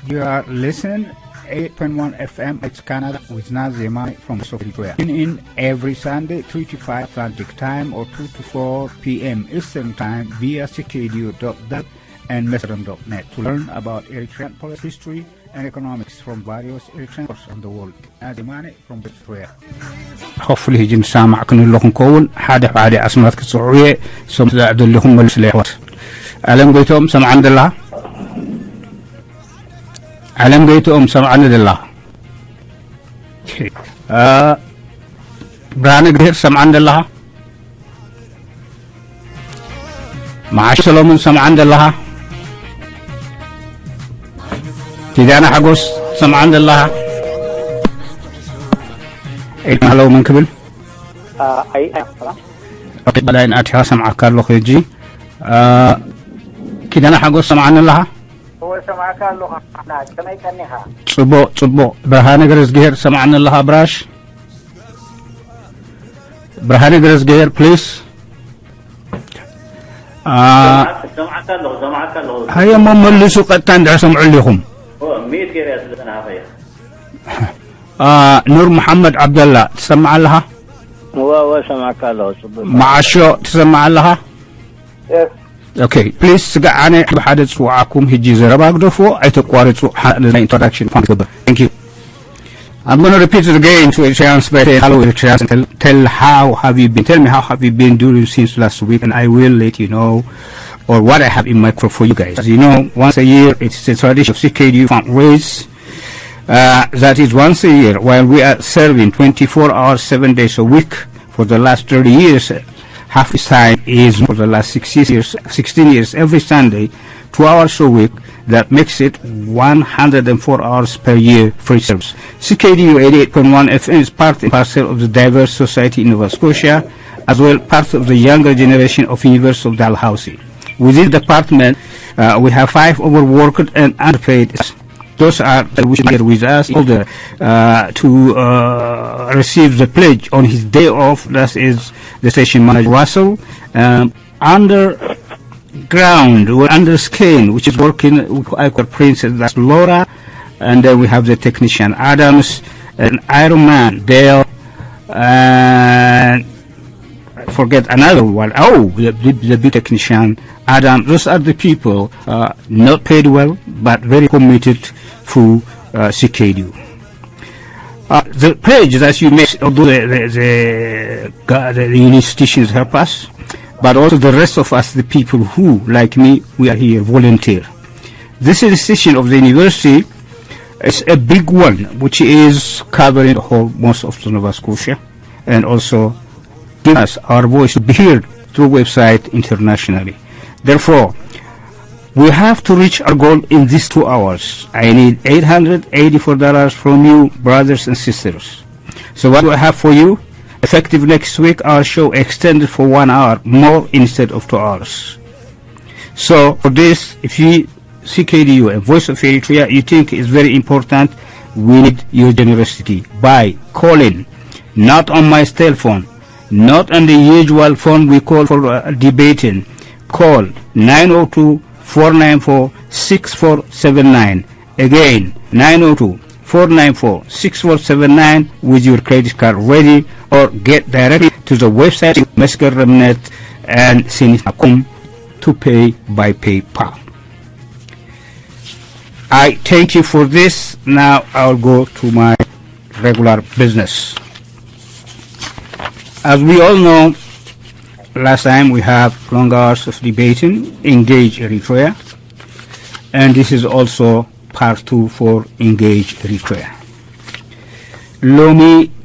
You are listening eight point one F M, it's Canada with Nazi Mane from South Eritrea. Tune in every Sunday, three to five Atlantic Time or two to four P M Eastern Time via C K D U dot net and Mastodon dot net to learn about Eritrean politics, history, and economics from various Eritrean parts of the world. Nazi Mane from Eritrea. Hopefully ሕጂ ንሰማዕ ክንሎ ክንከውን ሓደ ሓደ ኣስማት ክጽውዑ እየ። ሰም ዘለኹም መልሱ ለይሕዋት። ኣለም ጎይቶም ሰምዓን ዘለኻ? ዓለም ገይትኦም ሰምዓኒ ዘለኻ? አ፣ ብርሃነ ግሄር ሰምዓኒ ዘለኻ? መዓሽ ሰሎሞን ሰምዓኒ ዘለኻ? ኪዳነ ሓጎስ ሰምዓኒ ዘለኻ? ኢድና ኣለዉ መን ክብል? ኦኬ፣ በላይን ኣቲኻ ሰምዓካ ኣለኹ ሕጂ። አ፣ ኪዳነ ሓጎስ ሰምዓኒ ኣለኻ? እወ፣ ሰማዕካ ኣለኹ። ከመይ ቀኒኻ? ጽቡቕ፣ ጽቡቕ። ብርሃነ ገረዝግሄር ሰምዓኒ ኣለኻ ብራሽ? ብርሃነ ገረዝግሄር፣ ፕሊስ። አ፣ ሰማዕካ ኣለኹ፣ ሰማዕካ ኣለኹ። ሃየ እሞ መልሱ ቀጥታ እንድሕር ሰምዑ ኣሊኹም። እወ፣ ሚዩት ገይረ እየ ስለ ዝናሃፈ እየ። አ፣ ኑር መሓመድ ዓብደላ ትሰምዕ ኣለኻ? እወ፣ እወ፣ ሰማዕካ ኣለኹ። ጽቡቕ። መዓሾ ትሰምዕ ኣለኻ? የስ። ኦኬ፣ ፕሊስ፣ ስጋዕ ኣነ ብሓደ ጽውዓኩም፣ ሕጂ ዘረባ ግደፍዎ፣ ኣይተቋርጹ፣ ሓ-፣ ናይ ኢንትሮዳክሽን ፋን ክገብር። Thank you. I'm gonna repeat it again to Eritreans, but hello Eritreans, tell, tell how have you been, tell me how have you been during since last week, and I will let you know or what I have in my crop for you guys. As you know, once a year, it's the tradition of C K D U fundraise. Uh, that is once a year, while we are serving twenty-four hours, seven days a week for the last thirty years. Half the time is for the last six years, sixteen years, every Sunday, two hours a week. That makes it one hundred and four hours per year free service. C K D U eighty-eight point one F M is part and parcel of the diverse society in Nova Scotia, as well part of the younger generation of University of Dalhousie. Within the department, uh, we have five overworked and underpaid. Those are that we should get with us in order, uh, to, uh, receive the pledge on his day off. That is the station manager Russell. Um, underground, or under skin, which is working, I call Princess, that's Laura. And then we have the technician Adams, and Iron Man, Dale, and I forget another one. Oh, the, the, the big technician, Adam. Those are the people, uh, not paid well, but very committed to, uh, C K D U. Uh, the pledge that you make, although the, the, the, the institutions help us, but also the rest of us, the people who, like me, we are here, volunteer. This institution of the university is a big one, which is covering the whole, most of the Nova Scotia, and also give us our voice to be heard through website internationally. Therefore, we have to reach our goal in these two hours. I need eight hundred eighty-four dollars from you, brothers and sisters. So what do I have for you? Effective next week, our show extended for one hour more instead of two hours. So for this, if you, C K D U and Voice of Eritrea, you think is very important, we need your generosity by calling, not on my cell phone, not on the usual phone we call for, uh, debating. Call nine oh two, four nine four, six four seven nine. Again, nine oh two, four nine four, six four seven nine with your credit card ready, or get directly to the website መስገረምነት and Sinit Akum to pay by PayPal. I thank you for this. Now I'll go to my regular business. As we all know, last time we have long hours of debating, Engage Eritrea, and this is also part two for Engage Eritrea. ሎሚ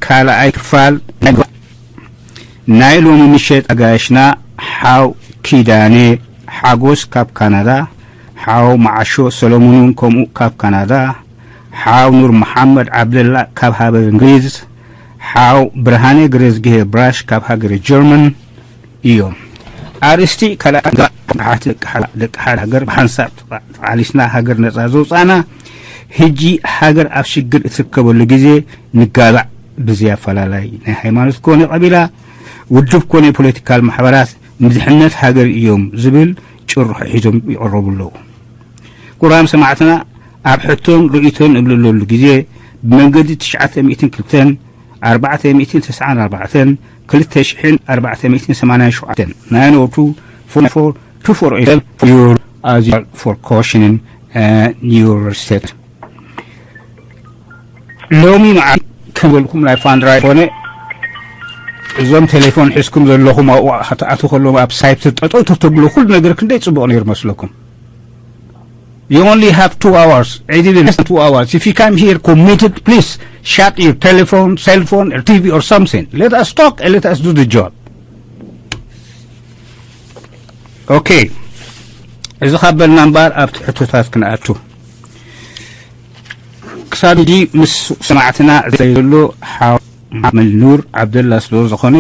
ካልኣይ ክፋል ናይ ሎሚ ምሸት ኣጋይሽና ሓው ኪዳነ ሓጎስ ካብ ካናዳ፣ ሓው መዓሾ ሰሎሞን እውን ከምኡ ካብ ካናዳ፣ ሓው ኑር መሓመድ ዓብደላ ካብ ሃገር እንግሊዝ፣ ሓው ብርሃነ ገረዝግሄ ብራሽ ካብ ሃገር ጀርመን እዮም። ኣርእስቲ ካልኣት ደቂ ሓደ ሃገር ብሓንሳብ ተቓሊስና ሃገር ነጻ ዘውጻእና፣ ሕጂ ሃገር ኣብ ሽግር እትርከበሉ ግዜ ንጋባእ ብዘይ ኣፈላላይ ናይ ሃይማኖት ኮነ ቀቢላ፣ ውድብ ኮነ ፖለቲካል ማሕበራት ንድሕነት ሃገር እዮም ዝብል ጭርሖ ሒዞም ይቐረቡ ኣለዉ። ክቡራን ሰማዕትና፣ ኣብ ሕቶን ርእይቶን እብለለሉ ግዜ ብመንገዲ ትሽዓተ ሚእትን ክልተን ኣርባዕተ ሚእትን ተስዓን ኣርባዕተን ክልተ ሽሕን ኣርባዕተ ሚእትን ሰማንያን ሸውዓተን ናይ ኖቱ four four two four eight for your as your for cautioning and your state ሎሚ መዓልቲ ከም በልኩም ናይ ፋንድራ ይኮነ እዞም ቴሌፎን ሒዝኩም ዘለኹም ኣብኡ ክትኣትዉ ከለኹም ኣብ ሳይት ጠጠው ተተብሎ ኩሉ ነገር ክንደይ ፅቡቕ ነይሩ መስለኩም። You only have two hours. It even less than two hours. If you come here committed, please shut your telephone, cell phone, or T V or something. Let us talk and let us do the job. Okay. እዚ ካብ በልና እምበር ኣብቲ ሕቶታት ክንኣቱ ክሳብ ሕጂ ምስ ሰማዕትና ዘሎ ሓው መሓመድ ኑር ዓብደላ ስለ ዝኾነ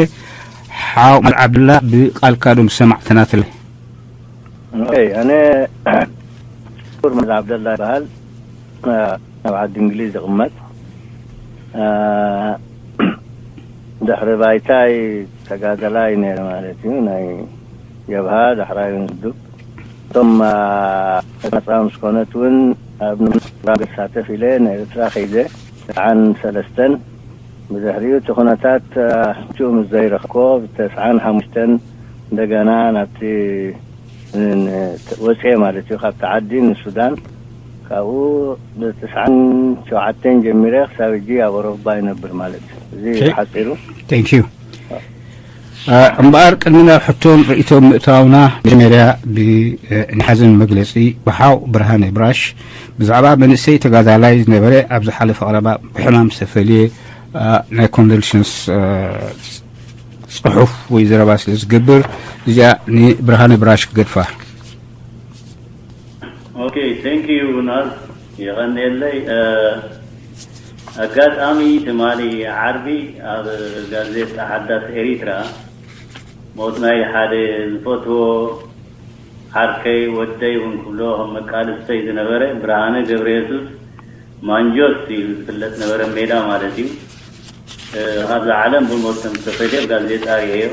ሓው መሓመድ ዓብደላ ብቃልካ ዶ ምስ ሰማዕትና ትለ ኦኬ፣ ኣነ ኑር መሓመድ ዓብደላ ይበሃል። ኣብ ዓዲ እንግሊዝ ዝቕመጥ ድሕሪ ባይታይ ተጋደላይ ነይረ ማለት እዩ። ናይ ጀብሃ ዳሕራይ እውን ስዱብ እቶም መፃ ምስ ኮነት እውን ኣብ ንሳ ክሳተፍ ኢለ ንኤርትራ ከይደ ተስዓን ሰለስተን ብድሕሪኡ እቲ ኩነታት ችኡ ምስ ዘይረኽኮ ብተስዓን ሓሙሽተን እንደገና ናብቲ ወፅኤ ማለት እዩ ካብቲ ዓዲ ንሱዳን ካብኡ ብተስዓን ሸውዓተን ጀሚረ ክሳብ ሕጂ ኣብ ኣውሮባ ይነብር ማለት እዩ። እዚ ሓፂሩ። Thank you። እምበኣር ቅድሚ ናብ ሕቶን ርእይቶን ምእታውና መጀመርያ ብናይ ሓዘን መግለፂ ብሓው ብርሃነ ብራሽ ብዛዕባ መንእሰይ ተጋዳላይ ዝነበረ ኣብ ዝሓለፈ ቀረባ ብሕማም ዝተፈልየ ናይ ኮንዶሌሽንስ ፅሑፍ ወይ ዘረባ ስለ ዝገብር እዚኣ ንብርሃነ ብራሽ ክገድፋ። ኦኬ፣ thank you ናዝ፣ የቐንየለይ። ኣጋጣሚ ትማሊ ዓርቢ ኣብ ጋዜጣ ሓዳስ ኤሪትራ ሞት ናይ ሓደ ዝፈትዎ ዓርከይ ወደይ እውን ክብሎ ከም መቃልስተይ ዝነበረ ብርሃነ ገብረየሱስ ማንጆስ ኢሉ ዝፍለጥ ነበረ ሜዳ ማለት እዩ። ካብዛ ዓለም ብሞት ከም ዝተፈለየ ኣብ ጋዜጣ ርእየዮ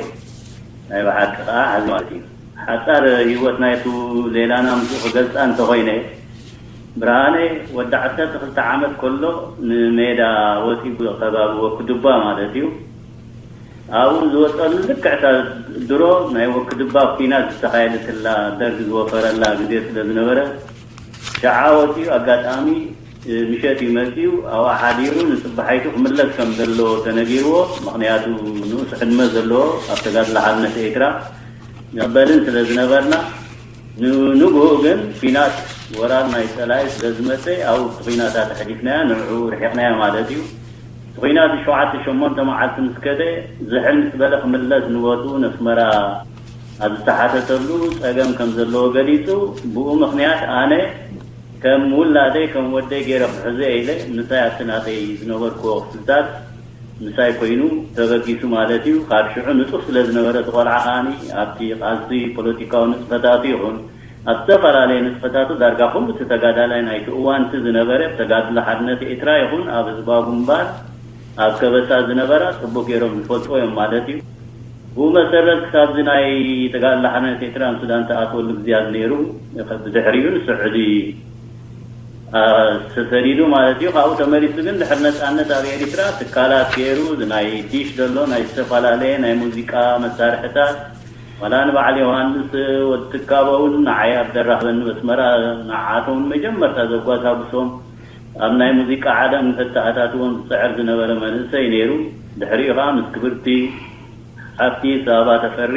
ናይ ብሓቂ ከዓ ሓዚ ማለት እዩ። ሓፃር ህይወት ናይቱ ሌላና ምስኡ ክገልፃ እንተኮይነ ብርሃነ ወዲ ዓሰርተ ክልተ ዓመት ከሎ ንሜዳ ወፂኡ ከባቢ ወክዱባ ማለት እዩ ኣብኡ ዝወፀሉ ልክዕታ ድሮ ናይ ወክድባ ኩናት ዝተኻየደትላ ደርግ ዝወፈረላ ግዜ ስለ ዝነበረ ሸዓ ወፂኡ ኣጋጣሚ ምሸት እዩ መፂኡ ኣብኣ ሓዲሩ ንፅባሓይቱ ክምለስ ከም ዘለዎ ተነጊርዎ ምክንያቱ ንኡስ ዕድመ ዘለዎ ኣብ ተጋድሎ ሓርነት ኤርትራ ንቕበልን ስለ ዝነበርና ንንግሆ ግን ኲናት ወራር ናይ ፀላኢ ስለ ዝመፀ ኣብኡ እቲ ኲናት ኣትሐሊፍናያ ንዕኡ ርሒቕናዮ ማለት እዩ። እቲ ኲናት ሸውዓተ ሸሞንተ መዓልቲ ምስ ከደ ዝሕል ምስ በለ ክምለስ ንቦትኡ ነስመራ ኣብ ዝተሓተተሉ ፀገም ከም ዘለዎ ገሊፁ ብኡ ምኽንያት ኣነ ከም ውላደይ ከም ወደይ ገይረ ክሕዞ ኢለ ምሳይ ኣብቲ ናተይ ዝነበርክዎ ክፍልታት ምሳይ ኮይኑ ተበጊሱ ማለት እዩ። ካብ ሽዑ ንጡፍ ስለ ዝነበረ እቲ ቆልዓ ከኣኒ ኣብቲ ቃልሲ ፖለቲካዊ ንጥፈታቱ ይኹን ኣብ ዝተፈላለየ ንጥፈታቱ ዳርጋ ኩሉ እቲ ተጋዳላይ ናይቲ እዋንቲ ዝነበረ ብተጋድሎ ሓርነት ኤርትራ ይኹን ኣብ ህዝባዊ ግንባር ኣብ ከበሳ ዝነበራ ጽቡቕ ገይሮም ዝፈልጥዎ እዮም ማለት እዩ። ብኡ መሰረት ክሳብዚ ናይ ተጋድሎ ሓርነት ኤርትራ ንሱዳን ተኣትወሉ ግዜያት ነይሩ። ብድሕሪኡ ንስዑዲ ተሰዲዱ ማለት እዩ። ካብኡ ተመሊሱ ግን ድሕሪ ነጻነት ኣብ ኤሪትራ ትካላት ገይሩ ናይ ዲሽ ዘሎ ናይ ዝተፈላለየ ናይ ሙዚቃ መሳርሕታት ዋላ ንበዓል ዮሃንስ ወዲ ትካቦ እውን ንዓይ ኣብ ደራኸበኒ በስመራ ንዓቶም እውን መጀመርታ ዘጓሳጉሶም ኣብ ናይ ሙዚቃ ዓለም ከተኣታትዎም ዝፅዕር ዝነበረ መንእሰይ ነይሩ። ድሕሪኡ ከዓ ምስ ክብርቲ ሓፍቲ ሳባ ተፈሪ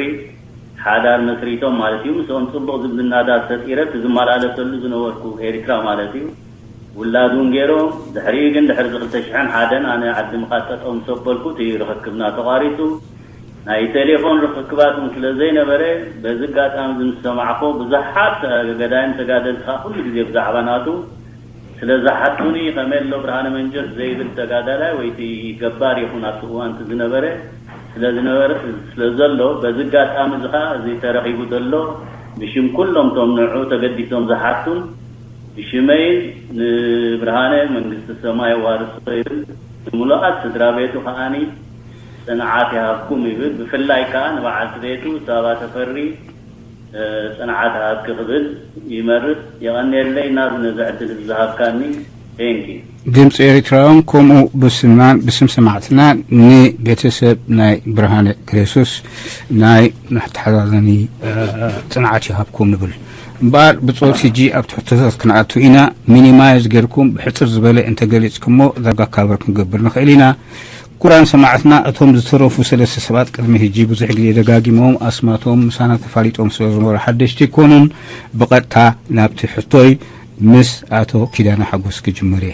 ሓዳር መስሪቶም ማለት እዩ። ምስኦም ፅቡቕ ዝምድናታት ፈጢረ እቲ ዝመላለሰሉ ዝነበርኩ ኤሪትራ ማለት እዩ። ውላድ እውን ገይሮም ድሕሪኡ ግን ድሕሪ እዚ ክልተ ሽሕን ሓደን ኣነ ዓዲ ምኻድ ጠጠው ምስ ኣበልኩ እቲ ርኽክብና ተቋሪፁ። ናይ ቴሌፎን ርኽክባት እውን ስለ ዘይነበረ በዚ ኣጋጣሚ እዚ ምስ ሰማዕኹ ብዙሓት ገዳይም ተጋደልቲ ከዓ ኩሉ ግዜ ብዛዕባ ናቱ ስለ ዝሓቱኒ ከመይ ኣሎ ብርሃነ መንጀስ ዘይብል ተጋዳላይ ወይ እቲ ገባር ይኹን ኣብቲ እዋን እቲ ዝነበረ ስለ ዝነበረ ስለ ዘሎ በዚ ኣጋጣሚ እዚ ከዓ እዚ ተረኺቡ ዘሎ ብሽም ኩሎም እቶም ንዕኡ ተገዲሶም ዝሓቱን ብሽመይን ንብርሃነ መንግስቲ ሰማይ ዋርሶ ይብል ንምሉኣት ስድራ ቤቱ ከዓኒ ፅንዓት ይሃብኩም ይብል። ብፍላይ ከዓ ንበዓልቲ ቤቱ ሳባ ተፈሪ ጽንዓት ሃብኪ ክብል ይመርጽ። የቐንየለይ ናዝ ነዚ ዕድል ዝሃብካኒ። ቴንኪ። ድምፂ ኤርትራውን ከምኡ ብስምናን ብስም ሰማዕትና ንቤተሰብ ናይ ብርሃነ ግሬሱስ ናይ መተሓዛዘኒ ጽንዓት ይሃብኩም ንብል። እምበኣር ብፆት ሕጂ ኣብቲ ሕቶታት ክንኣቱ ኢና። ሚኒማይዝ ጌርኩም ብሕፅር ዝበለ እንተገሊፅኩሞ ዳርጋ ካቨር ክንገብር ንኽእል ኢና። ክቡራን ሰማዕትና፣ እቶም ዝተረፉ ሰለስተ ሰባት ቅድሚ ሕጂ ብዙሕ ግዜ ደጋጊሞም ኣስማቶም ምሳና ተፋሊጦም ስለ ዝነበሩ ሓደሽቲ ኣይኮኑን። ብቐጥታ ናብቲ ሕቶይ ምስ ኣቶ ኪዳነ ሓጎስ ክጅምር እየ።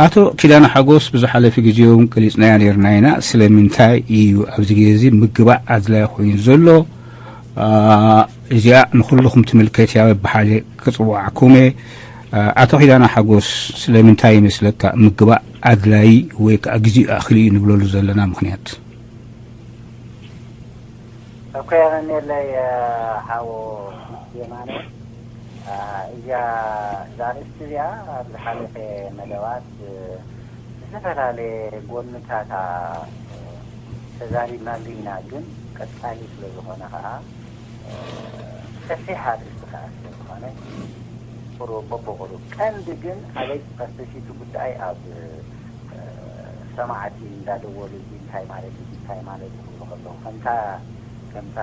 ኣቶ ኪዳነ ሓጎስ ብዝሓለፈ ግዜ እውን ገሊፅናያ ነርና ኢና። ስለምንታይ እዩ ኣብዚ ግዜ እዚ ምግባእ ኣድላይ ኮይኑ ዘሎ? እዚኣ ንኹልኹም ትምልከት እያ። በብሓደ ክፅውዓኩም እየ። ኣቶ ኪዳነ ሓጎስ፣ ስለምንታይ ይመስለካ ምግባእ ኣድላይ ወይ ከዓ ግዜኡ ኣኽሊ እዩ ንብለሉ ዘለና ምኽንያት? እኮ የቐንየለይ ሓው የማነ። እዚኣ እዛ ኣርእስቲ እዚኣ ኣብ ዝሓለፈ መደባት ዝተፈላለየ ጎንታታ ተዛሪብናሉ ኢና፣ ግን ቀጻሊ ስለ ዝኾነ ከዓ ሰፊሕ ኣርእስቲ ከዓ ስለ ዝኾነ ቁሩብ በብቑሩብ ቀንዲ ግን ኣበይ ቀስቲቱ ጉዳይ ኣብ ሰማዕቲ እንዳደወሉ እዚ እንታይ ማለት እዩ እንታይ ማለት እዩ ክብሉ ከለዉ ከምታ ከምታ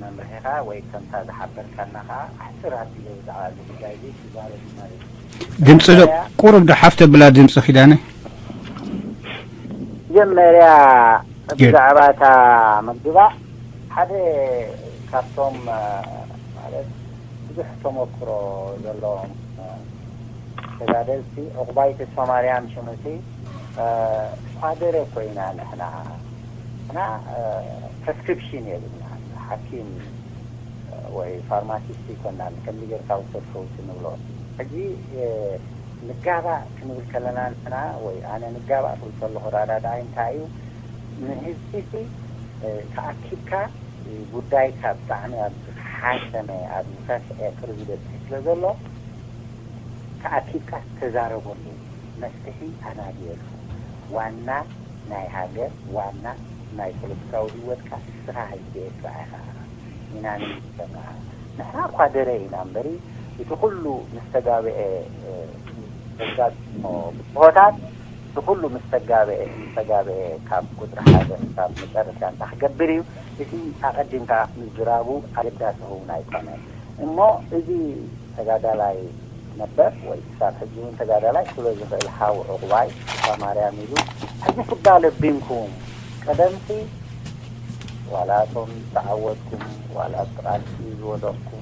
መምርሒኻ ወይ ከምታ ዝሓበርካና ከዓ ኣሕፅር ኣቢለ ብዛዕባ እዚ ጉዳይ እዚ ክዛረብ ማለት እዩ። ድምፂ ዶ ቁሩብ ዶ ሓፍ ተብላ ድምፂ ኪዳነ? መጀመርያ ብዛዕባ እታ ምግባእ ሓደ ካብቶም ማለት ብዙሕ ተመክሮ ዘለዎም ተጋደልቲ ዕቑባይ ተስፋማርያም ሽሙቲ ኳደረ ኮይና ንሕና ንሕና ፕሪስክሪፕሽን የብልና ሓኪም ወይ ፋርማሲስት ይኮናን ከምዚ ጌርካ ውሰድ ፈውሲ ንብሎ ሕጂ ንጋባእ ክንብል ከለና ንሕና ወይ ኣነ ንጋባእ ክብል ከለኹ ራዳዳይ እንታይ እዩ ንህዝቢ ተኣኪብካ ጉዳይካ ብጣዕሚ ኣብ ዝሓሰመ ኣብ ዝሰፍሐ ቅርቢ በፂሑ ስለ ዘሎ ተኣኪብካ ተዛረበሉ መፍትሒ ኣናድየሉ ዋና ናይ ሃገር ዋና ናይ ፖለቲካዊ ህይወትካ ንስኻ ህዝቢ ኤርትራ ኢኻ ኢና ንምልከና ንሕና እኳ ደረ ኢና እምበሪ እቲ ኩሉ ምስ ተጋብአ ዘጋጥሞ ብድሆታት እቲ ኩሉ ምስ ተጋብአ ምስ ተጋብአ ካብ ቁፅሪ ሓደ ካብ መጨረሻ እንታይ ክገብር እዩ እቲ ኣቐዲምካ ምዝራቡ ኣገዳሲ እውን ኣይኮነን እሞ እዚ ተጋዳላይ ነበር ወይ ክሳብ ሕጂ እውን ተጋዳላይ ክብሎ ዝኽእል ሓው ዕቑባይ ተስፋማርያም ኢሉ ሕጂ ክዳለብንኩም ቀደምሲ ዋላ እቶም ዝተዓወትኩም ዋላ ኣብቲ ቃልሲ ዝወደቕኩም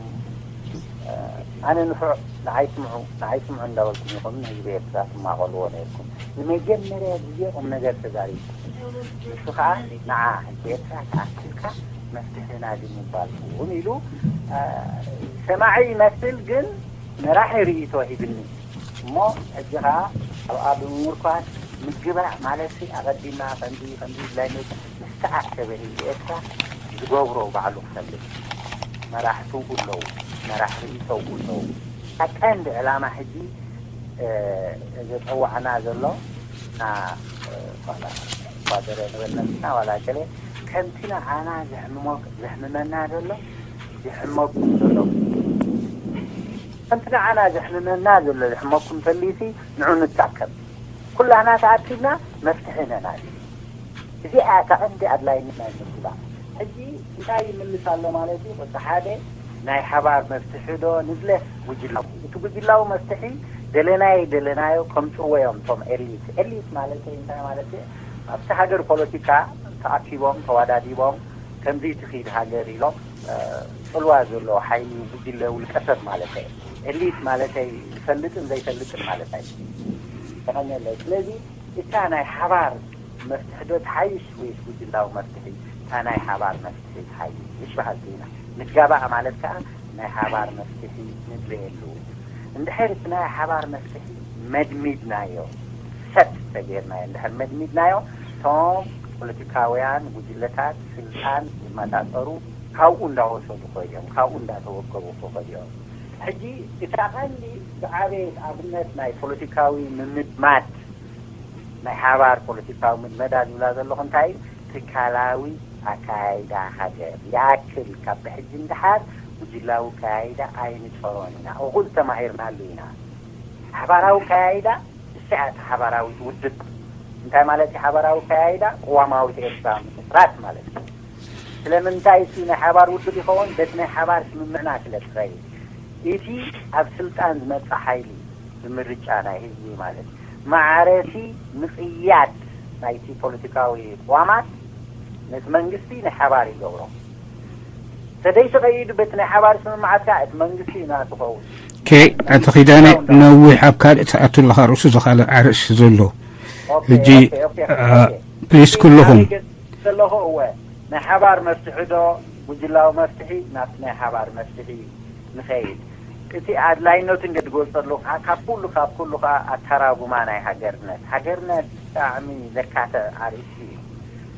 ኣነ ንፉዕ ንዓይ ስምዑ ንዓይ ስምዑ እንዳበልኩም ኢኹም ንህዝቢ ኤርትራ ትማቐልዎ ነርኩም ንመጀመርያ ግዜ ቁም ነገር ተዛሪብኩም ንሱ ከዓ ንዓ ህዝቢ ኤርትራ ተኣኪብካ መፍትሒ ናዲ ምባልኩም ኢሉ ሰማዒ ይመስል ግን መራሒ ርእይቶ ሂብኒ እሞ ሕጂ ከዓ ኣብኣ ብምምርኳስ ምግባእ ማለት ኣቐዲምና ከምዚ ከምዚ ኢልና ይመጽእ ምስ ተኣከበ ህዝቢ ኤርትራ ዝገብሮ ባዕሉ ክፈልጥ መራሕቱ ኣለዉ መራሕ ርእይቶ ኣለዉ እታ ቀንዲ ዕላማ ሕጂ ዘፀዋዕና ዘሎ ኳደረ ንበል ነብስና ዋላ ገለ ከምቲ ንዓና ዘሕምመና ዘሎ ይሕመኩም ዘሎ ከምቲ ንዓና ዘሕምመና ዘሎ ይሕመኩም ተሊሲ ንዑ ንታከብ ኩላህና ተኣኪብና መፍትሒ ነናል እዚኣ እታ ቀንዲ ኣድላይነት ናይ ምርትባዕ ሕጂ እንታይ ይምልስ ኣሎ ማለት እዩ ቁፅሪ ሓደ ናይ ሓባር መፍትሒ ዶ ንድለ ጉጅላዊ እቲ ጉጅላዊ መፍትሒ ደለናዮ ደለናዮ ከምፅዎ እዮም እቶም ኤሊት ኤሊት ማለት እንታይ ማለት ኣብቲ ሃገር ፖለቲካ ተኣኪቦም ተዋዳዲቦም ከምዚ ትኺድ ሃገር ኢሎም ፅልዋ ዘለዎ ሓይሊ ጉጅለ ውልቀሰብ ማለት እየ ኤሊት ማለተይ ዝፈልጥን ዘይፈልጥን ማለት ኣይ ተኸኘለይ ስለዚ እታ ናይ ሓባር መፍትሒ ዶ ትሓይሽ ወይስ ጉጅላዊ መፍትሒ እታ ናይ ሓባር መፍትሒ ትሓይሽ በሃልቲ ኢና ንጋባእ ማለት ከዓ ናይ ሓባር መፍትሒ ንድለየሉ እንድሕር እቲ ናይ ሓባር መፍትሒ መድሚድናዮ ሰት ተገይርናዮ እንድሕር መድሚድናዮ እቶም ፖለቲካውያን ጉጅለታት ስልጣን ዝመጣጠሩ ካብኡ እንዳወሰዱ ኮይዶም ካብኡ እንዳተወገቡ ክኸድዮም ሕጂ እታ ቀንዲ ዝዓበየት ኣብነት ናይ ፖለቲካዊ ምምድማድ ናይ ሓባር ፖለቲካዊ ምድመዳ ዝብላ ዘለኹ እንታይ እዩ ትካላዊ ኣካያይዳ ሃገር ይኣክል ካብ ብሕጂ እንድሓር ጉጅላዊ ኣካያይዳ ኣይንጸሮን ኢና። እኹል ተማሂርናሉ ኢና። ሓባራዊ ኣካያይዳ ንስዕቲ ሓባራዊት ውድብ። እንታይ ማለት እዩ ሓባራዊ ኣካያይዳ? ቅዋማዊት ኤርትራ ምምስራት ማለት እዩ። ስለምንታይ እቲ ናይ ሓባር ውድብ ይኸውን? በቲ ናይ ሓባር ስምምዕና ስለ ትኸይድ። እቲ ኣብ ስልጣን ዝመጽእ ሓይሊ ብምርጫ ናይ ህዝቢ ማለት እዩ። ማዕረቲ ምቕያድ ናይቲ ፖለቲካዊ ቅዋማት ነቲ መንግስቲ ናይ ሓባር ይገብሮ። ተደይተቐይዱ በቲ ናይ ሓባር ስምምዓት ከዓ እቲ መንግስቲ እዩ ናቱ ኸውን። ኦኬ፣ ኣቶ ኪዳነ፣ ነዊሕ ኣብ ካልእ ትኣቱ ኣለኻ፣ ርእሱ ዝኻለ ኣርእስቲ ዘሎ። ሕጂ ፕሊስ ኩልኹም ዘለኹ እወ ናይ ሓባር መፍትሒ ዶ ጉጅላዊ መፍትሒ? ናብቲ ናይ ሓባር መፍትሒ ንኸይድ። እቲ ኣድላይነቱ እንደ ዝገልጸሉ ከዓ ካብ ኩሉ ካብ ኩሉ ከዓ ኣተራጉማ ናይ ሃገርነት ሃገርነት ብጣዕሚ ዘካተ ኣርእስቲ እዩ።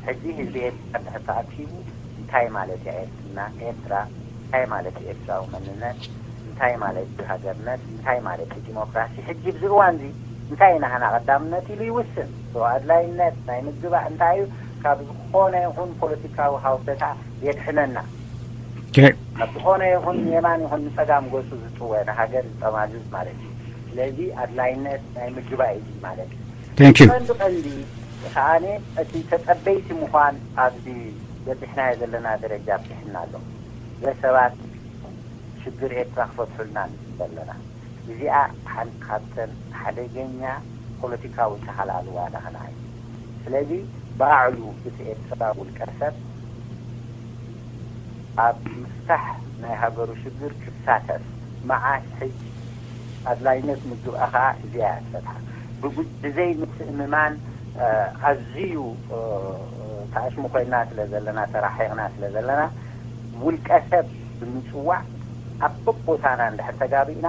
ሕጂ ህዝቢ ኤርትራ ድሕር ተኣኪቡ እንታይ ማለት እያ ኤርትርና ኤርትራ እንታይ ማለት እዩ ኤርትራዊ መንነት እንታይ ማለት እዩ ሃገርነት እንታይ ማለት እዩ ዲሞክራሲ ሕጂ ብዚ እዋን እዚ እንታይ ናህና ቀዳምነት ኢሉ ይውስን። ኣድላይነት ናይ ምግባእ እንታይ እዩ ካብ ዝኾነ ይኹን ፖለቲካዊ ሃውተታ የድሕነና። ካብ ዝኾነ ይኹን የማን ይኹን ንፀጋም ገፁ ዝጥወ ንሃገር ዝጠማዝዝ ማለት እዩ። ስለዚ ኣድላይነት ናይ ምግባእ እዩ ማለት እዩ። Thank you። ቀንዲ ቀንዲ ከዓኒ እቲ ተጸበይቲ ምዃን ኣብዚ በጺሕናዮ ዘለና ደረጃ ኣብጺሕና ኣሎ። ገለ ሰባት ሽግር ኤርትራ ክፈትሑልና ንብል ኣለና። እዚኣ ሓንቲ ካብተን ሓደገኛ ፖለቲካዊ ተሃላልዋ ናህና እዩ። ስለዚ ባዕሉ እቲ ኤርትራ ውልቀ ሰብ ኣብ ምፍታሕ ናይ ሃገሩ ሽግር ክሳተፍ መዓስ ሕጂ ኣድላይነት ምግብኣ ከዓ እዚኣ እያ ትፈትሓ። ብጉ- ብዘይ ምትእምማን ኣዝዩ ተኣሽሙ ኮይና ስለ ዘለና ተራሒቕና ስለ ዘለና ውልቀ ሰብ ብምፅዋዕ ኣብ በቦታና እንድሕር ተጋቢእና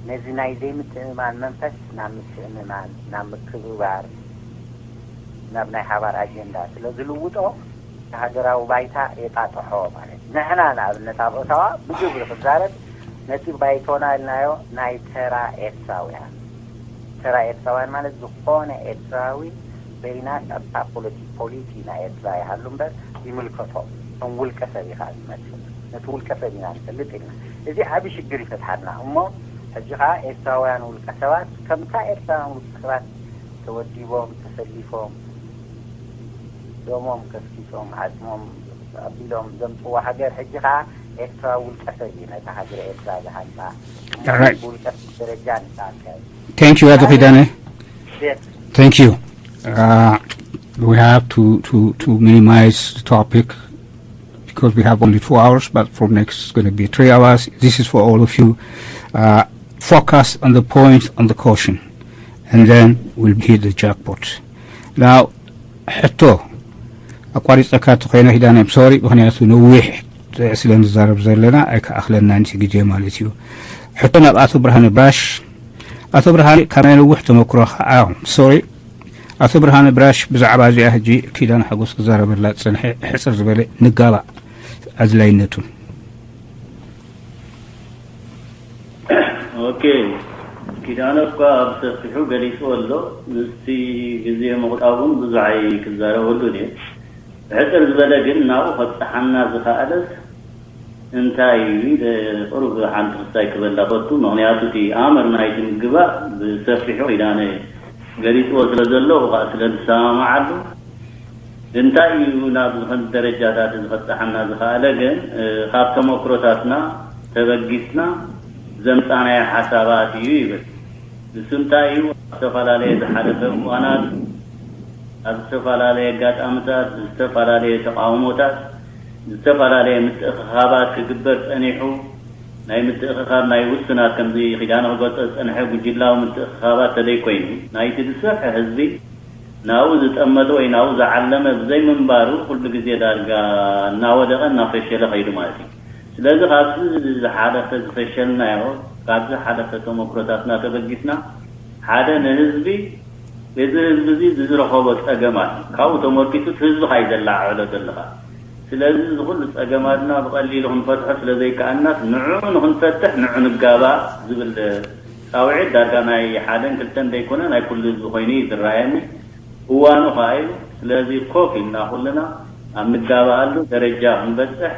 ነዚ ናይ ዘይምትእምማን መንፈስ ናብ ምትእምማን ናብ ምክብባር ናብ ናይ ሓባር ኣጀንዳ ስለ ዝልውጦ ሃገራዊ ባይታ የጣጥሖ ማለት እዩ። ንሕና ንኣብነት ኣብ ኦታዋ ብግብሪ ክዛረብ ነቲ ባይቶና ኢልናዮ ናይ ተራ ኤርትራውያን ተራ ኤርትራውያን ማለት ዝኾነ ኤርትራዊ በይናት ኣብታ ፖለቲ ፖሊሲ ናይ ኤርትራ ይሃሉ እምበር ይምልከቶ እቶም ውልቀ ሰብ ኢኻ ዝመስል ነቲ ውልቀ ሰብ ኢና ንፈልጥ ኢልና እዚ ዓቢ ሽግር ይፈትሓልና እሞ ሕጂ ከዓ ኤርትራውያን ውልቀ ሰባት ከምታ ኤርትራውያን ውልቀ ሰባት ተወዲቦም ተሰሊፎም ደሞም ከስኪሶም ዓፅሞም ኣቢሎም ዘምፅዋ ሃገር ሕጂ ከዓ ኤርትራ ውልቀ ሰብ እዩ ነታ ሃገር ኤርትራ ዝሃንፃ Alright. ብውልቀ ሰብ ደረጃ ንፃከብ Thank you, ኣቶ ኪዳነ። ቤት Thank you. Uh, we have to, to, to minimize the topic because we have only two hours, but for next it's going to be three hours. This is for all of you. Uh, focus on the point on the caution, and then we'll hit the jackpot. Now, ሕቶ ኣቋሪፀካ ተኮይነ ኪዳነ ሶሪ ምክንያቱ ነዊሕ ስለ ንዛረብ ዘለና ኣይከኣክለና ንቲ ግዜ ማለት እዩ። ሕቶ ናብ ኣቶ ብርሃነ ብራሽ። ኣቶ ብርሃነ ካብ ናይ ነዊሕ ተመክሮ ከዓ ሶሪ ኣቶ ብርሃነ ብራሽ ብዛዕባ እዚኣ ሕጂ ኪዳነ ሓጎስ ክዛረበላ ዝፀንሐ ሕፅር ዝበለ ንጋባእ ኣድላይነቱን ኦኬ ኪዳነ እኳ ብሰፊሑ ገሊፅዎ ኣሎ። ምስቲ ግዜ ምቑጣቡን ብዙሕ ኣይክዛረበሉን እየ። ብሕፅር ዝበለ ግን ናብኡ ከብፅሓና ዝኸኣለስ እንታይ እዩ ኢለ ቁሩብ ሓንቲ ክስታይ ክበላ ፈቱ። ምኽንያቱ እቲ ኣምር ናይቲ ምግባእ ብሰፊሑ ኪዳነ ገሊፅዎ ስለ ዘሎ ብኡ ከዓ ስለ ዝሰማማዓሉ እንታይ እዩ ናብ ዝኸን ደረጃታት እዚ ከብፅሓና ዝኸኣለ ግን ካብ ተመክሮታትና ተበጊስና ዘምፃናዮ ሓሳባት እዩ ይብል። ንሱ እንታይ እዩ ኣብ ዝተፈላለየ ዝሓለፈ እዋናት ኣብ ዝተፈላለየ ኣጋጣምታት ብዝተፈላለየ ተቃውሞታት ዝተፈላለየ ምትእኽኻባት ክግበር ፀኒሑ ናይ ምትእኽኻብ ናይ ውሱናት ከምዚ ኪዳነ ክገልፆ ዝፀንሐ ጉጅላዊ ምትእኽኻባት ተደይኮይኑ ናይቲ ዝሰፍሐ ህዝቢ ናብኡ ዝጠመተ ወይ ናብኡ ዝዓለመ ብዘይምንባሩ ኩሉ ግዜ ዳርጋ እናወደቐ እናፈሸለ ከይዱ ማለት እዩ። ስለዚ ካብዚ ዝሓለፈ ዝፈሸልናዮ ካብዚ ሓለፈ ተመክሮታትና ተበጊስና ሓደ ንህዝቢ እዚ ህዝቢ እዚ ዝረኸቦ ፀገማት ካብኡ ተመርኪሱ እቲ ህዝቢ ካይ ዘላዓዕሎ ዘለኻ ስለዚ እዚ ኩሉ ፀገማትና ብቐሊሉ ክንፈትሖ ስለዘይከኣልናስ ንዕኡ ንክንፈትሕ ንዑ ንጋባእ ዝብል ፃውዒት ዳርጋ ናይ ሓደን ክልተን ዘይኮነ ናይ ኩሉ ህዝቢ ኮይኑ እዩ ዝረኣየኒ። እዋኑ ከዓ እዩ። ስለዚ ኮፍ ኢልና ኩልና ኣብ ንጋባኣሉ ደረጃ ክንበጽሕ፣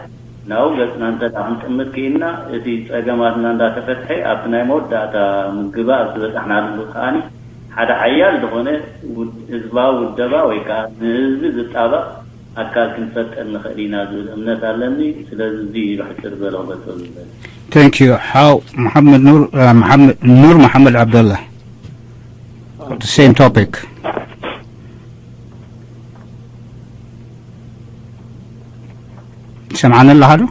ናብኡ ገጽና እንተ ደኣ ክንጥምት ክኢልና፣ እቲ ጸገማትና እንዳተፈትሐ፣ ኣብቲ ናይ መወዳእታ ምግባእ ዝበጻሕናሉ ከኣኒ፣ ሓደ ሓያል ዝኾነ ውድ-፣ ህዝባዊ ውደባ ወይ ከኣ ንህዝቢ ዝጣበቕ ኣካል ክንፈጥር ንኽእል ኢና ዝብል እምነት ኣለኒ። ስለዚ እዚ እዩ ብሕጽር ዝበለ ክገልጾ ዝደሊ። Thank you. ሓው መሓመድ ኑር፣ እ፣ መሓመድ፣ ኑር መሓመድ ዓብደላ። The same topic. ሰምዓኒ ኣለኻ ዶ?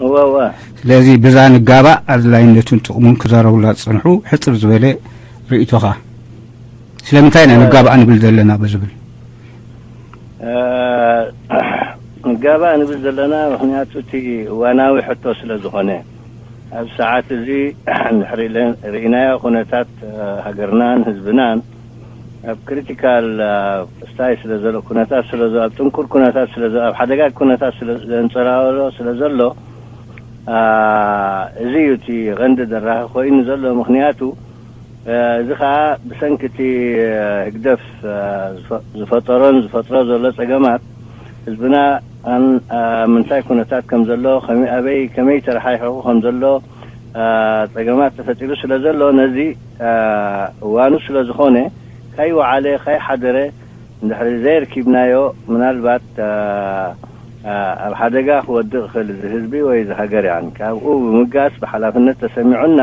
እወ፣ እወ። ስለዚ ብዛ ንጋባእ ኣድላይነቱን ጥቕሙን ክዛረቡላ ዝጸንሑ ሕጽር ዝበለ ርእይቶኻ። ስለምንታይ ኢና እወ። ንጋባእ ንብል ዘለና ብዝብል? እ፣ ንጋባእ ንብል ዘለና ምኽንያቱ እቲ እዋናዊ ሕቶ ስለ ዝኾነ፣ ኣብ ሰዓት እዚ እንድሕሪ ለ-፣ ርኢናዮ ኩነታት፣ እ፣ ሃገርናን ህዝብናን ኣብ ክሪቲካል፣ እ፣ ስታይ ስለ ዘሎ፣ ኩነታት ስለ ዘሎ፣ ኣብ ጥንኩር ኩነታት ስለ ዘሎ፣ ኣብ ሓደጋ ኩነታት ስለ ዘንጸላወሎ ስለ ዘሎ፣ እ፣ እዚ እዩ እቲ ቀንዲ ደራኺ ኮይኑ ዘሎ። ምኽንያቱ፣ እ፣ እዚ ኸኣ ብሰንኪ እቲ፣ እ፣ ህግደፍ፣ እ፣ ዝፈ-፣ ዝፈጠሮን ዝፈጥሮ ዘሎ ጸገማት ህዝብና ኣን-፣ ኣብ ምንታይ ኩነታት ከም ዘሎ፣ ከመይ፣ ኣበይ፣ ከመይ ተረሓሒቑ ከም ዘሎ፣ እ፣ ጸገማት ተፈጢሩ ስለ ዘሎ፣ ነዚ፣ እ፣ እዋኑ ስለ ዝኾነ፣ ካይ ወዓለ፣ ካይ ሓደረ፣ እንድሕሪ ዘይርኪብናዮ፣ ምናልባት፣ እ፣ እ፣ ኣብ ሓደጋ ክወድቕ ይኽእል እዚ ህዝቢ ወይ እዚ ሃገር። ያኒ፣ ካብኡ ብምጋስ ብሓላፍነት ተሰሚዑና፣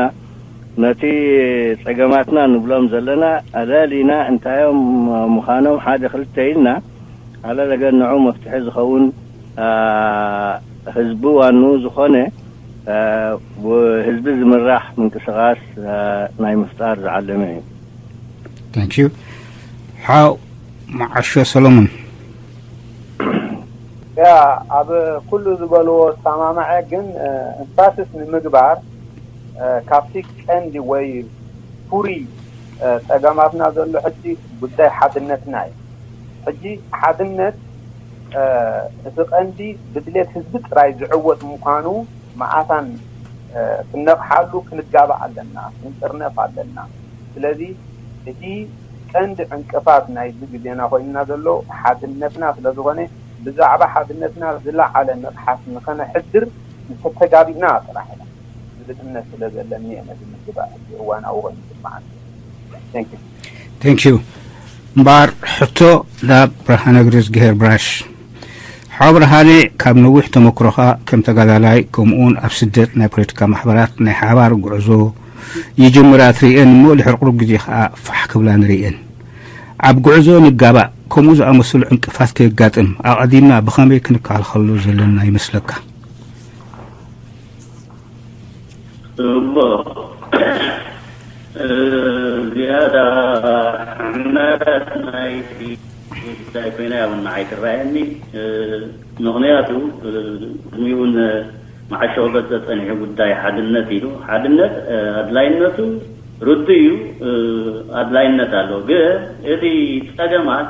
ነቲ ጸገማትና ንብሎም ዘለና ኣለሊና፣ እንታዮም ምዃኖም ሓደ ክልተ ኢልና፣ ኣለለገ ንዑ መፍትሒ ዝኸውን፣ እ፣ ህዝቢ ዋንኡ ዝኾነ፣ እ፣ ብህዝቢ ዝምራሕ ምንቅስቓስ፣ እ፣ ናይ ምፍጣር ዝዓለመ እዩ። Thank you. ሓው መዓሾ ሰሎሞን። ያ፣ ኣብ ኩሉ ዝበልዎ እሰማምዐ፣ ግን፣ እ፣ ኤምፋሲስ ንምግባር፣ እ፣ ካብቲ ቀንዲ ወይ ፍሩይ፣ እ፣ ጸገማትና ዘሎ ሕጂ ጉዳይ ሓድነትና እዩ። ሕጂ ሓድነት፣ እ፣ እቲ ቀንዲ ብድሌት ህዝቢ ጥራይ ዝዕወት ምዃኑ መዓታን፣ እ፣ ክንነቕሓሉ ክንጋባእ ኣለና፣ ክንጥርነፍ ኣለና። ስለዚ እቲ ቀንዲ ዕንቅፋት ናይዚ ግዜና ኮይንና ዘሎ ሓድነትና ስለ ዝኾነ፣ ብዛዕባ ሓድነትና ዝለዓለ ንቕሓት ንኸነሕድር እንተተጋቢእና ጥራሕ ኢና ዝብል እምነት ስለ ዘለኒ እየ ነዚ ምግባእ እዚ እዋናዊ ኮይኑ ዝስምዓኒ። Thank you። Thank you። እምበኣር ሕቶ ናብ ብርሃነ እግዝኣብሄር ብራሽ። ሓው ብርሃነ፣ ካብ ነዊሕ ተመክሮኻ ከም ተጋዳላይ፣ ከምኡውን ኣብ ስደት ናይ ፖለቲካ ማሕበራት ናይ ሓባር ጉዕዞ ይጅምራ ትርእየን እሞ፣ ድሕሪ ቁሩብ ግዜ ኸኣ ፋሕ ክብላ ንርእየን። ኣብ ጉዕዞ ንጋባእ ከምኡ ዝኣመሰሉ ዕንቅፋት ከየጋጥም ኣቐዲምና ብኸመይ ክንከላኸሎ ዘለና ይመስለካ? ጽቡቕ። ዝያዳ ሕመረት ናይቲ ጉዳይ ኮይና እያ እውን ንዓይ ትረኣየኒ። ምኽንያቱ፣ ቅድሚኡ እውን መዓሾ ክገልጸ ጸኒሑ ጉዳይ ሓድነት ኢሉ። ሓድነት ኣድላይነቱ ርዱእ እዩ፣ ኣድላይነት ኣሎ። ግን እቲ ጸገማት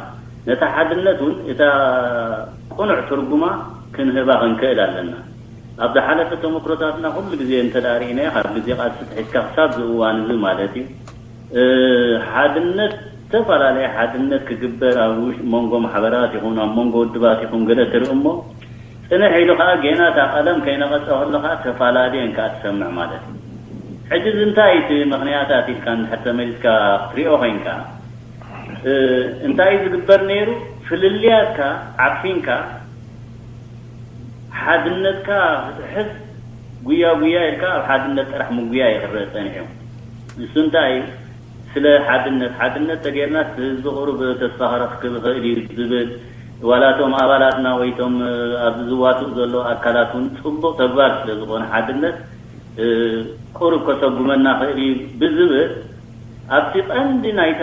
ነታ ሓድነት እውን እታ ቅኑዕ ትርጉማ ክንህባ ክንክእል ኣለና። ኣብ ዝሓለፈ ተመክሮታትና ኩሉ ግዜ እንተ ደኣ ርኢናዮ፣ ካብ ግዜ ቃልሲ ኣትሒዝካ ክሳብ እዚ እዋን እዚ ማለት እዩ፣ እ፣ ሓድነት፣ ዝተፈላለየ ሓድነት ክግበር ኣብ ውሽ-፣ መንጎ ማሕበራት ይኹን ኣብ መንጎ ውድባት ይኹን ገለ ትርኢ እሞ፣ ጽንሕ ኢሉ ከኣ ጌና እታ ቀለም ከይነቐጸ ከሎ ከኣ ተፋላልየን ከኣ ትሰምዕ ማለት እዩ። ሕጂ እዚ እንታይ እዩ እቲ ምኽንያታት ኢልካ እንድሕር ተመሊስካ ክትሪኦ ኮይንካ፣ እ፣ እንታይ እዩ ዝግበር ነይሩ? ፍልልያትካ ዓፊንካ፣ ሓድነትካ ክትሕዝ ጉያ ጉያ ኢልካ ኣብ ሓድነት ጥራሕ ምጉያ እዩ ክረአ ጸኒሑ። ንሱ እንታይ እዩ? ስለ ሓድነት፣ ሓድነት ተጌርናስ ህዝቢ ቁሩብ ተስፋ ክረክብ ይኽእል እዩ ዝብል፣ ዋላ እቶም ኣባላትና ወይ እቶም፣ እ፣ ኣብዚ ዝዋስኡ ዘለዉ ኣካላት እውን ጽቡቕ ተግባር ስለ ዝኾነ ሓድነት፣ እ፣ ቁሩብ ከሰጉመና ክእል እዩ ብዝብል፣ ኣብቲ ቀንዲ ናይታ፣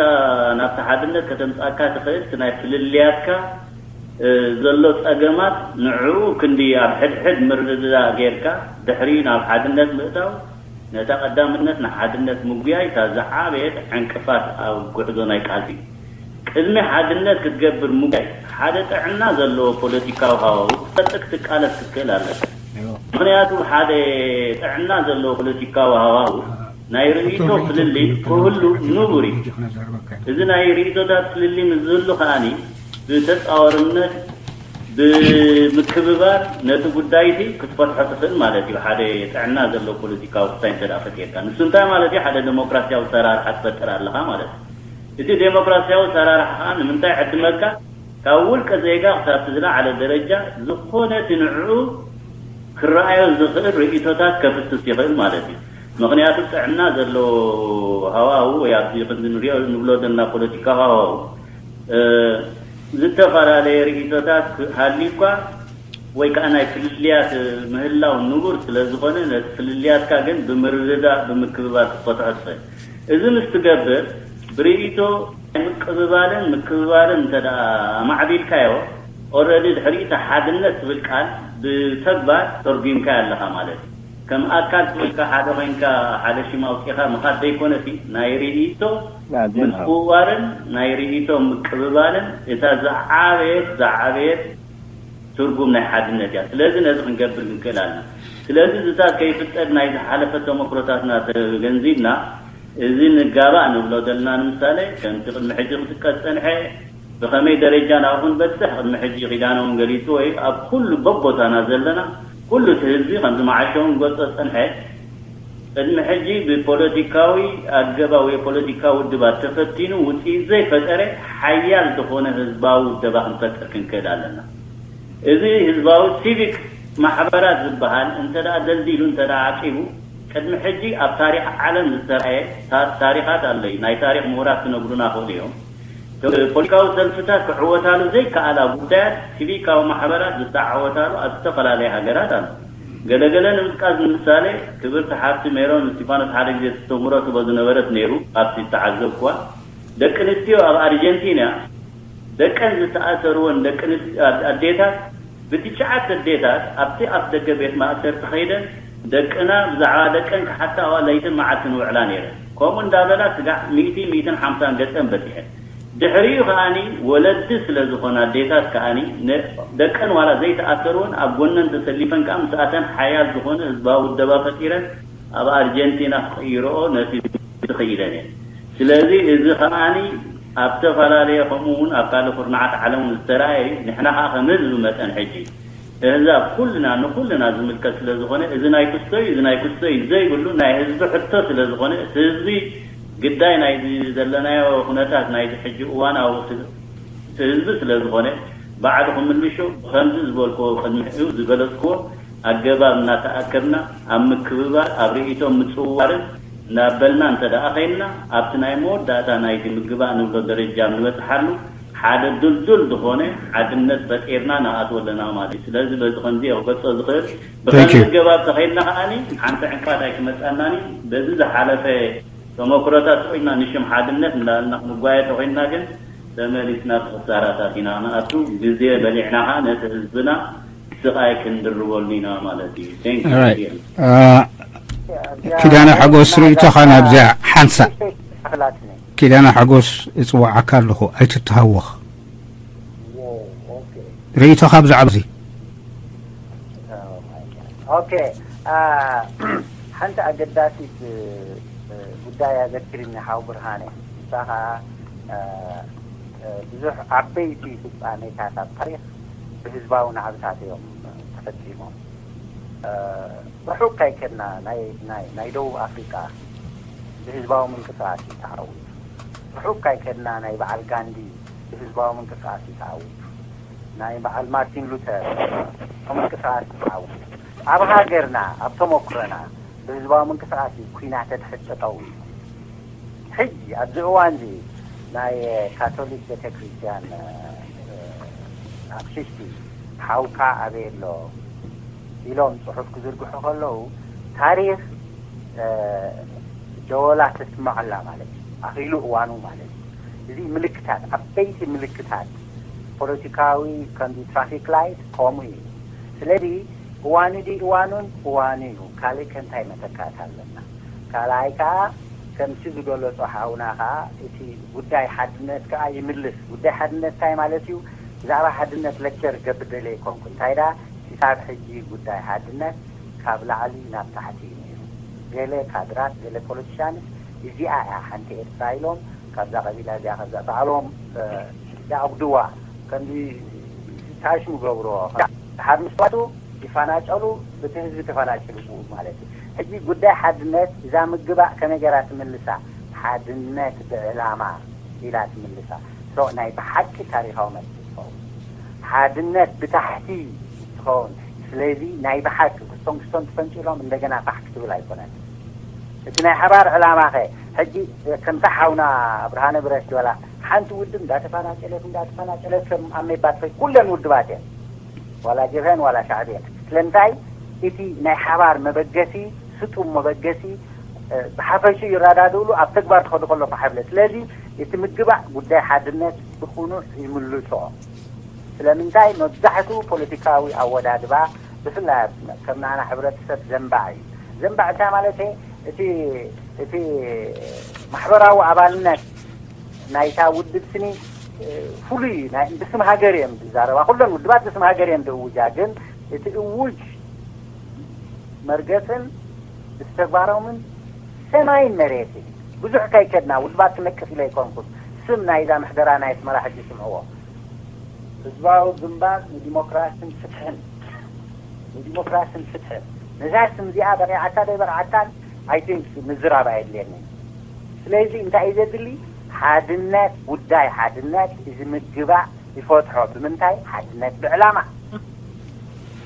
ናብቲ ሓድነት ከተምጽኣካ ትኽእል እቲ ናይ ፍልልያትካ፣ እ፣ ዘሎ ጸገማት ንዕኡ ክንዲ ኣብ ሕድሕድ ምርድዳእ ጌርካ ድሕሪኡ ናብ ሓድነት ምእታው፣ ነታ ቀዳምነት ንሓድነት ምጉያይ እታ ዝዓበየት ዕንቅፋት ኣብ ጉዕዞ ናይ ቃልሲ። ቅድሚ ሓድነት ክትገብር ምጉያይ፣ ሓደ ጥዕና ዘለዎ ፖለቲካዊ ሃዋሁ ክትፈጥር ክትቃለስ ክትክእል ኣለካ። ምኽንያቱ ሓደ ጥዕና ዘለዎ ፖለቲካዊ ሃዋሁ ናይ ርእይቶ ፍልልይ ክህሉ ንቡር እዩ። እዚ ናይ ርእይቶታት ፍልልይ ምስ ዝህሉ ከኣኒ ብተጻዋርነት ብምክብባር ነቲ ጉዳይቲ ክትፈትሖ ትኽእል ማለት እዩ። ሓደ ጥዕና ዘለዎ ፖለቲካዊ ክስታይ እንተ ደኣ ፈጢርካ፣ ንሱ እንታይ ማለት እዩ? ሓደ ዴሞክራሲያዊ ኣሰራርሓ ትፈጥር ኣለኻ ማለት እዩ። እቲ ዴሞክራሲያዊ ኣሰራርሓ ከዓ ንምንታይ ዕድመካ? ካብ ውልቀ ዜጋ ክሳብ እቲ ዝለዓለ ደረጃ ዝኾነ እቲ ንዕኡ ክረኣዮ ዝኽእል ርእይቶታት ከፍስስ ይኽእል ማለት እዩ። ምኽንያቱ ጥዕና ዘለዎ ሃዋሁ ወይ ኣብዚ ክንዲ ንሪኦ ንብሎ ዘለና ፖለቲካዊ ሃዋሁ፣ እ፣ ዝተፈላለየ ርእይቶታት ክሃልዩ እኳ ወይ ከዓ ናይ ፍልልያት ምህላው ንቡር ስለ ዝኾነ፣ ነቲ ፍልልያትካ ግን ብምርድዳእ ብምክብባር ክትፈትሖ ትኽእል። እዚ ምስ ትገብር ብርእይቶ ናይ ምቅብባልን ምክብባርን እንተ ደኣ ኣማዕቢልካዮ፣ ኦረዲ ድሕሪ እቲ ሓድነት ትብል ቃል ብተግባር ተርጒምካዮ ኣለኻ ማለት እዩ። ከም ኣካል ትብልካ ሓደ ኮይንካ ሓደ ሽም ኣውፂኻ ምኻድ ዘይኮነሲ፣ ናይ ርእይቶ ናዜም ሃብ። ምጽውዋርን ናይ ርእይቶ ምቅብባልን እታ ዝዓበየት ዝዓበየት ትርጉም ናይ ሓድነት እያ። ስለዚ ነዚ ክንገብር ክንክእል ኣለና። ስለዚ እዚታት ከይፍጠር ናይ ዝሓለፈ ተመክሮታትና ተገንዚብና፣ እዚ ንጋባእ ንብሎ ዘለና፣ ንምሳሌ ከምቲ ቅድሚ ሕጂ ክጥቀስ ጸንሐ፣ ብኸመይ ደረጃ ናብኡ ክንበጽሕ ቅድሚ ሕጂ ኪዳነ እውን ገሊጹ፣ ወይ ኣብ ኩሉ በቦታና ዘለና ኩሉ እቲ ህዝቢ ከምዚ መዓሾ እውን ገጾ ጸንሐ፣ ቅድሚ ሕጂ ብፖለቲካዊ ኣገባብ ወይ ፖለቲካዊ ውድባት ተፈቲኑ ውጽኢት ዘይፈጠረ ሓያል ዝኾነ ህዝባዊ ውደባ ክንፈጥር ክንክእል ኣለና። እዚ ህዝባዊ ሲቪክ ማሕበራት ዝበሃል እንተ ደኣ ደልዲሉ እንተ ደኣ ዓቂቡ፣ ቅድሚ ሕጂ ኣብ ታሪኽ ዓለም ዝተራእየ ታ-፣ ታሪኻት ኣሎ እዩ። ናይ ታሪኽ ምሁራት ክነግሩና ክእሉ እዮም። ፖለቲካዊ ሰልፍታት ክዕወታሉ ዘይከኣላ ጉዳያት ሲቪካዊ ማሕበራት ዝተዓወታሉ ኣብ ዝተፈላለየ ሃገራት ኣሎ። ገለገለ ንምጥቃስ ንምሳሌ፣ ክብርቲ ሓፍቲ ሜሮን እስቲፋኖስ ሓደ ግዜ ተስተምህሮ ትቦ ዝነበረት ነይሩ፣ ኣብቲ ዝተዓዘብኩዋ። ደቂ ኣንስትዮ ኣብ ኣርጀንቲና ደቀን ዝተኣሰርወን ደቂ ኣንስ-፣ ኣድ-፣ ኣዴታት ብትሽዓተ ኣዴታት ኣብቲ ኣፍ ደገ ቤት ማእሰርቲ ከይደን ደቅና ብዛዕባ ደቀን ክሓታዋ ለይትን መዓልትን ውዕላ ነይረን። ከምኡ እንዳበላ ስጋዕ ሚእቲ፣ ሚእትን ሓምሳን ገጸን በጺሐን። ድሕሪኡ ከኣኒ ወለዲ ስለ ዝኾና ኣዴታት ከኣኒ ነ-፣ ደቀን ዋላ ዘይተኣሰርወን ኣብ ጎነን ተሰሊፈን ከኣ ምስኣተን ሓያል ዝኾነ ህዝባዊ ውደባ ፈጢረን ኣብ ኣርጀንቲና ክቕይርኦ ነቲ ክኢለን እየን። ስለዚ እዚ ከኣኒ ኣብ ዝተፈላለየ ከምኡ እውን ኣብ ካልእ ኩርናዓት ዓለም እውን ዝተረኣየ እዩ። ንሕና ከኣ ከም ህዝቢ መጠን ሕጂ ኣህዛብ ኩልና ንኩልና ዝምልከት ስለ ዝኾነ፣ እዚ ናይ ክስቶ እዩ፣ እዚ ናይ ክስቶ እዩ ዘይብሉ ናይ ህዝቢ ሕቶ ስለ ዝኾነ፣ እቲ ህዝቢ ግዳይ ናይዚ ዘለናዮ ኩነታት ናይዚ ሕጂ እዋናዊ ስ-፣ እቲ ህዝቢ ስለ ዝኾነ፣ ባዕሉ ክምልሾ ብኸምዚ ዝበልክዎ ቅድሚ ሕኡ ዝገለጽክዎ ኣገባብ እናተኣከብና ኣብ ምክብባር ኣብ ርእይቶ ምጽውዋርን እናበልና እንተ ደኣ ኸይንና፣ ኣብቲ ናይ መወዳእታ ናይቲ ምግባእ ንብሎ ደረጃ ኣብ ንበጽሓሉ ሓደ ድልዱል ዝኾነ ሓድነት ፈጢርና ንኣትዎ ኣለና ማለት እዩ። ስለዚ በዚ ከምዚ እየ ክገልጾ ዝኽእል። Thank ብኸምዚ you። ገባብ ተኸይድና ከኣኒ ሓንቲ ዕንቅፋት ኣይትመጻናን እዩ። በዚ ዝሓለፈ ተመክሮታት ኮይና ንሽም ሓድነት እንዳበልና ክንጓየ ተኮይንና ግን ተመሊስና ብክሳራታት ኢና ንኣቱ። ግዜ በሊዕና ከዓ ነቲ ህዝብና ስቃይ ክንድርበሉ ኢና ማለት እዩ። Thank you። Alright። አ፣ ኪዳነ ሓጎስ ርእይቶኻ ናብዚኣ ሓንሳእ። ኪዳነ ሓጎስ እጽዋዓካ ኣለኹ ኣይትተሃወኽ። ርእይቶኻ ብዛዕባ እዚ። ኦኬ፣ አ፣ ሓንቲ ኣገዳሲት፣ እ፣ ጉዳይ ኣዘኪርኒ ሓው ብርሃነ። ንሳ ኸዓ፣ እ፣ እ፣ ብዙሕ ዓበይቲ ፍጻሜታት ኣብ ታሪኽ ብህዝባዊ ናዕብታት እዮም ተፈጺሞም። እ፣ ርሑቕ ካይከድና ናይ፣ ናይ፣ ናይ ደቡብ ኣፍሪቃ ብህዝባዊ ምንቅስቃስ እዩ ተዓዊቱ። ርሑቕ ካይከድና ናይ በዓል ጋንዲ ብህዝባዊ ምንቅስቃስ እዩ ተዓዊቱ። ናይ በዓል ማርቲን ሉተር ምንቅስቃስ እዩ ተዓዊቱ። ኣብ ሃገርና፣ ኣብ ተመኩሮና ብህዝባዊ ምንቅስቃስ እዩ ኲናት ተትሕጸጠው እዩ። ሕጂ ኣብዚ እዋን እዚ ናይ ካቶሊክ ቤተክርስትያን፣ እ፣ ኣቕሽሽቲ ሓውካ ኣበይ ኣሎ ኢሎም ጽሑፍ ክዝርግሑ ከለዉ ታሪኽ፣ እ፣ ደወላ ተስምዕ ኣላ ማለት እዩ። ኣኺሉ እዋኑ ማለት እዩ። እዚ ምልክታት፣ ዓበይቲ ምልክታት ፖለቲካዊ ከምዚ ትራፊክ ላይት ከምኡ እዩ። ስለዚ እዋኑ ድዩ እዋኑን እዋኑ እዩ። ካልእ ከ እንታይ መተካእታ ኣለና? ካልኣይ ከኣ ከምቲ ዝገለጾ ሓውና ከኣ እቲ ጉዳይ ሓድነት ከኣ ይምልስ። ጉዳይ ሓድነት እንታይ ማለት እዩ? ብዛዕባ ሓድነት ሌክቸር ክገብር ደልየ ኣይኮንኩን። እንታይ ደኣ ክሳብ ሕጂ ጉዳይ ሓድነት ካብ ላዕሊ ናብ ታሕቲ እዩ ነይሩ። ገለ ካድራት፣ ገለ ፖለቲሻንስ እዚኣ እያ ሓንቲ ኤርትራ ኢሎም ካብዛ ቀቢላ እዚኣ፣ ካብዛ ባዕሎም፣ እ፣ ይኣጉድዋ። ከምዚ ካሽ ምገብርዎ። ሓር ምስዋቱ ይፈናጨሉ፣ እቲ ህዝቢ ተፈናጭሉ ብኡ ማለት እዩ። ሕጂ ጉዳይ ሓድነት፣ እዛ ምግባእ ከመይ ገይራ ትምልሳ? ሓድነት ብዕላማ ኢላ ትምልሳ። ሶ ናይ ብሓቂ ታሪኻዊ መልሲ ትኸውን። ሓድነት ብታሕቲ ትኸውን። ስለዚ ናይ ብሓቂ ክስቶን ክስቶን ትፈንጭሎም እንደገና ፋሕ ክትብል ኣይኮነን። እቲ ናይ ሓባር ዕላማኸ? ሕጂ ከምታ ሓውና ብርሃነ ብረት ዝበላ፣ ሓንቲ ውድብ እንዳተፈናጨለት እንዳተፈናጨለት ከም ኣሜባ ትኸይድ፣ ኩለን ውድባት እየን፣ ዋላ ጀብሀን ዋላ ሻዕብየን። ስለምንታይ? እቲ ናይ ሓባር መበገሲ፣ ስጡም መበገሲ፣ እ፣ ብሓፈሽኡ ይረዳድእሉ፣ ኣብ ተግባር ትኸዱ ከሎ ፋሕ ይብለ። ስለዚ እቲ ምግባእ ጉዳይ ሓድነት ብቕኑዕ ይምልሶ። ስለምንታይ? መብዛሕትኡ ፖለቲካዊ ኣወዳድባ፣ ብፍላይ ኣብ ከም ንዓና ሕብረተሰብ ዘንባዕ እዩ። ዘንባዕ እንታይ ማለት እዩ? እቲ፣ እቲ ማሕበራዊ ኣባልነት ናይታ ውድብ ስኒ፣ እ፣ ፍሉይ ናይ፣ ብስም ሃገር እዮም ዝዛረባ። ኩለን ውድባት ብስም ሃገር እዮም ዝእውጃ። ግን እቲ እውጅ መርገጽን ብተግባሮምን ሰማይን መሬትን። ብዙሕ ከይከድና፣ ውድባት ክነቅስ ኢለ ኣይኮንኩን። ስም ናይዛ ምሕደራ ናይ ኣስመራ ሕጂ ስምዕዎ። ህዝባዊ ግንባር ንዲሞክራስን ፍትሕን፣ ንዲሞክራስን ፍትሕን። ነዛ ስም እዚኣ በቂዓታ ዶ ኣይበቅዓታን? I think ምዝራብ ኣየድልየንን። ስለዚ እንታይ እዩ ዘድሊ? ሓድነት፣ ጉዳይ ሓድነት እዚ ምግባእ ይፈትሖ። ብምንታይ? ሓድነት ብዕላማ፣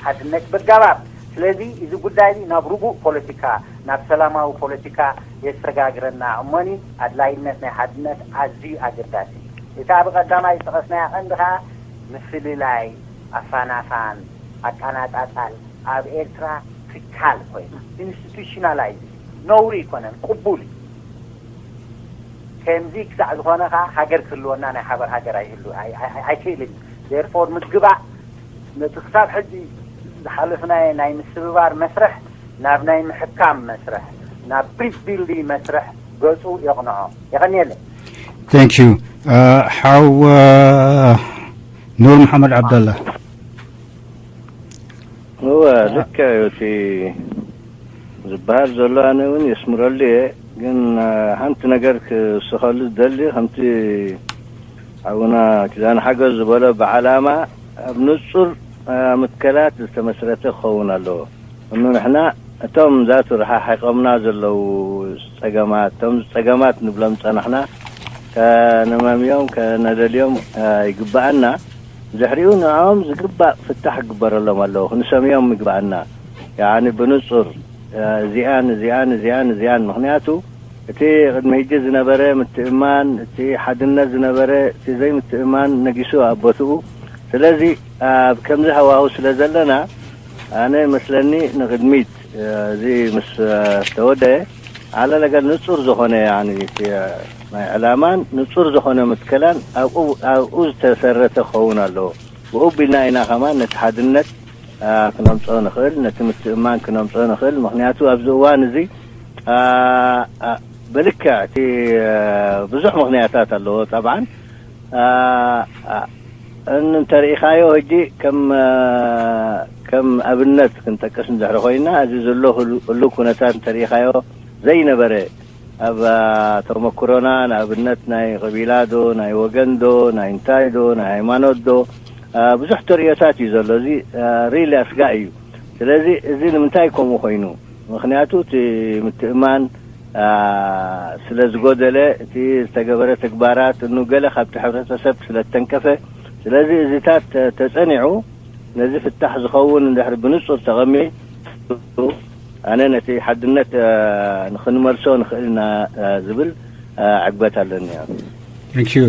ሓድነት በጋባብ። ስለዚ እዚ ጉዳይ እዚ ናብ ርጉእ ፖለቲካ፣ ናብ ሰላማዊ ፖለቲካ የሰጋግረና እሞኒ፣ ኣድላይነት ናይ ሓድነት ኣዝዩ ኣገዳሲ እዩ። እታ ብቐዳማይ ዝጠቐስናያ ቀንዲ ኸኣ ምፍልላይ፣ ኣፋናፋን፣ ኣቃናጣጣል ኣብ ኤርትራ ትካል ኮይና፣ ኢንስቲቱሽናላይዝ፣ ነውሪ ኣይኮነን፣ ቅቡል እዩ። ከምዚ ክሳዕ ዝኾነ ኸዓ ሃገር ክህልወና ናይ ሓበር ሃገር ኣይህሉ-፣ ኣይ-፣ ኣይ-፣ ኣይክእልን እዩ። ዴርፎር ምግባእ ነቲ ክሳብ ሕጂ ዝሓለፍናዮ ናይ ምስብባር መስርሕ ናብ ናይ ምሕካም መስርሕ፣ ናብ ፒስ ቢልዲንግ መስርሕ ገጹ የቕንዖ። የቐንየለይ። Thank you. ሓው ኑር መሓመድ ዓብደላ። እወ፣ ልክዕ እዩ እቲ ዝበሃል ዘሎ፣ ኣነ እውን የስምረሉ እየ። ግን ሓንቲ ነገር ክውስኸሉ ዝደሊ፣ ከምቲ ሓውና ኪዳነ ሓጎስ ዝበሎ፣ ብዓላማ ኣብ ንጹር ምትከላት ዝተመስረተ ክኸውን ኣለዎ። እኑ ንሕና እቶም ዛቱ ረሓሒቆምና ዘለዉ ጸገማት፣ እቶም ጸገማት ንብሎም ጸናሕና፣ ከነማምዮም፣ ከነለልዮም ይግብኣና። ድሕሪኡ ንዕኦም ዝግባእ ፍታሕ ክግበረሎም ኣለዎ፣ ክንሰምዮም ይግብኣና። ያኒ ብንጹር እዚኣን እዚኣን እዚኣን እዚኣን፣ ምኽንያቱ እቲ ቅድሚ ሕጂ ዝነበረ ምትእማን፣ እቲ ሓድነት ዝነበረ፣ እቲ ዘይምትእማን ነጊሱ ኣብ ቦትኡ። ስለዚ ኣብ ከምዚ ሃዋሁ ስለ ዘለና፣ ኣነ መስለኒ ንቕድሚት እዚ ምስ ተወደአ፣ ዓለ ነገር ንጹር ዝኾነ፣ ያኒ እቲ ናይ ዕላማን ንጹር ዝኾነ ምትከላን ኣብኡ ዝተሰረተ ክኸውን ኣለዎ። ብኡ ቢልና ኢና ከማን ነቲ ሓድነት ክነምጽኦ ንኽእል፣ ነቲ ምትእማን ክነምጽኦ ንኽእል። ምኽንያቱ ኣብዚ እዋን እዚ ብልክዕ እቲ ብዙሕ ምኽንያታት ኣለዎ። ጠብዓን እንተርኢኻዮ ሕጂ ከም ከም ኣብነት ክንጠቅስ እንድሕሪ ኮይና፣ እዚ ዘሎ ህሉ- ህሉው ኩነታት እንተርኢኻዮ ዘይነበረ ኣብ ተመክሮና፣ ንኣብነት ናይ ቀቢላ ዶ፣ ናይ ወገን ዶ፣ ናይ እንታይ ዶ፣ ናይ ሃይማኖት ዶ፣ ብዙሕ ተርእዮታት እዩ ዘሎ። እዚ ሪሊ ኣስጋእ እዩ። ስለዚ እዚ ንምንታይ ከምኡ ኮይኑ? ምኽንያቱ እቲ ምትእማን ስለ ዝጎደለ፣ እቲ ዝተገበረ ተግባራት እኑ ገለ ካብቲ ሕብረተሰብ ስለ ዝተንከፈ። ስለዚ እዚታት ተጸኒዑ ነዚ ፍታሕ ዝኸውን እንድሕሪ ብንጹር ተቐሚጡ፣ ኣነ ነቲ ሓድነት ንኽንመልሶ ንኽእል ኢና ዝብል ዕግበት ኣለኒ። Thank you.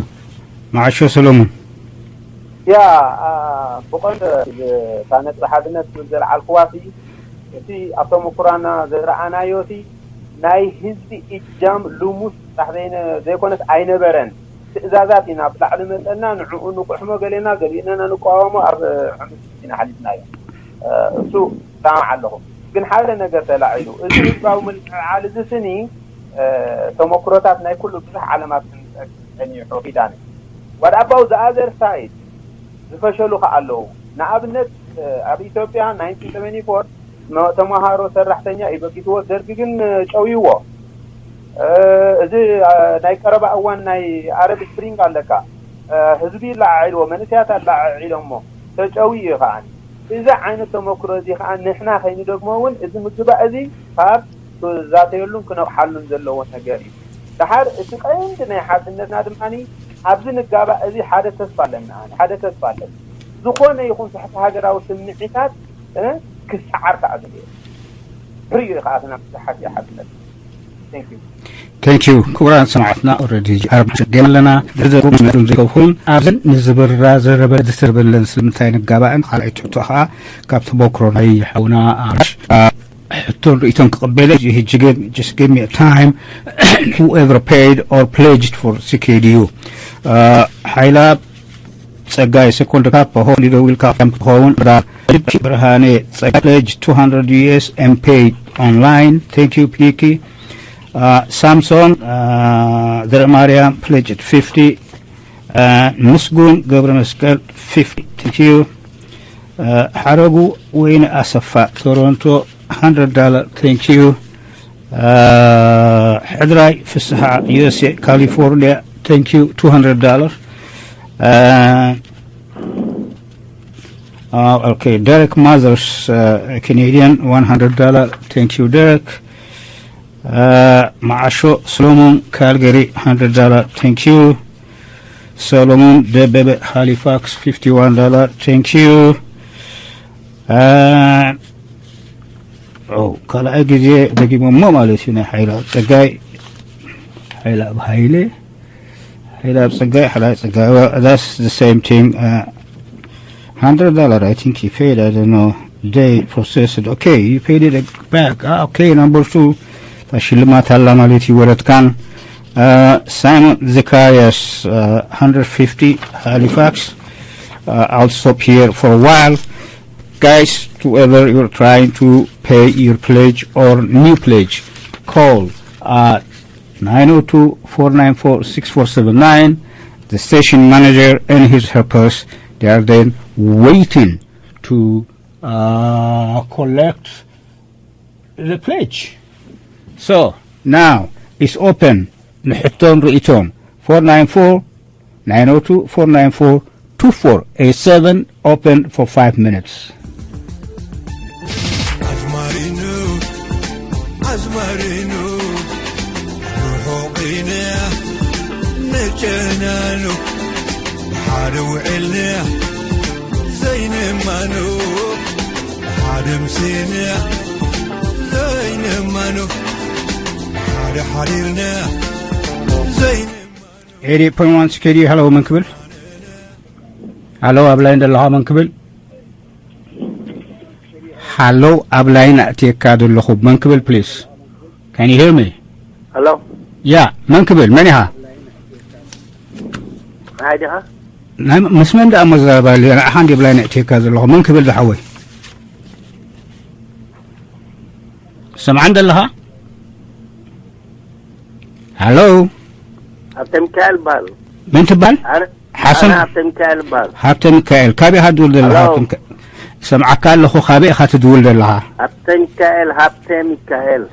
መዓሾ ሰሎሞን። ያ ብቆንደ እታ ነጥቢ ሓድነት ዝብል ዘልዓልክዋ ሲ እቲ ኣብ ተመኩራና ዝረኣናዮ ሲ ናይ ህዝቢ እጃም ልሙስ ጥራሕ ዘይነ- ዘይኮነስ ኣይነበረን። ትእዛዛት ኢና ብላዕሊ መፀና ንዕኡ ንቁሕሞ ገሌና ገሊእነና ንቃወሞ ኣብ ዕምስ ኢና ሓሊፍናዮ። እሱ ሰማዕ ኣለኹ። ግን ሓደ ነገር ተላዒሉ እዚ ህዝባዊ ምልዕዓል እዚ ስኒ ተመኩሮታት ናይ ኩሉ ብዙሕ ዓለማት ክንፀግ ጸኒሑ ኪዳነ። What about the other side? ዝፈሸሉ ከ ኣለዉ። ንኣብነት ኣብ ኢትዮጵያ nineteen seventy-four ተመሃሮ ሰራሕተኛ እዩ በጊስዎ፣ ደርጊ ግን ጨውይዎ። እዚ ናይ ቀረባ እዋን ናይ ኣረብ ስፕሪንግ ኣለካ፣ ህዝቢ ኣለዓዒልዎ፣ መንእሰያት ኣለዓዒሎሞ። ተጨውዩ እዩ ከዓኒ። እዚ ዓይነት ተመክሮ እዚ ከዓ ንሕና ከይንደግሞ እውን እዚ ምግባእ እዚ ካብ ክዛተየሉን ክነቕሓሉን ዘለዎ ነገር እዩ። ደሓር እቲ ቀንዲ ናይ ሓድነትና ድማ ኣብዚ ንጋባእ እዚ ሓደ ተስፋ ኣለና፣ ሓደ ተስፋ ኣለና። ዝኾነ ይኹን ትሕቲ ሃገራዊ ስምዒታት እ፣ ክሰዓር ከዓ ዝኽእል ርዩ እዩ ከዓ እቲ ናብ ብዙሓት ይሓትነት። Thank you። Thank you። ክቡራን ሰማዕትና፣ ኦረዲ ኣርባዕተ ገና ኣለና። ዝርዝር ቁም መዱን ዘይከውን ኣብዘን ንዝብራ ዘረበ ዝተርበለን ስለምንታይ ንጋባእን ካልኣይ ትሕቶ ከዓ ካብ ተመክሮ ናይ ሓውና ኣራሽ ሕቶን ርእይቶን ክቕበለ እዩ። ሕጂ ግን just give me a time. Whoever paid or pledged for C K D U, ሓይላ ጸጋይ፣ ሰኮንድ ካፕ ሆሊዶ ዊል ካፕ ከም ክትኸውን ዳ ብርሃኔ ጸጋይ pledge two hundred U S and paid online. Thank you, Piniki. Samson ዘርማርያም pledge fifty. ምስጉን ገብረ መስቀል fifty. Thank you. ሓረጉ ወይኒ ኣሰፋ ቶሮንቶ hundred dollar. Thank you. ሕድራይ ፍስሓ U S A California. Thank you, two hundred dollar. Okay, Derek Mothers, Canadian, one hundred dollar. Thank you, Derek. መዓሾ ሰሎሞን Calgary, hundred dollar. Thank you. ሰሎሞን ደበበ Halifax, fifty one dollar. Thank you. ካልኣይ ግዜ ደጊሞሞ ማለት እዩ። ናይ ሓይላ ጸጋይ ሓይላ ብሃይለ ሓይላ ብጸጋይ ሓይላ ጸጋይ that's the same thing. Hundred dollar, I think he paid. I don't know. They processed. Okay, you paid it back. Ah, okay, number two. ሽልማት ኣላ ማለት እዩ ወረትካን። Simon Zacharias, hundred fifty Halifax. I'll stop here for a while. Guys, whoever you're trying to pay your pledge or new pledge, call at nine oh two, four nine four, six four seven nine. The station manager and his helpers, they are then waiting to uh, collect the pledge. So now it's open. ንሕቶን ርእይቶን. Four nine four, nine oh two, four nine four, two four eight seven, open for five minutes. ኣዝማሪኑ ኣዝማሪኑ ርሑቕ ኢነ ንጨናኑ ሓደ ውዕልነ ዘይንማኑ ሓደ ምሴነ ዘይንማኑ ሓደ ሓዲርነ ዘይንማኑ eighty point one C K D U. Hello, መን ክብል? Hello፣ ኣብ ላይን ዘለኻ መን ክብል? Hello፣ ኣብ ላይን ኣእትየካ ዘለኹ መን ክብል? Please, can you hear me? Hello። ያ፣ መን ክብል? መን ኢኻ? ናይ ዲኻ? ናይ ምስ መን ደኣ መዛረባ ኣለና? ንዓኻ እንዲ ኣብ ላይን ኣእትየካ ዘለኹ መን ክብል ዝሓወይ? ሰምዓን ዘለኻ? Hello። ሃብተ ሚካኤል በሃል። መን ትበሃል? ኣነ ሓሰን ኣነ ሃብተ ሚካኤል በሃል። ሃብተ ሚካኤል። ካበይ ኢኻ ትድውል ዘለኻ? Hello። ሃብተ ሚካ- ሰምዓካ ኣለኹ። ካበይ ኢኻ ትድውል ዘለኻ? ሃብተ ሚካኤል ሃብተ ሚካኤል።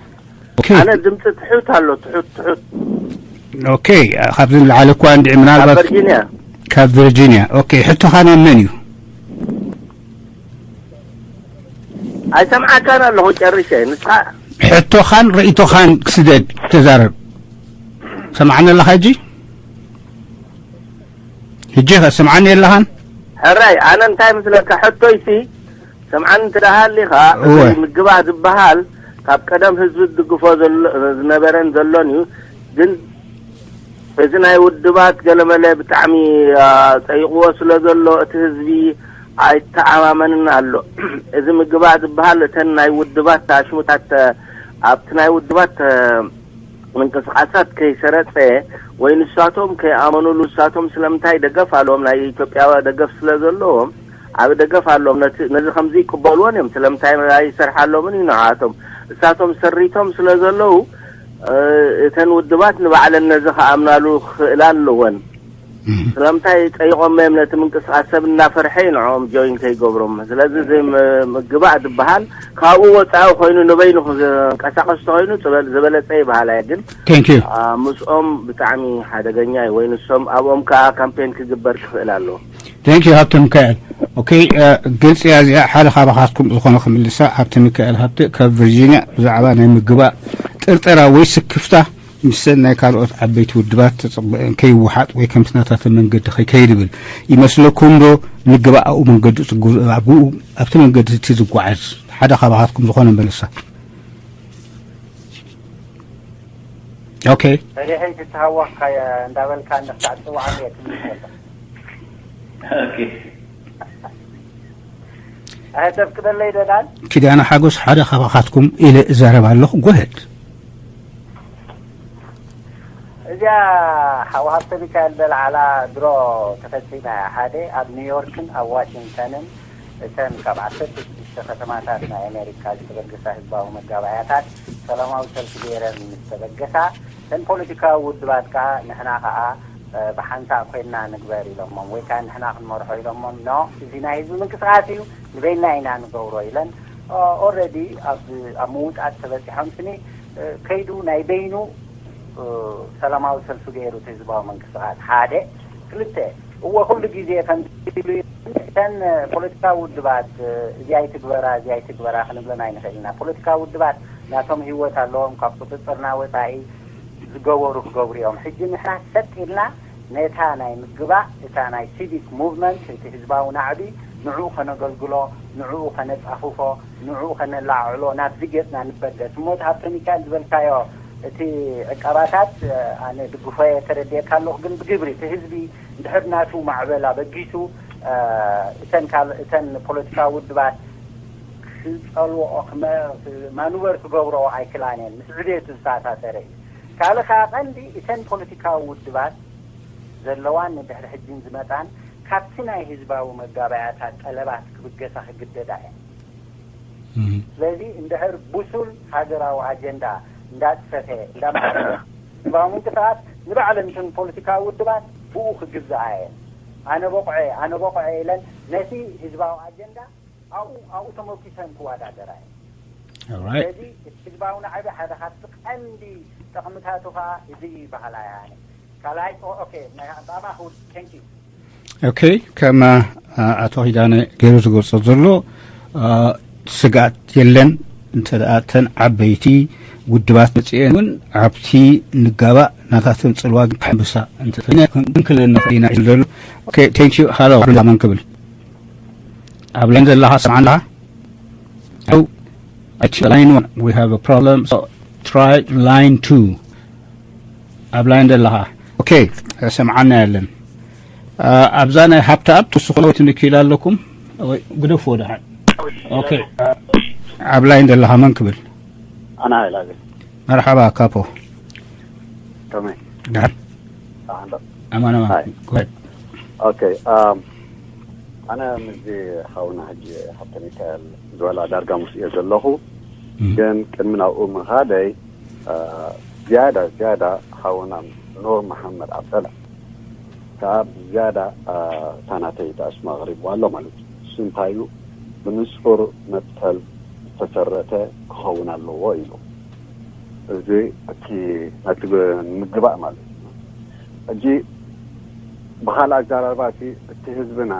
ኦኬ። ኣነ ድምፂ ትሑት ኣሎ ትሑት ትሑት። ኦኬ። ካብዚ ንላዕሊ እኳ እንድዒ ኣብ ምናልባት ቨርጂኒያ። ካብ ቨርጂኒያ። ኦኬ። ሕቶኻ ናብ መን እዩ? ኣይሰምዓካን ኣለኹ ጨርሸ። ንስኻ ሕቶኻን ርእይቶኻን ክስደድ ተዛረብ። ሰምዓኒ ኣለኻ ሕጂ? ሕጂ ኸ ሰምዓኒ የለኻን? ሕራይ ኣነ እንታይ ምስለካ ሕቶይሲ ሰምዓኒ እንተ ደኣ ሃሊኻ እወ። እዚ ምግባእ ዝበሃል ካብ ቀደም ህዝቢ ዝድግፎ ዘሎ ዝነበረን ዘሎን እዩ። ግን እዚ ናይ ውድባት ገለመለ ብጣዕሚ ጸይቕዎ ስለ ዘሎ እቲ ህዝቢ ኣይተኣማመንን ኣሎ። እዚ ምግባእ ዝበሃል እተን ናይ ውድባት ኣሽሙታት ኣብቲ ናይ ውድባት ምንቅስቃሳት ከይሰረጸ ወይ ንሳቶም ከይኣመኑሉ ንሳቶም ስለምንታይ ደገፍ ኣለዎም ናይ ኢትዮጵያ ደገፍ ስለ ዘለዎም ዓቢ ደገፍ ኣለዎም ነዚ ከምዚ ይቅበልዎን እዮም ስለምንታይ ኣይሰርሓሎምን እዩ ንዓቶም እሳቶም ሰሪቶም ስለ ዘለዉ እተን ውድባት ንባዕለን ነዚ ክኣምናሉ ክኽእላ ኣለወን ስለምንታይ ጸይቆም እዮም ነቲ ምንቅስቃስ ሰብ እናፈርሐ እዩ ንዕኦም ጆይን ከይገብሮም ስለዚ እዚ ምግባእ ዝበሃል ካብኡ ወፃኢ ኮይኑ ንበይኑ ክንቀሳቀስ ተኮይኑ ዝበለፀ ይበሃል ኣየ ግን Thank you. ምስኦም ብጣዕሚ ሓደገኛ እዩ ወይ ንሶም ኣብኦም ከዓ ካምፔን ክግበር ክኽእል ኣለዎ Thank you ሃብተ ሚካኤል። ኦኬ፣ ግልፂ እያ እዚኣ። ሓደ ካባኻትኩም ዝኾነ ክምልሳ። ሃብተ ሚካኤል ሃብተ ካብ ቨርጂኒያ ብዛዕባ ናይ ምግባእ ጥርጠራ ወይ ስክፍታ ምስን ናይ ካልኦት ዓበይቲ ውድባት ተፅበአን ከይወሓጥ ወይ ከምቲ ናታተ መንገዲ ከይከይድ ይብል ይመስለኩም ዶ? ምግባእ ኣብኡ መንገዲ ኣብኡ ኣብቲ መንገዲ እቲ ዝጓዓዝ ሓደ ካባኻትኩም ዝኾነ መልሳ። ኦኬ። ፈሪሐይ ትተሃወኽካ እንዳበልካ እንድኽታዕ ትፅውዓኒ እየ ትምልሰልካ። ኦኬ። ኣህተፍቅደለይ ደላል ኪዳነ ሓጎስ ሓደ ካባኻትኩም ኢለ እዛረብ ኣለኹ። ጎሄድ። እዚኣ ሓው ሃብተ ሚካኤል በልዓላ ድሮ ተፈፂማ እያ። ሓደ ኣብ ኒውዮርክን ኣብ ዋሽንግተንን እተን ካብ ዓሰርተ ሽዱሽተ ከተማታት ናይ ኣሜሪካ ዝተበገሳ ህዝባዊ መጋባእያታት ሰላማዊ ሰልፊ ገይረን ምስ ተበገሳ እተን ፖለቲካዊ ውድባት ከዓ ንሕና ከዓ ብሓንሳእ ኮይንና ንግበር ኢሎሞም ወይ ከዓ ንሕና ክንመርሖ ኢሎሞም። ኖ፣ እዚ ናይ ህዝቢ ምንቅስቃስ እዩ፣ ንበይንና ኢና ንገብሮ ኢለን ኦረዲ ኣብ ምውጣጥ ተበፂሖም ስኒ ከይዱ ናይ በይኑ ሰላማዊ ሰልፊ ገይሩ እቲ ህዝባዊ ምንቅስቃስ ሓደ። ክልተ እወ ኩሉ ግዜ ከምዚ ኢሉ እተን ፖለቲካዊ ውድባት እዚኣ ይትግበራ እዚኣ ይትግበራ ክንብለን ኣይንኽእል ኢና። ፖለቲካዊ ውድባት ናቶም ህይወት ኣለዎም፣ ካብ ቁፅፅርና ወፃኢ ዝገበሩ ክገብሩ እዮም። ሕጂ ንሕና ሰጥ ኢልና ነታ ናይ ምግባእ እታ ናይ ሲቪክ ሙቭመንት እቲ ህዝባዊ ናዕቢ ንዕኡ ከነገልግሎ ንዕኡ ከነፃፍፎ ንዕኡ ከነላዕዕሎ ናብዚ ገፅና ንበገስ እሞ እቲ ሃብተ ሚካኤል ዝበልካዮ እቲ ዕቀባታት ኣነ ድግፎ እየ ተረድኤካ ኣለኹ ግን ብግብሪ እቲ ህዝቢ እንድሕር ናቱ ማዕበል ኣበጊሱ እተን ካል እተን ፖለቲካዊ ውድባት ክፀልኦ ማኑቨር ክገብረኦ ኣይክላን እየን ምስ ዕቤቱ ዝተኣሳሰረ እዩ ካልእ ከዓ ቀንዲ እተን ፖለቲካዊ ውድባት ዘለዋን ንድሕሪ ሕጂን ዝመፃን ካብቲ ናይ ህዝባዊ መጋባእያታት ጠለባት ክብገሳ ክግደዳ እየን ስለዚ እንድሕር ብሱል ሃገራዊ ኣጀንዳ እንዳፅፈተ እንዳማዕበለ ህዝባዊ ምንቅስቃስ ንባዕለን እተን ፖለቲካዊ ውድባት ብኡ ክግዝኣ እየን ኣነ በቑዐ ኣነ በቑዐ ኢለን ነቲ ህዝባዊ ኣጀንዳ ኣብኡ ኣብኡ ተመርኪሰን ክወዳደራ እየን Alright. ስለዚ እቲ ህዝባዊ ናዕቢ ሓደ ካብቲ ቀንዲ ጠቕምታቱ ከዓ እዚ በሃላይ ኣነ ካልኣይ ኦኬ ናይ ኣባማ ክውድ thank you ኦኬ ከም ኣቶ ኪዳነ ገይሩ ዝገልጾ ዘሎ ስግኣት የለን እንተ ደኣ እተን ዓበይቲ ውድባት መጽኤን እውን ኣብቲ ንጋባእ ናታተን ጽልዋ ክሕምብሳ እንተፈይነ ክንክልነ ፈይና እዩ ዘሎ ኦኬ thank you ሃሎ መን ክብል ኣብ ላይን ዘለኻ ስምዓና ኣለኻ line one we have a problem so try line two ኣብ line ዘለኻ okay ሰምዓና የለን ኣብዛ ናይ ሃብታ ኣብ ትስኾ ትንኪል ኣለኩም ግደፍዎ ደሓን okay ኣብ line ዘለኻ መን ክብል ኣና ኢላገ መርሓባ ካፖ ከመይ ደሓን ኣንዶ ኣማን ኣማን Hi. go ahead okay um ኣነ ምስዚ ሓውና ሕጂ ሃብተ ሚካኤል ዝበላ ዳርጋ ምስ እየ ዘለኹ ግን ቅድሚ ናብኡ ምኻደይ ዝያዳ ዝያዳ ሓውና ኑር መሓመድ ዓብደላ ከዓ ብዝያዳ እታ ናተይ ተኣስማ ኣቕሪብዋ ኣሎ ማለት እዩ። እሱ እንታይ እዩ? ብንጹር መትከል ዝተሰረተ ክኸውን ኣለዎ ኢሉ። እዚ እቲ ነቲ ምግባእ ማለት እዩ። ሕጂ ብኻልእ ኣዘራርባ እቲ እቲ ህዝብና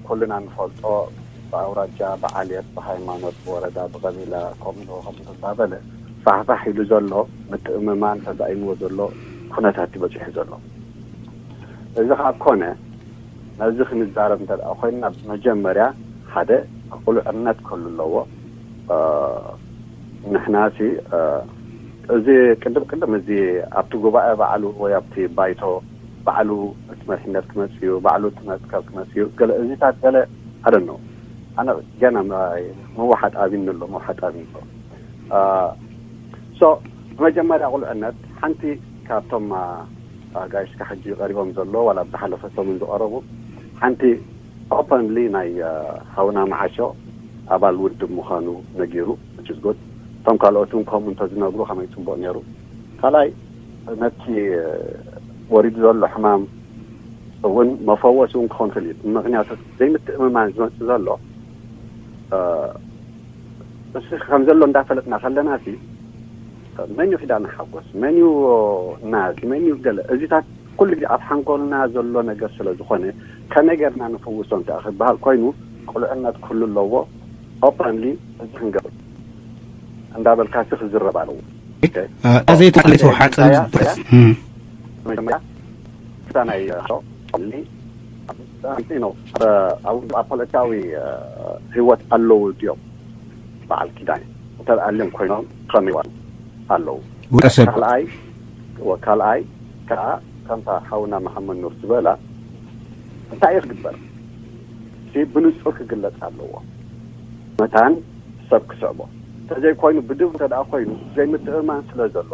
ኩልና ንፈልጦ ብኣውራጃ፣ ብዓሌት፣ ብሃይማኖት፣ ብወረዳ፣ ብቐቢላ ከምኡ ከምኡ እንዳበለ ፋሕፋሕ ኢሉ ዘሎ ምትእምማን ተዛኢምዎ ዘሎ ኩነታት እዩ በፂሑ ዘሎ። እዚ ካብ ኮነ ነዚ ክንዛረብ እንተ ኮይንና ብመጀመርያ ሓደ ቅሉዕነት ክህሉ ኣለዎ። ንሕናሲ እዚ ቅድም ቅድም እዚ ኣብቲ ጉባኤ ባዕሉ ወይ ኣብቲ ባይቶ ባዕሉ እቲ መሪሕነት ክመፅእ እዩ፣ ባዕሉ እቲ መትከል ክመፅእ እዩ፣ ገለ እዚታት ገለ ኣደኖ ኣነ ገና ምውሓጥ ኣብኒ ኣሎ ምውሓጥ ኣብኒ ኣሎ። ሶ ብመጀመርያ ቁልዕነት ሓንቲ ካብቶም ኣጋይሽካ ሕጂ ቀሪቦም ዘሎ ዋላ ብዝሓለፈ ሰሙን ዝቐረቡ ሓንቲ ኦፐንሊ ናይ ሃውና መዓሾ ኣባል ውድብ ምዃኑ ነጊሩ which is good እቶም ካልኦት እውን ከምኡ እንተዝነግሩ ከመይ ፅቡቅ ነይሩ ካልኣይ ነቲ ወሪዱ ዘሎ ሕማም እውን መፈወሲ እውን ክኾን ክእል እዩ ምክንያቱ ዘይምትእምማን ዝመፅእ ዘሎ እሱ ከም ዘሎ እንዳፈለጥና ከለና ሲ መን እዩ ኪዳነ ሓጎስ መን እዩ ናዚ መን እዩ ገለ እዚታት ኩሉ ግዜ ኣብ ሓንጎልና ዘሎ ነገር ስለ ዝኾነ፣ ከመይ ጌርና ንፍውሶ እንተ ክበሃል ኮይኑ፣ ቅሉዕነት ክህሉ ኣለዎ። ኦፐንሊ እዚ ክንገብር እንዳበልካ ሲ ክዝረብ ኣለዎ። ኦኬ? እ፣ እዛ ዘይተሓለፈ ሓፂር ኢሳያስ፣ ኢሳያስ፣ እም። መጀመርያ፣ ክሳናይ፣ እ፣ ሊ፣ እ፣ ዩ ኖ፣ እ፣ ኣብ፣ ኣብ ፖለቲካዊ፣ እ፣ ህይወት ኣለዉ ድዮም? በዓል ኪዳን እንተ ኣልዮም ኮይኖም ከመይ ኣለዉ? ውልቀ ሰብ። ካልኣይ፣ ወ-፣ ካልኣይ ከዓ ከምታ ሓውና መሓመድ ኑር ዝበላ እንታይ እዩ ክግበር? እቲ ብንጹር ክግለጽ ኣለዎ። መታን ሰብ ክስዕቦ። እንተዘይኮይኑ ብድብ እንተ ደኣ ኮይኑ ዘይምትእምማን ስለ ዘሎ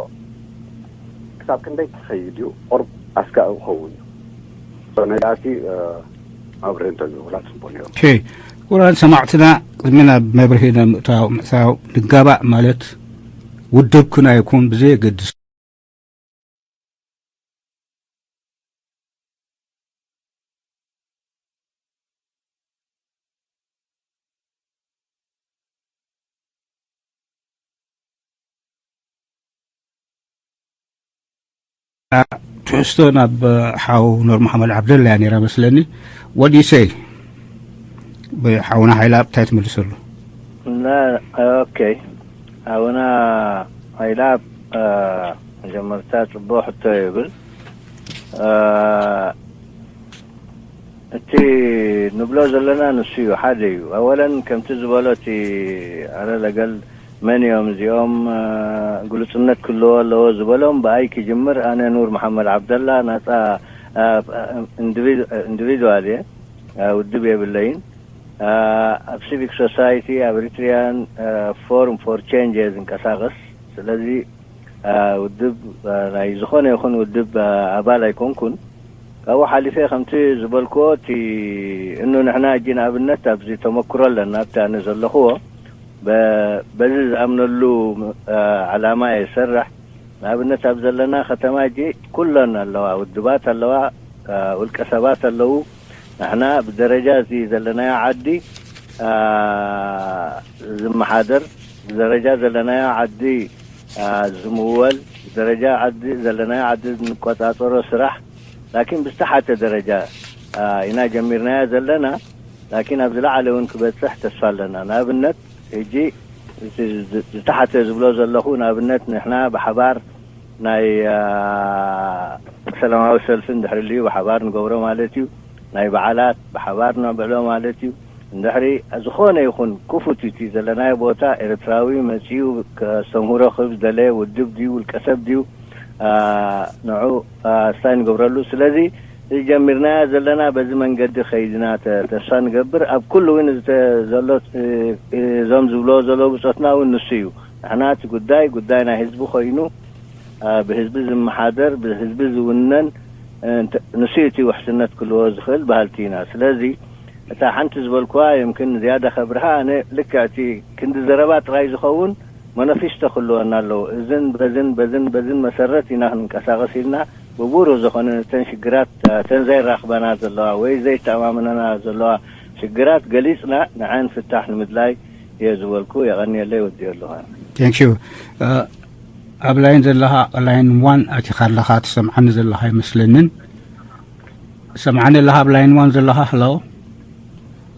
ክሳብ ክንደይ ክኸይድ እዩ? ቁሩብ ኣስጋኢ ክኸውን እዩ። ነዚኣሲ፣ እ፣ መብርሂ እንተዝህቡላ ጽቡቕ ነይሩ። ኦኬ። ክቡራን ሰማዕትና፣ ቅድሚ ናብ መብርሂ ንምእታው፣ ምእታው ንጋባእ ማለት ውድብክን ኣይኩን ብዘየገድስ፣ ትሕዝቶ ናብ ሓው ኑር መሓመድ ዓብደላ እያ ነይራ መስለኒ። What do you say? ብሓውና ሓይላ እንታይ ትመልሰሉ? ና፣ ኦኬ። ሓውና ሓይላ፣ እ፣ መጀመርታ ጽቡቕ ሕቶ ይብል። እ፣ እቲ ንብሎ ዘለና ንሱ እዩ፣ ሓደ እዩ። ኣወለን ከምቲ ዝበሎ እቲ ኣረ ለገል መን እዮም እዚኦም፣ እ፣ ግሉጽነት ክህልዎ ኣለዎ ዝበሎም ብኣይ ክጅምር፣ ኣነ ኑር መሓመድ ዓብደላ ናጻ፣ እ፣ ኢንዲቪ-፣ ኢንዲቪድዋል እየ፣ እ፣ ውድብ የብለይን። እ፣ ኣብ ሲቪክ ሶሳይቲ፣ ኣብ ኤሪትሪያን፣ እ፣ ፎርም ፎር ቼንጅ እየ ዝንቀሳቐስ። ስለዚ እ፣ ውድብ፣ እ፣ ናይ ዝኾነ ይኹን ውድብ፣ እ፣ ኣባል ኣይኮንኩን። ካብኡ ሓሊፈ ከምቲ ዝበልክዎ፣ እቲ እኑ ንሕና ሕጂ ንኣብነት ኣብዚ ተመክሮ ኣለና፣ ኣብቲ ኣነ ዘለኽዎ፣ በ-፣ በዚ ዝኣምነሉ፣ እ፣ ዓላማ እየ ዝሰርሕ። ንኣብነት ኣብ ዘለና ከተማ ሕጂ ኩለን ኣለዋ፣ ውድባት ኣለዋ፣ እ፣ ውልቀ ሰባት ኣለዉ። ንሕና ብደረጃ እዚ ዘለናዮ ዓዲ፣ እ፣ ዝመሓደር፣ ብደረጃ ዘለናዮ ዓዲ፣ እ፣ ዝምወል፣ ብደረጃ ዓዲ ዘለናዮ ዓዲ እንቆጻጸሮ ስራሕ፣ ላኪን ብዝተሓተ ደረጃ፣ እ፣ ኢና ጀሚርናዮ ዘለና። ላኪን ኣብ ዝለዓለ እውን ክበጽሕ ተስፋ ኣለና። ንኣብነት፣ ሕጂ እቲ ዝ-፣ ዝተሓተ ዝብሎ ዘለኹ፣ ንኣብነት፣ ንሕና ብሓባር ናይ፣ እ፣ ሰላማዊ ሰልፊ እንድሕር ልዩ ብሓባር ንገብሮ ማለት እዩ። ናይ በዓላት ብሓባር ነብዕሎ ማለት እዩ። እንድሕሪ ዝኾነ ይኹን ክፉት እቲ ዘለናዮ ቦታ ኤርትራዊ መጺኡ ከስተምህሮ ክብ ዝደለየ ውድብ ድዩ ውልቀ ሰብ ድዩ፣ ኣ፣ ንዑ፣ ኣ፣ ስታይ ንገብረሉ። ስለዚ እዚ ጀሚርናዮ ዘለና በዚ መንገዲ ከይድና ተ-፣ ተስፋ ንገብር። ኣብ ኩሉ እውን እዚ ተ-፣ ዘሎ፣ እ፣ እ፣ እዞም ዝብልዎ ዘለዉ ብጾትና እውን ንሱ እዩ። ንሕና እቲ ጉዳይ፣ ጉዳይ ናይ ህዝቢ ኮይኑ፣ ኣ፣ ብህዝቢ ዝመሓደር፣ ብህዝቢ ዝውነን፣ እ፣ እንተ-፣ ንሱ እዩ እቲ ውሕስነት ክህልዎ ዝኽእል በሃልቲ ኢና። ስለዚ እታ ሓንቲ ዝበልኩዋ፣ የምክን ዝያዳ ከብርሃ፣ ኣነ ልክዕ እቲ ክንዲ ዘረባ ጥራይ ዝኸውን መነፊስቶ ክህልወና ኣለዎ። እዝን በዝን፣ በዝን በዝን መሰረት ኢና ክንንቀሳቐስ ኢልና ብቡሩህ ዝኾነ ነተን ሽግራት፣ እ፣ እተን ዘይራኽባና ዘለዋ ወይ ዘይተኣማምናና ዘለዋ ሽግራት ገሊጽና ንዐን ፍታሕ ንምድላይ እየ ዝበልኩ። የቐንየለይ፣ ወዲኦ ኣለኹ። Thank you። እ፣ ኣብ ላይን ዘለኻ፣ ላይን ዋን ኣቲኻ ኣለኻ፣ ትሰምዓኒ ዘለኻ ኣይመስለንን። ሰምዓኒ ኣለኻ ኣብ ላይን ዋን ዘለኻ? Hello?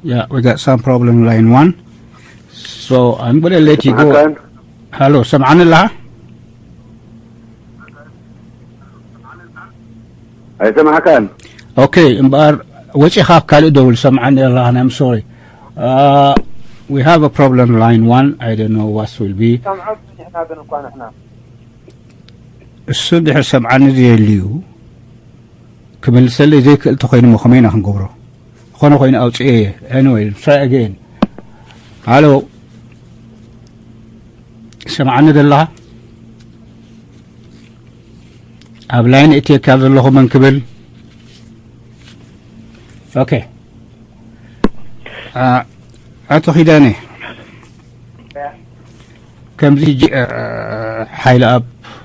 Yeah, we got some problem line one. So I'm gonna let you go. ሰማዕካን? Hello, ሰምዓኒ ኣለኻ? ኣይሰማዕካን? ኦኬ፣ እምበኣር ወጺኻ ኣብ ካልእ ደውል፣ ሰምዓኒ ኣለኻ? I'm sorry. Uh, we have a problem line one. I don't know what will be. ሰምዖ ብዙሕና ግን እኳ ንሕና። እሱ ድሕር ሰምዓኒ ዘየልዩ ክምልሰለይ ዘይክእል ተኾይኑ እሞ ከመይ ኢና ክንገብሮ? ዝኾነ ኮይኑ ኣውፅኤ እየ። Anyway, try again. ሃሎ፣ ሰምዓኒ ዘለኻ? ኣብ ላይን እትየካ ዘለኹ መን ክብል? ኦኬ። ኣ-፣ ኣቶ ኪዳነ፣ ከምዚ ሕጂ፣ እ፣ ሓይለኣብ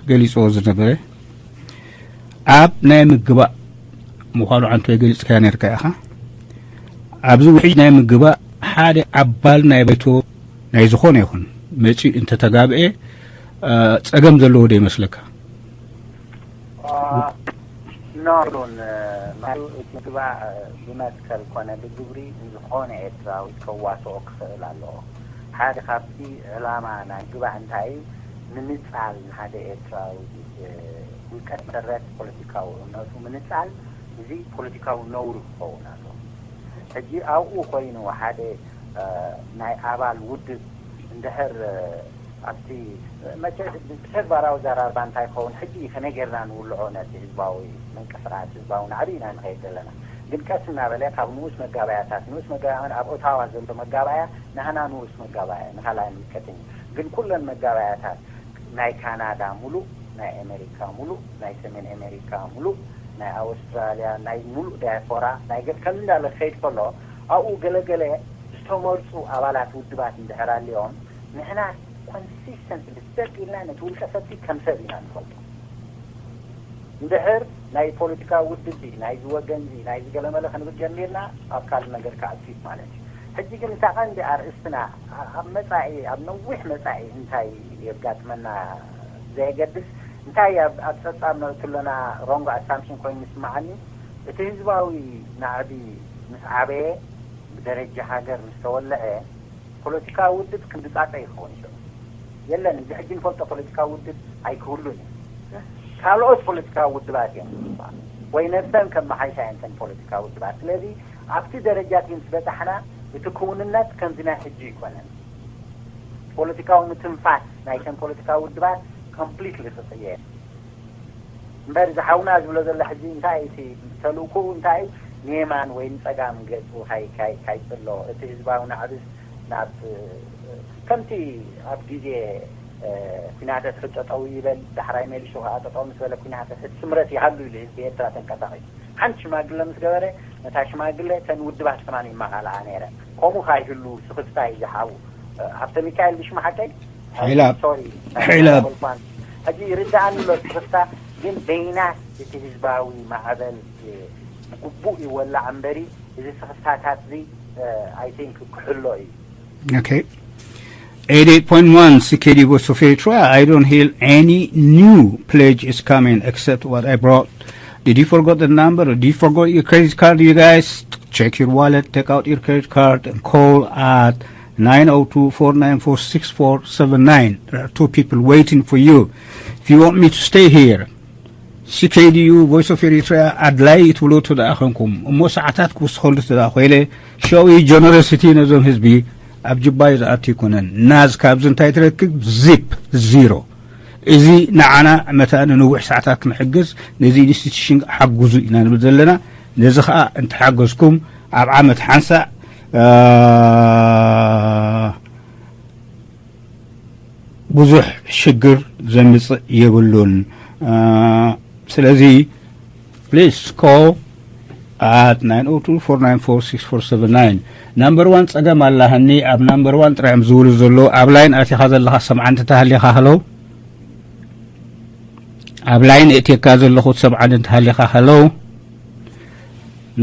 ገሊጽዎ ዝነበረ፣ ኣብ ናይ ምግባእ ምዃኑ ዓንቶ ገሊጽካዮ ነርካ ኢኻ። ኣብዚ ውሕጅ ናይ ምግባእ ሓደ ኣባል ናይ ባይቶ ናይ ዝኾነ ይኹን መጺኡ እንተተጋብኤ፣ እ፣ ጸገም ዘለዎ ዶ ይመስለካ? አ፣ ኖ ኖ ኖ፣ እቲ ምግባእ ብመትከል ኮነ ብግብሪ ንዝኾነ ኤርትራዊ ከዋስኦ ክኽእል ኣለዎ። ሓደ ካብቲ ዕላማ ናይ ምግባእ እንታይ እዩ? ምንጻል ንሓደ ኤርትራዊ ውልቀ ሰረት ፖለቲካዊ እምነቱ ምንጻል፣ እዚ ፖለቲካዊ ነውሪ ክኸውን ኣለዎ። ሕጂ ኣብኡ ኮይኑ ሓደ ናይ ኣባል ውድብ እንድሕር ኣብቲ መቸ ብተግባራዊ ዘራርባ እንታይ ክኸውን ሕጂ ከመይ ጌርና ንውልዖ ነቲ ህዝባዊ ምንቅስቃስ ህዝባዊ ናዕቢ ኢና ንኸይድ ዘለና። ግን ቀስ እናበለ ካብ ንኡስ መጋባያታት ንኡስ መጋባያ ኣብ ኦታዋ ዘሎ መጋባያ ንህና ንኡስ መጋባያ ንካልኣይ ምልከትን እዩ። ግን ኩለን መጋባያታት ናይ ካናዳ ሙሉእ፣ ናይ ኣሜሪካ ሙሉእ፣ ናይ ሰሜን ኣሜሪካ ሙሉእ፣ ናይ ኣውስትራልያ ናይ ሙሉእ ዳያስፖራ ናይ ገ- ከም እንዳለ ክኸይድ ከሎ ኣብኡ ገለገለ ዝተመርፁ ኣባላት ውድባት እንድሕር ኣልዮም ንሕና ኮንሲስተንት ብሰብ ኢልና ነቲ ውልቀ ሰብቲ ከም ሰብ ኢና ንፈልጦ። እንድሕር ናይ ፖለቲካ ውድብ ናይዚ ወገንዚ ናይዚ ገለመለ ክንብል ጀሚርና ኣብ ካልእ ነገር ክኣቱ ማለት እዩ። ሕጂ ግን እታ ቀንዲ ኣርእስትና ኣብ መጻኢ ኣብ ነዊሕ መጻኢ እንታይ የጋጥመና ዘየገድስ እንታይ ኣብ ኣብ ጸጻብ ነእቱ ኣለና ሮንግ ኣሳምሽን ኮይኑ ይስምዓኒ። እቲ ህዝባዊ ናዕቢ ምስ ዓበየ ብደረጃ ሃገር ምስ ተወልዐ ፖለቲካዊ ውድብ ክንዲ ጻጸ ይኸውን ይኽእል የለን። እዚ ሕጂ ንፈልጦ ፖለቲካዊ ውድብ ኣይክህሉን እዩ። ካልኦት ፖለቲካዊ ውድባት እዮም ወይ ነብሰን ከመሓይሻ እየንተን ፖለቲካዊ ውድባት። ስለዚ ኣብቲ ደረጃ እቲ ምስ በጻሕና እቲ ክውንነት ከምዚ ናይ ሕጂ ይኮነን። ፖለቲካዊ ምትንፋስ ናይተን ፖለቲካዊ ውድባት ኮምፕሊትሊ ክቅየር እምበር እዚ ሓውና ዝብሎ ዘሎ ሕጂ እንታይ እቲ ተልእኮኡ እንታይ ንየማን ወይ ንጸጋም ገጹ ካይጽሎ እቲ ህዝባዊ ናዕብስ ናብ ከምቲ ኣብ ግዜ ኩናተ ትሕት ጠጠው ይበል ዳሕራይ መሊሱ ከዓ ጠጠው ምስ በለ ኩናተ ትሕት ስምረት ይሃሉ ኢሉ ህዝቢ ኤርትራ ተንቀሳቂሱ ሓንቲ ሽማግለ ምስ ገበረ ነታ ሽማግለ ተን ውድባት ከማን ይመቃልዓ ነይረ። ከምኡ ካይህሉ ስኽፍታ እዩ ዝሓው። ሃብተ ሚካኤል ብሽሙ ሓቀይ ሕጂ ይርዳኣኒ ኣሎ ስኽፍታ ግን በይናት እቲ ህዝባዊ ማዕበል ብግቡእ ይወላዕ እምበሪ እዚ ስኽፍታታት እዚ ኣይ ቲንክ ክሕሎ እዩ። Okay. eighty-eight point one C K D Voice of Eritrea. I don't hear any new pledge is coming except what I brought. Did you forget the number? Did you forget your credit card? You guys check your wallet, take out your credit card, and call at nine oh two, four nine four, six four seven nine. There are two people waiting for you. If you want me to stay here, C K D U Voice of Eritrea ኣድላይ ትብሉ ተደኣ ኮንኩም እሞ ሰዓታት ክውስኸሉ ተደኣ ኮይለ ሸዊ ጀነሮሲቲ ነዞም ህዝቢ ኣብ ጅባይ ዝኣቱ ይኮነን። ናዝ ካብዚ እንታይ ትረክብ? ዚፕ ዚሮ። እዚ ንዓና መታ ንንውሕ ሰዓታት ክንሕግዝ ነዚ ኢንስቲትዩሽን ሓግዙ ኢና ንብል ዘለና። ነዚ ከዓ እንተሓገዝኩም ኣብ ዓመት ሓንሳእ ብዙሕ ሽግር ዘምፅእ የብሉን። ስለዚ please call at nine oh two, four nine four, six four seven nine. Number one ጸገም ኣላህኒ ኣብ number one ጥራይ እዮም ዝውሉ ዘለዉ። ኣብ line ኣቲኻ ዘለኻ ሰምዓ እንተተሃሊኻ፣ hello? ኣብ line እቲካ ዘለኹ ሰምዓኒ እንተሃሊኻ፣ hello?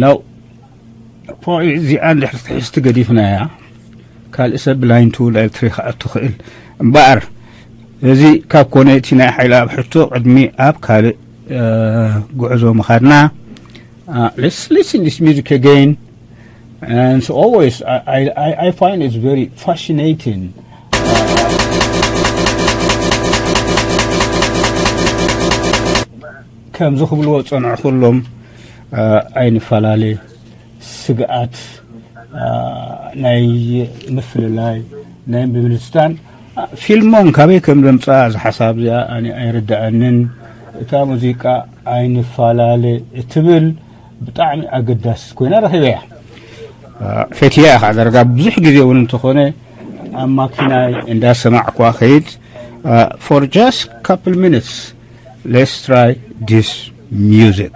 No. እዚኣ እንድሕር ትሕዝቲ ገዲፍናያ ካልእ ሰብ ብላይን ቱ ላይን ትሪ ክኣቱ ክእል እምበኣር እዚ ካብ ኮነ እቲ ናይ ሓይሊ ኣብ ሕቶ ቅድሚ ኣብ ካልእ ጉዕዞ ምኻድና። Let's listen this music again. And so always I, I, I find it's very fascinating. ከምዚ ክብልዎ ዝጸንዑ ኩሎም ኣይንፈላለ ስግኣት ናይ ምፍልላይ ናይ ምብልስታን ፊልሞም ካበይ ከም ዘምፅኣ እዚ ሓሳብ እዚኣ ኣነ ኣይርድኣንን። እታ ሙዚቃ ኣይንፈላለ እትብል ብጣዕሚ ኣገዳስ ኮይና ረኺበያ። ፈትያ እያ ከዓ ደረጋ ብዙሕ ግዜ እውን እንተኾነ ኣብ ማኪናይ እንዳሰማዕኳ ከይድ for just couple minutes. Let's try this music.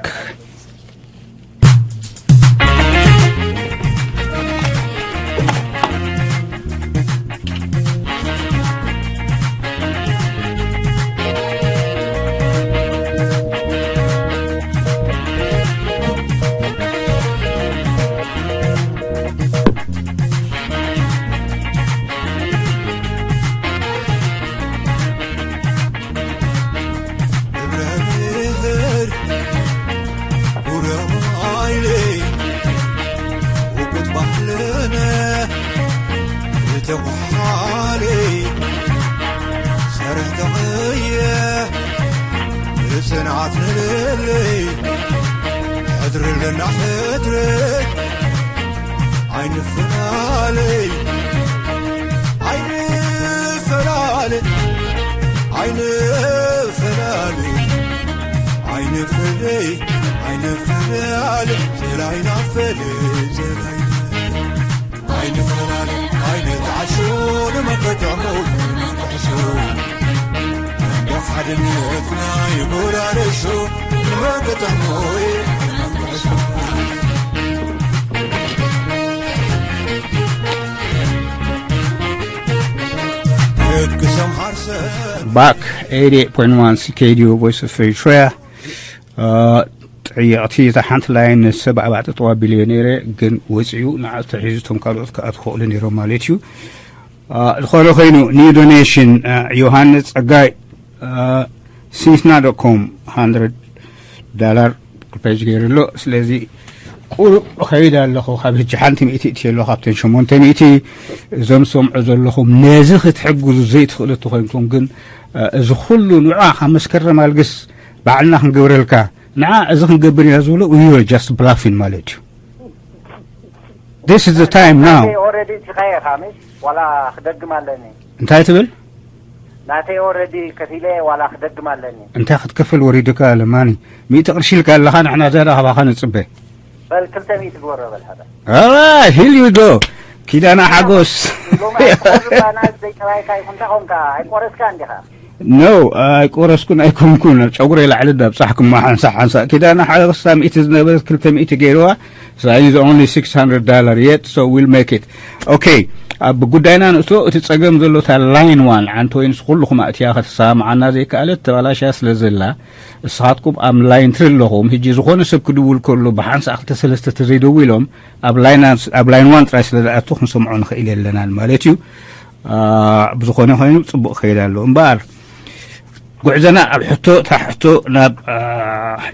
ኣትንለለይ ሕድሪ ኣለና ሕድሪ ኣይንፈላለይ ኣይንፈላለይ ኣይንፈላለይ ኣይንፈላለይ ኣይንፈላለይ ዘላይና ፈልይ ዘላይና ኣይንፈላለ ኣይንተዓሾ ንመከተሞ ንመንቀሾ እንዶ ሓድነትና ይጎራረሾ ንመከተሞ ንመንቀሾ ሕቂ ሰምሃርሰ ባክ ኤይት ኤይት ፖይንት ዋን ሲ ኬ ዲ ዩ ቮይስ ኦፍ ኤሪትሪያ። ጥዕቕቲ እታ ሓንቲ ላይን ሰብ ኣባዕጥጥዋ ቢልዮ ነይረ፣ ግን ወፂኡ ንዓ ተሒዙ እቶም ካልኦት ክኣትዉ ክኽእሉ ነይሮም ማለት እዩ። ዝኾነ ኮይኑ ኒው ዶኔሽን ዮሃንስ ፀጋይ ሲንስና ዶት ኮም ሃንድረድ ዳላር ፔጅ ገይሩ ኣሎ። ስለዚ ቁሩብ ኸይድ ኣለኹ። ካብ ሕጂ ሓንቲ ሚእቲ እትየ ኣሎ ካብተን ሸሞንተ ሚእቲ። እዞም ዝሰምዑ ዘለኹም ነዚ ክትሕግዙ ዘይትኽእሉ እትኾይንኩም ግን እዚ ኩሉ ንዓ ካብ መስከረም ኣልግስ ባዕልና ክንገብረልካ ንዓ እዚ ክንገብር ኢና ዝብሎ እዩ just bluffing ማለት እዩ። This is the time now. ኦረዲ ቲኻየ ካሚስ ዋላ ክደግም ኣለኒ እንታይ ትብል? ናተይ ኦረዲ ከፊለ ዋላ ክደግም ኣለኒ እንታይ ክትከፍል ወሪድካ ለማኒ? ሚእቲ ቅርሺ ኢልካ ኣለኻ ንሕና ዝያዳ ካባኻ ንፅበ። በል ክልተ ሚእቲ ግበሮ በል ሓደ Alright, here you go. ኪዳና ሓጎስ ሎሚ ኣይትቆርብ ኣና ዘይጠባይካ ይኹን እንታይ ኾንካ ኣይቆረስካ እንዲኻ No, ኣይቆረስኩን ኣይኮንኩን። ጨጉረይ ላዕሊ ዳብፃሕኩማ ሓንሳእ ሓንሳእ። ኪዳና ሓጎስ ሚእቲ ዝነበረት ክልተ ሚእቲ ገይርዋ። So it's only six hundred dollar yet, so we'll make it. Okay, ኣብ ጉዳይና ንእቶ እቲ ፀገም ዘሎ እታ line one ዓንተ ወይንስ ኩልኹም ኣእትያ ከተሰማምዓና ዘይከኣለት ተባላሽያ ስለ ዘላ እስኻትኩም ኣብ line three ኣለኹም። ሕጂ ዝኾነ ሰብ ክድውል ከሎ ብሓንሳእ ክልተ ሰለስተ ተዘይደዊሎም ኣብ line ኣብ line one ጥራይ ስለ ዝኣቱ ክንሰምዖ ንኽእል የለናን ማለት እዩ። ብዝኾነ ኮይኑ ፅቡቕ ከይድ ኣሎ እምበኣር ጉዕዞና ኣብ ሕቶ እታ ሕቶ ናብ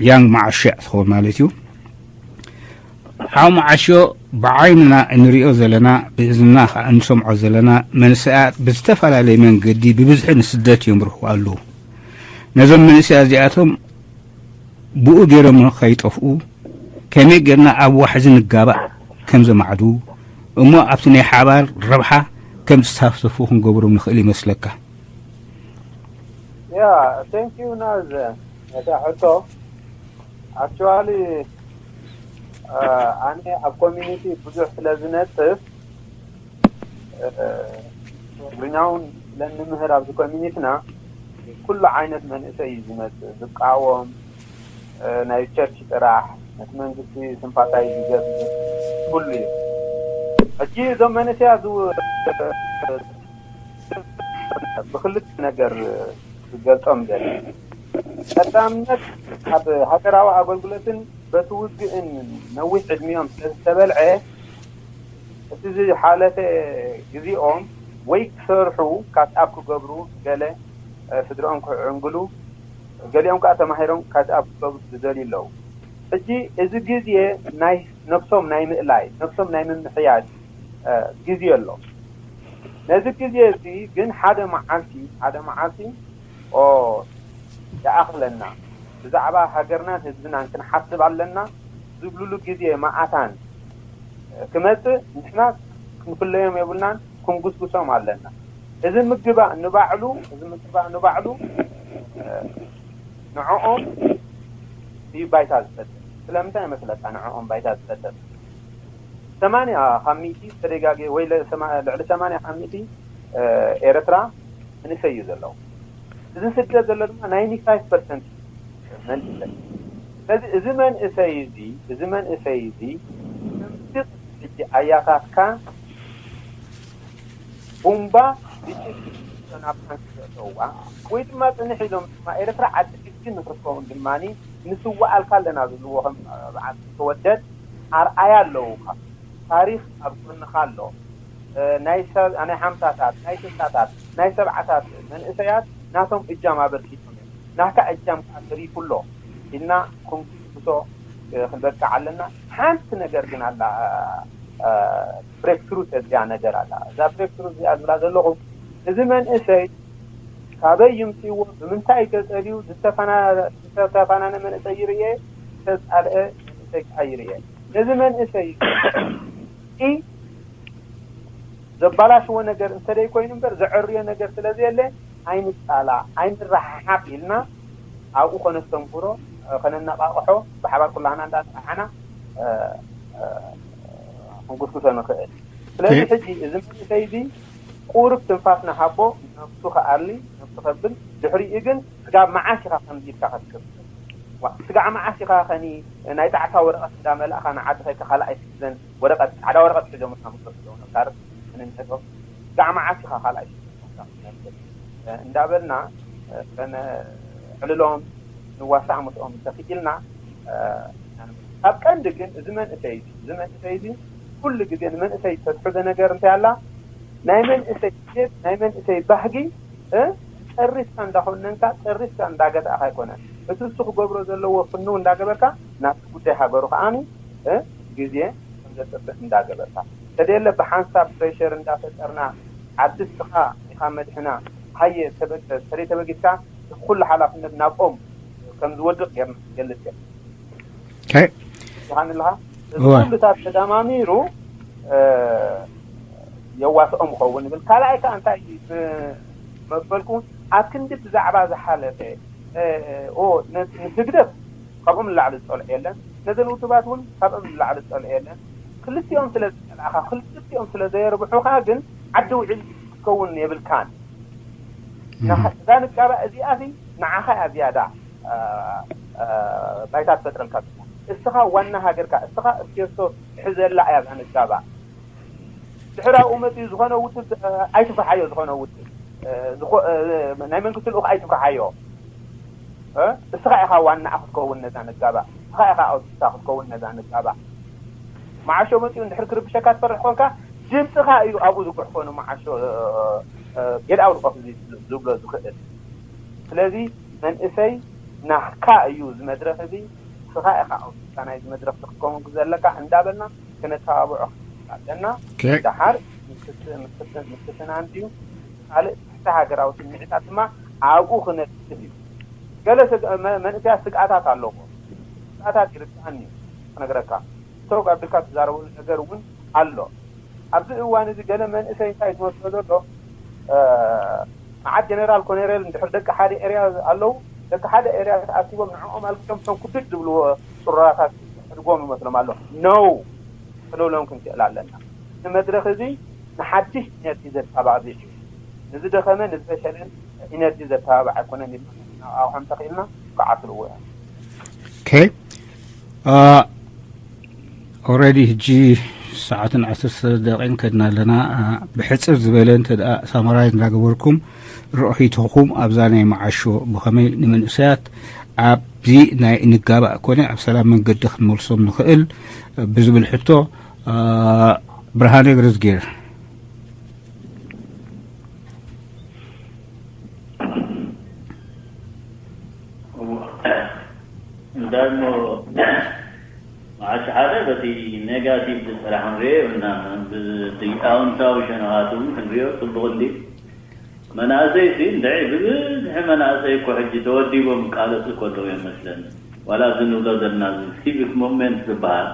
ያንግ መዓሾ እያ ትኸውን ማለት እዩ። ሓው መዓሾ ብዓይንና እንሪኦ ዘለና ብእዝንና ከዓ እንሰምዖ ዘለና መንእሰያት ብዝተፈላለየ መንገዲ ብብዝሒ ንስደት የምርሑ ኣለዉ። ነዞም መንእሰያት እዚኣቶም ብኡ ገይሮም ከይጠፍኡ ከመይ ጌርና ኣብ ዋሕዚ ንጋባእ ከም ዘማዕዱ እሞ ኣብቲ ናይ ሓባር ረብሓ ከም ዝሳተፉ ክንገብሮም ንኽእል ይመስለካ? Yeah, thank you ናዝ ነታ ሕቶ። Actually ኣነ ኣብ community ብዙሕ ስለ ዝነጥፍ ትግርኛ እውን ስለንምህር ኣብዚ community ና ኩሉ ዓይነት መንእሰይ እዩ ዝመፅእ። ዝቃወም፣ ናይ ቸርች ጥራሕ፣ ነቲ መንግስቲ sympathize ዝገብር ኩሉ እዩ። ሕጂ እዞም መንእሰያት ብክልተ ነገር ክገልፆም ደሊ። ቀዳምነት ኣብ ሃገራዊ ኣገልግሎትን በቲ ውግእን ነዊሕ ዕድሚኦም ስለ ዝተበልዐ እቲ ዝሓለፈ ግዜኦም ወይ ክሰርሑ catch up ክገብሩ ገለ ስድርኦም ክዕንግሉ ገሊኦም ከዓ ተማሂሮም catch up ክገብሩ ዝደልዩ ኣለዉ። ሕጂ እዚ ግዜ ናይ ነብሶም ናይ ምእላይ ነብሶም ናይ ምምሕያሽ ግዜ ኣሎ። ነዚ ግዜ እዚ ግን ሓደ መዓልቲ ሓደ መዓልቲ ኦ ይኣኽለና ብዛዕባ ሃገርናን ህዝብናን ክንሓስብ ኣለና ዝብሉሉ ግዜ መኣታን ክመፅእ ንሕና ክንፍለዮም የብልናን። ክንጉስጉሶም ኣለና። እዚ ምግባእ ንባዕሉ እዚ ምግባእ ንባዕሉ ንዕኦም እዩ ባይታ ዝፈጥር። ስለምንታይ ይመስለካ ንዕኦም ባይታ ዝፈጥር? ሰማንያ ካብ ሚእቲ ተደጋጊ ወይ ልዕሊ ሰማንያ ካብ ሚእቲ ኤርትራ መንእሰይ እዩ ዘለዉ። እዚ ስደት ዘሎ ድማ ናይንቲ ፋይቭ ፐርሰንት መንእሰይ። ስለዚ እዚ መንእሰይ እዚ እዚ መንእሰይ እዚ ከምዚ ሕጂ ኣያታትካ ቡምባ ግጭት ናብ ሓንቲ ዘእተውዋ ወይ ድማ ፅንሕ ኢሎም ድማ ኤርትራ ዓዲ ሕጂ ንክትከውን ድማ ንስዋኣልካ ኣለና ዝብልዎ ከም በዓል ተወደድ ኣርኣያ ኣለውካ። ታሪኽ ኣብ ጎንኻ ኣሎ። ናይ ሰብ ናይ ሓምሳታት ናይ ስሳታት ናይ ሰብዓታት መንእሰያት ናቶም እጃም ኣበርኪቶም እዮም። ናካ እጃም ከዓ ተሪፉ ኣሎ ኢልና ክንጉስጉሶ ክንበቅዕ ኣለና። ሓንቲ ነገር ግን ኣላ breakthrough ተድልያ ነገር ኣላ። እዛ breakthrough እዚኣ ዝብላ ዘለኹ እዚ መንእሰይ ካበይ ይምፅዎ፣ ብምንታይ ተፀልዩ ዝተፋና-፣ ዝተፋናነ መንእሰይ ይርኤ፣ ዝተፃልአ መንእሰይ ከዓ ይርኤ። ነዚ መንእሰይ እዚ ዘባላሽዎ ነገር እንተደይ ኮይኑ እምበር ዘዕርዮ ነገር ስለ ዘየለ ኣይንጣላ፣ ኣይንረሓሓቕ ኢልና ኣብኡ ከነስተንክሮ፣ ከነነቓቕሖ፣ ብሓባር ኩላህና እንዳነቓሓና ክንጉስጉሶ ንኽእል። ስለዚ ሕጂ እዚ መንእሰይ እዚ ቁሩብ ትንፋስ ንሃቦ፣ ነብሱ ክኣሊ፣ ነብሱ ከብል፣ ድሕሪኡ ግን ስጋብ መዓስ ኢኻ ከምዚ ኢልካ ክትቅጽል? ዋ፣ ስጋዕ መዓስ ኢኻ ኸኒ ናይ ጣዕሳ ወረቐት እንዳመላእኻ ንዓዲ ኸይካ ካልኣይ ሲቲዘን ወረቐት፣ ጻዕዳ ወረቐት ሒዞም እዮም ዝመጹ ዘለዉ ነባር መንነቶም። ስጋዕ መዓስ ኢኻ ካልኣይ ሲቲዘን ኮይንካ ክትነብር? እንዳበልና ከነዕልሎም፣ ንዋሳእ ምስኦም እንተኽኢልና፣ ካብ ቀንዲ ግን እዚ መንእሰይ እዚ፣ እዚ መንእሰይ እዚ ኩሉ ግዜ ንመንእሰይ ተትሕዞ ነገር እንታይ ኣላ? ናይ መንእሰይ ድሌት፣ ናይ መንእሰይ ባህጊ፣ እ፣ ጨሪስካ እንዳኾነንካ፣ ጨሪስካ እንዳገታእካ ኣይኮነን። እቲ እሱ ክገብሮ ዘለዎ ፍንው እንዳገበርካ፣ ናብቲ ጉዳይ ሃገሩ ከዓኒ፣ እ፣ ግዜ ከም ዘጥፍእ እንዳገበርካ። ተደለ ብሓንሳብ ፕሬሸር እንዳፈጠርና፣ ዓዲ እስኻ ኢኻ መድሕና፣ ሃየ ተበገስ፣ ተደይ ተበጊስካ፣ እቲ ኩሉ ሓላፍነት ናብኦም ከም ዝወድቕ ጌርና ክንገልጽ ጌርና። ኦኬ። ይሃንልሃ። እዚ እወ። ኩሉታት ተደማሚሩ፣ እ፣ የዋስኦም ይኸውን ይብል። ካልኣይ ከኣ እንታይ ብ-፣ መበልኩ፣ ኣብ ክንዲ ብዛዕባ ዝሓለፈ፣ እ፣ ኦ፣ ነ-፣ ንህግደፍ ካብኦም ንላዕሊ ዝጸልኦ የለን። ነዘን ውድባት እውን ካብኦም ንላዕሊ ዝጸልኦ የለን። ክልቲኦም ስለ ዝጸላእኻ፣ ክልቲኦም ስለ ዘየርብሑኻ ግን ዓዲ ውዒል ክትከውን የብልካን። ንዓ-፣ እዛ ንጋባእ እዚኣ ሲ ንዓኻ እያ ዝያዳ፣ እ፣ እ፣ ባይታ ትፈጥረልካ። እስኻ ዋና ሃገርካ፣ እስኻ እስቴርቶ ትሕዘላ እያ እዛ ንጋባእ። ድሕሪ ኣብኡ መፂኡ ዝኾነ ውድብ፣ እ፣ ኣይትፍርሓዮ። ዝኾነ ውድብ፣ እ፣ ዝኾ-፣ እ፣ ናይ መንግስቲ ልኡኽ ኣይትፍርሓዮ። እ፣ እስኻ ኢኻ ዋናኣ ክትከውን ነዛ ንጋባእ። እስኻ ኢኻ ኣውቲስታ ክትከውን ነዛ ንጋባእ። መዓሾ መፂኡ እንድሕር ክርብሸካ ትፈርሕ ኮንካ፣ ድምፅኻ እዩ ኣብኡ ዝጉሕፎ ንመዓሾ፣ እ፣ እ፣ ጌድኣው ልቆፍ እዚ ዝብሎ ዝኽእል። ስለዚ መንእሰይ ናህካ እዩ እዚ መድረኽ እዚ። እስኻ ኢኻ ኣውቲስታ ናይዚ መድረኽ እዚ ክትከውን ዘለካ እንዳበልና ክነተባብዖ ኣለና። ኦኬ። ደሓር ምስትንትናን ድዩ ካልእ ትሕቲ ሃገራዊ ስምዒታት ድማ ኣብኡ ክነጥፍ እዩ። ገለ ስግ-፣ መ-፣ መንእሰያት ስግኣታት ኣለዎ። ስግኣታት ይርድኣኒ እዩ ክነግረካ። ሰው ኣቢልካ ትዛረበሉ ነገር እውን ኣሎ። ኣብዚ እዋን እዚ ገለ መንእሰይ እንታይ ትመስሎ ዘሎ፣ እ፣ መዓት ጀነራል ኮነሬል እንድሕር ደቂ ሓደ ኤርያ ኣለዉ፣ ደቂ ሓደ ኤርያ ተኣኪቦም ንዕኦም ኣልኪሶም እቶም ኩድድ ዝብልዎ ጽሩራታት ሕድጎም ይመስሎም ኣሎ። ነው ክንብሎም ክንክእል ኣለና። እዚ መድረኽ እዚ ንሓድሽ ኢነርጂ ዘተባብዕ እዩ። ንዝደኸመ ንዝፈሸለን ኢነርጂ ዘተባብዕ ኣይኮነን ኢልና ኣቑሖም ተኽኢልና ክዓትልዎ እዮም። ኦኬ። ኦረዲ ሕጂ ሰዓትን ዓሰርተ ደቂቕን ከድና ኣለና። አ፣ ብሕፅር ዝበለ እንተ ደኣ ሳማራይ እንዳገበርኩም ርኢቶኹም ኣብዛ ናይ መዓሾ ብኸመይ ንመንእሰያት ኣብዚ ናይ ንጋባእ ኮነ ኣብ ሰላም መንገዲ ክንመልሶም ንኽእል ብዝብል ሕቶ፣ አ፣ ብርሃነ እግርዝጌር። እንታይ እሞ መዓልቲ ሓደ በቲ ኔጋቲቭ ጥራሕ ክንሪኦ የብልና። ብቲ ኣውንታዊ ሸነኻት እውን ክንሪኦ ጽቡቕ እንዲ። መናእሰይ ሲ እንድዒ ብብዝሒ መናእሰይ እኮ ሕጂ ተወዲቦም ቃለሱ ከለዉ እዮም መስለኒ። ዋላ እዚ ንብሎ ዘለና እዚ ሲቪክ ሙቭመንት ዝበሃል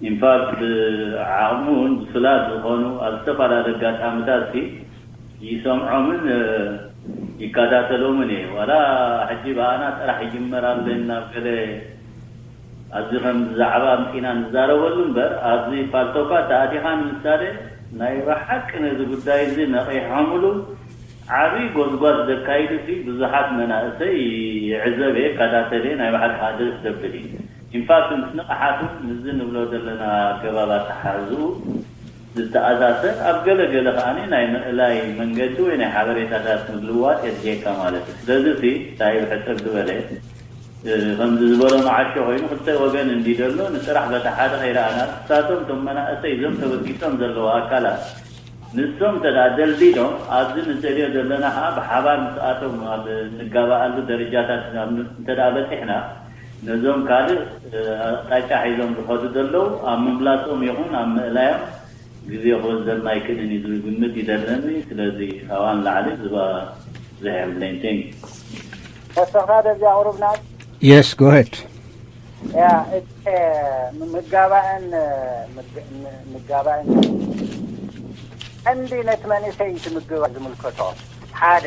ኢንፋክት ብዓቕሙን ብሱላት ዝኾኑ ኣብ ዝተፈላለዩ ኣጋጣሚታት ሲ ይሰምዖምን፣ እ፣ ይከታተሎምን እየ። ዋላ ሕጂ ብኣና ጥራሕ ይጅመር ኣሎ ናብ ገለ ኣብዚ ከም ዛዕባ ኣምጺና ንዛረበሉ እምበር፣ ኣብዚ ፓልቶካ ተኣቲኻ ንምሳሌ ናይ ብሓቂ ነዚ ጉዳይ እዚ ነቒሖምሉ ዓቢ ጎዝጓዝ ዘካይዱ ሲ ብዙሓት መናእሰይ ይዕዘብ እየ፣ ይከታተል እየ፣ ናይ ብሓቂ ኣድረስ ዘብል እዩ። ኢንፋክት ምስ ንቕሓቱ ምስዚ ንብሎ ዘለና ኣገባብ ኣተሓሕዝኡ ዝተኣሳሰር ኣብ ገለ ገለ ከኣ ናይ ምእላይ መንገዲ ወይ ናይ ሓበሬታታት ምግልዋጥ የድልየካ ማለት እዩ። ስለዚ ሲ እንታይ ብሕጽር ዝበለ፣ እ፣ ከምዚ ዝበሎ መዓሾ ኮይኑ ክልተ ወገን እንዲ ዘሎ ንጥራሕ በታ ሓደ ከይረኣና ንሳቶም እቶም መናእሰይ እዞም ተበጊሶም ዘለዉ ኣካላት ንሶም እንተ ደኣ ደልዲሎም ኣብዚ ንደልዮ ዘለና ከኣ ብሓባር ምስኣቶም ኣብ ንጋባኣሉ ደረጃታት ናብ ን-፣ እንተ ደኣ በጺሕና ነዞም ካልእ፣ እ፣ ኣቕጣጫ ሒዞም ዝኸዱ ዘለዉ ኣብ ምምላሶም ይኹን ኣብ ምእላዮም ግዜ ክወስደልና ኣይክእልን እዩ ዝብል ግምት ይደለኒ። ስለዚ ካብኣ ንላዕሊ ዝባ-፣ They have maintained. ተሰፋ ደዚያ ቁሩብ ናት Yes, go ahead. ያ እቲ ምጋባእን ምጋባእን ቀንዲ ነቲ መንእሰይ እዩ እቲ ምግባእ ዝምልከቶ። ሓደ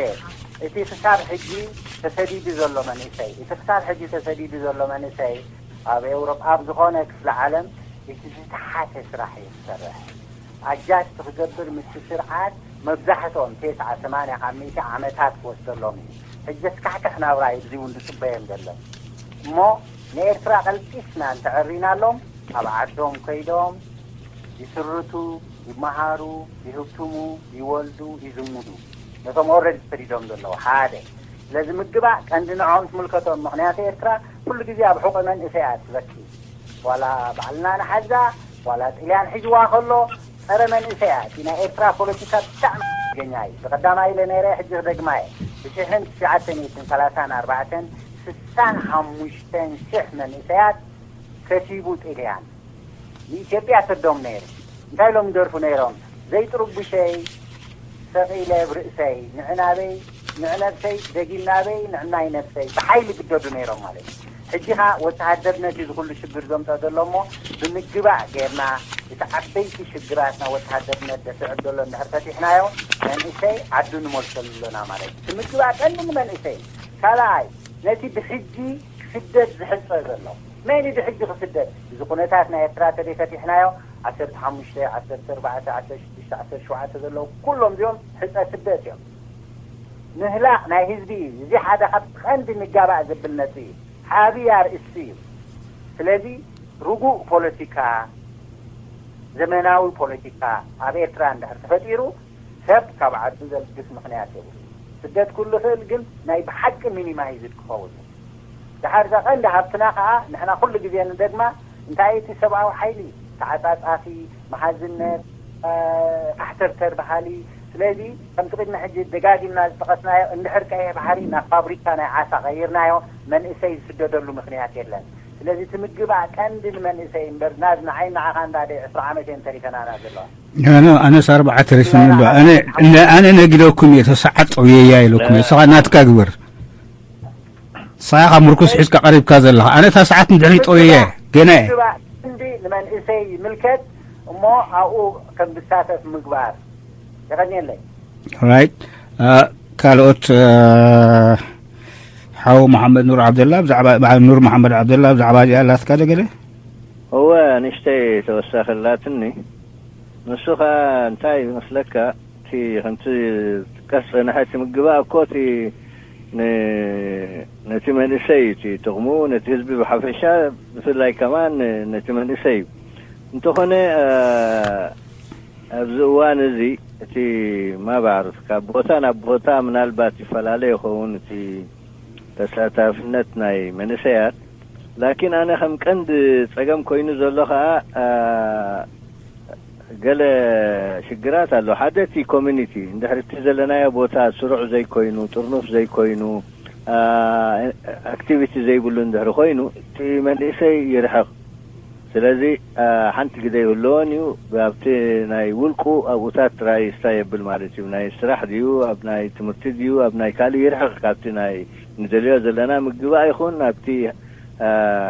እቲ ክሳብ ሕጂ ተሰዲዱ ዘሎ መንእሰይ እቲ ክሳብ ሕጂ ተሰዲዱ ዘሎ መንእሰይ ኣብ ኤውሮጳ ኣብ ዝኾነ ክፍለ ዓለም እቲ ዝተሓተ ስራሕ እዩ ዝሰርሕ። ኣጃስት ክገብር ምስቲ ስርዓት መብዛሕትኦም ቴስዓ ሰማንያ ካብ ሚእቲ ዓመታት ክወስደሎም እዩ። ሕጂ ዘስካሕክሕ ናብራ እዩ እዚ እውን ዝፅበዮም ዘሎ። እሞ ንኤርትራ ቀልጢፍና እንተዕሪናሎም ኣብ ዓዶም ከይዶም ይስርቱ፣ ይመሃሩ፣ ይህብትሙ፣ ይወልዱ፣ ይዝምዱ። ነቶም ኦረዲ ተሰዲዶም ዘለዉ ሓደ ስለዚ ምግባእ ቀንዲ ንዖም ትምልከቶም። ምክንያቱ ኤርትራ ኩሉ ግዜ ኣብ ሕቆ መንእሰይ እያ ትበኪ። ዋላ ባዕልና ንሓዛ ዋላ ጥልያን ሒዝዋ ከሎ ጸረ መንእሰይ እያ። እቲ ናይ ኤርትራ ፖለቲካ ብጣዕሚ ሓደገኛ እዩ። ብቀዳማይ ኢለ ነይረ ሕጂ ክደግማ እየ። ብሽሕን ትሽዓተ ሚእትን ሰላሳን ኣርባዕተን ስሳን ሓሙሽተን ሽሕ መንእሰያት ከቲቡ ጥልያን ንኢትዮጵያ ሰዶም ነይሩ። እንታይ ኢሎም ይደርፉ ነይሮም? ዘይጥርቡሸይ ሰቒለ ብርእሰይ ንዕናበይ ንዕነብሰይ ደጊም ናበይ ንዕናይ ነብሰይ ብሓይሊ ግደዱ ነይሮም ማለት እዩ። ሕጂ ኸ ወተሃደር ነቲ ዝኹሉ ሽግር ዘምፀ ዘሎ እሞ ብምግባእ ጌርና እቲ ዓበይቲ ሽግራትና ወተሃደርነት ደፍዕብ ዘሎ እንድሕር ፈቲሕናዮ መንእሰይ ዓዱ ንመልሰሉ ኣሎና ማለት እዩ። እቲ ምግባእ ቀንዲ ንመንእሰይ ካልኣይ ነቲ ብሕጂ ክስደድ ዝሕፀ ዘሎ መን እዩ ብሕጂ ክስደድ? እዚ ኩነታት ናይ ኤርትራ ተደይ ፈቲሕናዮ ዓሰርተ ሓሙሽተ ዓሰርተ ኣርባዕተ ዓሰርተ ሽዱሽተ ዓሰርተ ሸውዓተ ዘለዉ ኩሎም እዚኦም ሕፀ ስደት እዮም። ምህላቕ ናይ ህዝቢ እዩ። እዚ ሓደ ካብ ቀንዲ ንጋባእ ዘብል ነጥቢ እዩ። ዓብዪ ኣርእስቲ እዩ። ስለዚ ርጉእ ፖለቲካ ዘመናዊ ፖለቲካ ኣብ ኤርትራ እንድሕር ተፈጢሩ ሰብ ካብ ዓዱ ዘልግስ ምኽንያት የብሉ። ስደት ኩሉ ይኽእል ግን ናይ ብሓቂ ሚኒማይዝድ ክኸውን እዩ። ድሓር እዛ ቀንዲ ሃብትና ከዓ ንሕና ኩሉ ግዜ ንደግማ እንታይ እቲ ሰብኣዊ ሓይሊ ተዓፃፃፊ መሓዝነት ካሕተርተር በሃሊ ስለዚ ከምቲ ቅድሚ ሕጂ ደጋጊምና ዝጠቐስናዮ እንድሕር ቀይሕ ባሕሪ ናብ ፋብሪካ ናይ ዓሳ ቀይርናዮ መንእሰይ ዝስደደሉ ምክንያት የለን። ስለዚ እቲ ምግባእ ቀንዲ ንመንእሰይ እምበር ናዝ ንዓይ ንዓኻ እንዳ ደይ ዕስራ ዓመት እየን ተሪፈናና ዘለዋ። ኣነ ኣነስ ኣርባዓ ተሪፍኒ ኣሎ። ኣነ ኣነ ነጊደኩም እየ ተሰዓት ጠውየያ ኢለኩም እየ። ስኻ ናትካ ግበር። ስኻ ካብ ምርኩስ ሒዝካ ቀሪብካ ዘለኻ ኣነ እታ ሰዓት ንድሕሪ ጠውየያ ገና እየ። እንዲ ንመንእሰይ ይምልከት እሞ ኣብኡ ከም ዝሳተፍ ምግባር። የቐንየለይ። ራይት ካልኦት ሓው መሓመድ ኑር ዓብደላ ብዛዕባ ኑር መሓመድ ዓብደላ ብዛዕባ እዚኣ ኣላትካ ዶ ገለ? እወ ንእሽተይ ተወሳኺ ኣላትኒ። ንሱ ኸኣ እንታይ ይመስለካ እቲ ከምቲ ዝጥቀስ ጸንሐ እቲ ምግባእ እኮ እቲ ነቲ መንእሰይ እዩ እቲ ጥቕሙ ነቲ ህዝቢ ብሓፈሻ ብፍላይ ከማን ነቲ መንእሰይ እዩ። እንተኾነ ኣብዚ እዋን እዚ እቲ ማባር ካብ ቦታ ናብ ቦታ ምናልባት ይፈላለ ይኸውን እቲ ተሳታፍነት ናይ መንእሰያት። ላኪን ኣነ ከም ቀንድ ጸገም ኮይኑ ዘሎ ከኣ ገለ ሽግራት ኣሎ። ሓደ እቲ ኮሚኒቲ እንድሕር እቲ ዘለናዮ ቦታ ስሩዕ ዘይኮይኑ፣ ጥርኑፍ ዘይኮይኑ፣ ኣክቲቪቲ ዘይብሉ እንድሕር ኮይኑ እቲ መንእሰይ ይርሕቕ። ስለዚ ሓንቲ ግደ ይህልዎን እዩ። ኣብቲ ናይ ውልቁ ኣብኡታት ጥራይ ስታይ የብል ማለት እዩ። ናይ ስራሕ ድዩ፣ ኣብ ናይ ትምህርቲ ድዩ፣ ኣብ ናይ ካልእ ይርሕቕ ካብቲ ናይ ንደልዮ ዘለና ምግባእ ይኹን ኣብቲ